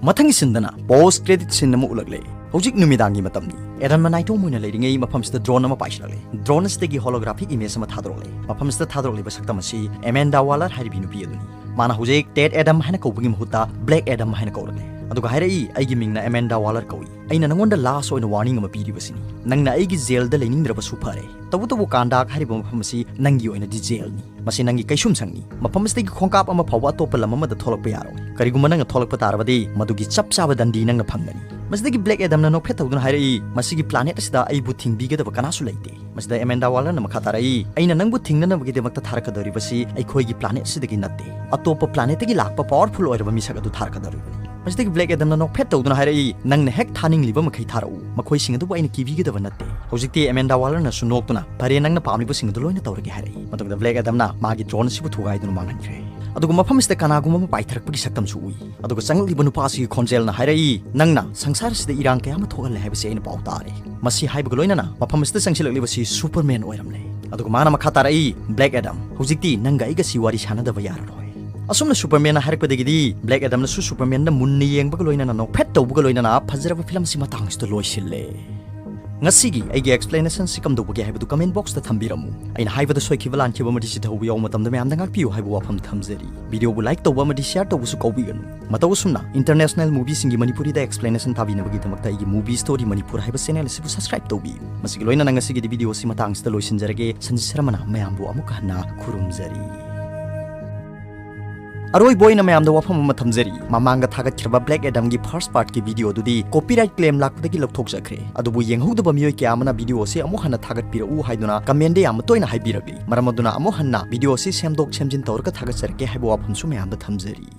ꯃꯊꯪꯒꯤ ꯁꯤꯟꯗꯅ ꯄꯣꯁ ꯀ꯭ꯔꯦꯗꯤꯠ ꯁꯤꯟ ꯑꯃ ꯎꯠꯂꯛꯂꯦ꯫ ꯍꯧꯖꯤꯛ ꯅꯨꯃꯤꯗꯥꯡꯒꯤ ꯃꯇꯝꯅꯤ꯫ ꯑꯦꯗꯝꯅ ꯅꯥꯏꯇꯣꯝ ꯑꯣꯏꯅ ꯂꯩꯔꯤꯉꯩ ꯃꯐꯝꯁꯤꯗ ꯗ꯭ꯔꯣꯟ ꯑꯃ ꯄꯥꯏꯁꯤꯜꯂꯛꯂꯦ꯫ ꯗ꯭ꯔꯣꯟ ꯑꯁꯤꯗꯒꯤ ꯍꯣꯂꯣꯒ꯭ꯔꯥꯐꯤꯛ ꯏꯃꯦꯖ ꯑꯃ ꯊꯥꯗꯣꯔꯛꯂꯦ꯫ ꯃꯐꯝꯁꯤꯗ ꯊꯥꯗꯣꯔꯛꯂꯤꯕ ꯁꯛꯇꯝ ꯑꯁꯤ ꯑꯦꯃꯦꯟꯗꯥ ꯋꯥꯂꯔ ꯍꯥꯏꯔꯤꯕꯤ ꯅꯨꯄꯤ ꯑꯗꯨꯅꯤ꯫ ꯃꯥꯅ ꯍꯧꯖꯤꯛ ꯇꯦꯠ ꯑꯦꯗꯝ ꯍꯥꯏꯅ ꯀꯧꯕꯒꯤ ꯃꯍꯨꯠꯇ ꯕ꯭ꯂꯦꯛ ꯑꯦꯗꯝ ꯍꯥꯏꯅ ꯀꯧꯔꯛꯂꯦ꯫ ꯑꯗꯨꯒ ꯍꯥꯏꯔꯛꯏ, "ꯑꯩꯒꯤ ꯃꯤꯡꯅ ꯑꯦꯃꯦꯟꯗꯥ ꯋꯥꯂꯔ ꯀꯧꯏ꯫ ꯑꯩꯅ ꯅꯉꯣꯟꯗ ꯂꯥꯁ ꯑꯣꯏꯅ ꯋꯥꯔꯅꯤꯡ ꯑꯃ ꯄꯤꯔꯤꯕꯁꯤꯅꯤ꯫ ꯅꯪꯅ ꯑꯩꯒꯤ ꯖꯦꯜꯗ ꯂꯩꯅꯤꯡꯗ꯭ꯔꯕꯁꯨ ꯐꯔꯦ꯫ ꯇꯧꯕꯇꯕꯨ ꯀꯥꯟꯗꯥꯛ ꯍꯥꯏꯔꯤꯕ ꯃꯐꯝ ꯑꯁꯤ ꯅꯪꯒꯤ ꯑꯣꯏꯅꯗꯤ ꯖꯦꯜꯅꯤ꯫ ꯃꯁꯤ ꯅꯪꯒꯤ ꯀꯩꯁꯨꯝꯁꯪꯅꯤ꯫ ꯃꯐꯝ ꯑꯁꯤꯗꯒꯤ ꯈꯣꯡꯀꯥꯞ ꯑꯃ ꯐꯥꯎꯕ ꯑꯇꯣꯞꯄ ꯂꯝ ꯑꯃꯗ ꯊꯣꯛꯂꯛꯄ ꯌꯥꯔꯣꯏ꯫ ꯀꯔꯤꯒꯨꯝꯕ ꯅꯪꯅ ꯊꯣꯛꯂꯛꯄ ꯇꯥꯔꯕꯗꯤ ꯃꯗꯨꯒꯤ ꯆꯞ ꯆꯥꯕ ꯗꯟꯗꯤ ꯅꯪꯅ ꯐꯪꯒꯅꯤ"꯫ ꯃꯁꯤꯗꯒꯤ ꯕ꯭ꯂꯦꯛ ꯑꯦꯗꯝꯅ ꯅꯣꯛꯐꯦꯠ ꯇꯧꯗꯨꯅ ꯍꯥꯏꯔꯛꯏ, "ꯃꯁꯤꯒꯤ ꯄ꯭ꯂꯥꯅꯦꯠ ꯑꯁꯤꯗ ꯑꯩꯕꯨ ꯊꯤꯡꯕꯤꯒꯗꯕ ꯀꯅꯥꯁꯨ ꯂꯩꯇꯦ"꯫ ꯃꯁꯤꯗ ꯑꯦꯃꯦꯟꯗꯥ ꯋꯥꯂꯔꯅ ꯃꯈꯥ ꯇꯥꯔꯛꯏ, "ꯑꯩꯅ ꯅꯪꯕꯨ ꯊꯤꯡꯅꯅꯕꯒꯤꯗꯃꯛꯇ ꯊꯥꯔꯛꯀꯗꯧꯔꯤꯕꯁꯤ ꯑꯩꯈꯣꯏꯒꯤ ꯄ꯭ꯂꯥꯅꯦꯠ ꯑꯁꯤꯗꯒꯤ ꯅꯠꯇꯦ, ꯑꯇꯣꯞꯄ ꯄ꯭ꯂꯥꯅꯦꯠꯇꯒꯤ ꯂꯥꯛꯄ ꯄꯥꯋꯔꯐꯨꯜ ꯑꯣꯏꯔꯕ ꯃꯤꯁꯛ ꯑꯗꯨ ꯊꯥꯔꯛꯀꯗꯧꯔꯤꯕꯅꯤ"꯫ ꯃꯁꯤꯗꯒꯤ ꯕ꯭ꯂꯦꯛ ꯑꯦꯗꯝꯅ ꯅꯣꯛꯐꯦꯠ ꯇꯧꯗꯨꯅ ꯍꯥꯏꯔꯛꯏ, "ꯅꯪꯅ ꯍꯦꯛ ꯊꯥꯅꯤꯡꯂꯤꯕ ꯃꯈꯩ ꯊꯥꯔꯛꯎ, ꯃꯈꯣꯏꯁꯤꯡ ꯑꯗꯨꯕꯨ ꯑꯩꯅ ꯀꯤꯕꯤꯒꯗꯕ ꯅꯠꯇꯦ"꯫ ꯍꯧꯖꯤꯛꯇꯤ ꯑꯦꯃꯦꯟꯗꯥ ꯋꯥꯂꯔꯅꯁꯨ ꯅꯣꯛꯇꯨꯅ, "ꯐꯔꯦ, ꯅꯪꯅ ꯄꯥꯝꯂꯤꯕꯁꯤꯡ ꯑꯗꯨ ꯂꯣꯏꯅ ꯇꯧꯔꯒꯦ" ꯍꯥꯏꯔꯛꯏ꯫ ꯃꯇꯨꯡꯗ ꯕ꯭ꯂꯦꯛ ꯑꯦꯗꯝꯅ ꯃꯥꯒꯤ ꯗ꯭ꯔꯣꯟ ꯑꯁꯤꯕꯨ ꯊꯨꯒꯥꯏꯗꯨꯅ ꯃꯥꯡꯍꯟꯈ꯭ꯔꯦ꯫ ꯑꯗꯨꯒ ꯃꯐꯝ ꯑꯁꯤꯗ ꯀꯅꯥꯒꯨꯝꯕ ꯑꯃ ꯄꯥꯏꯊꯔꯛꯄꯒꯤ ꯁꯛꯇꯝꯁꯨ ꯎꯏ꯫ ꯑꯗꯨꯒ ꯆꯪꯂꯛꯂꯤꯕ ꯅꯨꯄꯥ ꯑꯁꯤꯒꯤ ꯈꯣꯟꯖꯦꯜꯅ ꯍꯥꯏꯔꯛꯏ, "ꯅꯪꯅ ꯁꯪꯁꯥꯔ ꯑꯁꯤꯗ ꯏꯔꯥꯡ ꯀꯌꯥ ꯑꯃ ꯊꯣꯛꯍꯜꯂꯦ ꯍꯥꯏꯕꯁꯤ ꯑꯩꯅ ꯄꯥꯎ ꯇꯥꯔꯦ"꯫ ꯃꯁꯤ ꯍꯥꯏꯕꯒ ꯂꯣꯏꯅꯅ ꯃꯐꯝ ꯑꯁꯤꯗ ꯆꯪꯁꯤꯜꯂꯛꯂꯤꯕꯁꯤ ꯁꯨꯄꯔꯃꯦꯟ ꯑꯣꯏꯔꯝꯂꯦ꯫ ꯑꯗꯨꯒ ꯃꯥꯅ ꯃꯈꯥ ꯇꯥꯔꯛꯏ, "ꯕ꯭ꯂꯦꯛ ꯑꯦꯗꯝ, ꯍꯧꯖꯤꯛꯇꯤ ꯅꯪꯒ ꯑꯩꯒꯁꯤ ꯋꯥꯔꯤ ꯁꯥꯟꯅꯗꯕ ꯌꯥꯔꯔꯣꯏ"꯫ ꯑꯁꯨꯝꯅ ꯁꯨꯄꯔꯃꯦꯟꯅ ꯍꯥꯏꯔꯛꯄꯗꯒꯤꯗꯤ ꯕ꯭ꯂꯦꯛ ꯑꯦꯗꯝꯅꯁꯨ ꯁꯨꯄꯔꯃꯦꯟꯗ ꯃꯨꯟꯅ ꯌꯦꯡꯕꯒ ꯂꯣꯏꯅꯅ ꯅꯣꯛꯐꯦꯠ ꯇꯧꯕꯒ ꯂꯣꯏꯅꯅ ꯐꯖꯔꯕ ꯐꯤꯂꯝ ꯑꯁꯤ ꯃꯇꯥꯡꯁꯤꯗ ꯂꯣꯏꯁꯤꯜꯂꯦ꯫ ꯉꯁꯤꯒꯤ ꯑꯩꯒꯤ ꯑꯦꯛꯁꯄ꯭ꯂꯦꯅꯦꯁꯟꯁꯤ ꯀꯝꯗꯧꯕꯒꯦ ꯍꯥꯏꯕꯗꯨ ꯀꯃꯦꯟ ꯕꯣꯛꯁꯇ ꯊꯝꯕꯤꯔꯝꯃꯨ꯫ ꯑꯩꯅ ꯍꯥꯏꯕꯗ ꯁꯣꯏꯈꯤꯕ ꯂꯥꯟꯈꯤꯕ ꯑꯃꯗꯤ ꯆꯤꯊꯍꯧꯕ ꯌꯥꯎꯕ ꯃꯇꯝꯗ ꯃꯌꯥꯝꯗ ꯉꯥꯛꯄꯤꯌꯨ ꯍꯥꯏꯕ ꯋꯥꯐꯝ ꯊꯝꯖꯔꯤ꯫ ꯚꯤꯗꯤꯑꯣꯕꯨ ꯂꯥꯏꯛ ꯇꯧꯕ ꯑꯃꯗꯤ ꯁꯤꯌꯥꯔ ꯇꯧꯕꯁꯨ ꯀꯥꯎꯕꯤꯒꯅꯨ꯫ ꯃꯇꯧ ꯑꯁꯨꯝꯅ ꯏꯟꯇꯔꯅꯦꯁꯅꯦꯜ ꯃꯨꯚꯤꯁꯤꯡꯒꯤ ꯃꯅꯤꯄꯨꯔꯤꯗ ꯑꯦꯛꯁꯄ꯭ꯂꯦꯅꯦꯁꯟ ꯊꯥꯕꯤꯅꯕꯒꯤꯗꯃꯛꯇ ꯑꯩꯒꯤ ꯃꯨꯚꯤ ꯁ꯭ꯇꯣꯔꯤ ꯃꯅꯤꯄꯨꯔ ꯍꯥꯏꯕ ꯆꯦꯅꯦꯜ ꯑꯁꯤꯕꯨ ꯁꯕꯁꯀ꯭ꯔꯥꯏꯕ ꯇꯧꯕꯤꯌꯨ꯫ ꯃꯁꯤꯒꯤ ꯂꯣꯏꯅꯅ ꯉꯁꯤꯒꯤꯗꯤ ꯚꯤꯗꯤꯑꯣ ꯑꯁꯤ ꯃꯇꯥꯡꯁꯤꯗ ꯂꯣꯏꯁꯤꯟꯖꯔꯒꯦ꯫ ꯁꯟꯖꯤꯠ ꯁꯔꯃꯅ ꯃꯌꯥꯝꯕꯨ ꯑꯃꯨꯛ ꯍꯟꯅ ꯈꯨꯔꯨꯝꯖꯔꯤ꯫ ꯑꯔꯣꯏꯕ ꯑꯣꯏꯅ ꯃꯌꯥꯝꯗ ꯋꯥꯐꯝ ꯑꯃ ꯊꯝꯖꯔꯤ꯫ ꯃꯃꯥꯡꯗ ꯊꯥꯒꯠꯈꯤꯕ ꯕ꯭ꯂꯦꯛ ꯑꯦꯗꯝꯒꯤ ꯐꯥꯔꯁ ꯄꯥꯔꯠꯀꯤ ꯚꯤꯗꯤꯑꯣ ꯑꯗꯨꯗꯤ ꯀꯣꯄꯤꯔꯥꯏꯠ ꯀ꯭ꯂꯦꯝ ꯂꯥꯛꯄꯗꯒꯤ ꯂꯧꯊꯣꯛꯆꯈ꯭ꯔꯦ꯫ ꯑꯗꯨꯕꯨ ꯌꯦꯡꯍꯧꯗꯕ ꯃꯤꯑꯣꯏ ꯀꯌꯥ ꯑꯃꯅ ꯚꯤꯗꯤꯑꯣ ꯑꯁꯤ ꯑꯃꯨꯛ ꯍꯟꯅ ꯊꯥꯒꯠꯄꯤꯔꯛꯎ ꯍꯥꯏꯗꯨꯅ ꯀꯃꯦꯟꯗ ꯌꯥꯝꯅ ꯇꯣꯏꯅ ꯍꯥꯏꯕꯤꯔꯛꯂꯤ꯫ ꯃꯔꯝ ꯑꯗꯨꯅ ꯑꯃꯨꯛ ꯍꯟꯅ ꯚꯤꯗꯤꯑꯣ ꯑꯁꯤ ꯁꯦꯝꯗꯣꯛ ꯁꯦꯝꯖꯤꯟ ꯇꯧꯔꯒ ꯊꯥꯒꯠꯆꯔꯛꯀꯦ ꯍꯥꯏꯕ ꯋꯥꯐꯝꯁꯨ ꯃꯌꯥꯝꯗ ꯊꯝꯖꯔꯤ꯫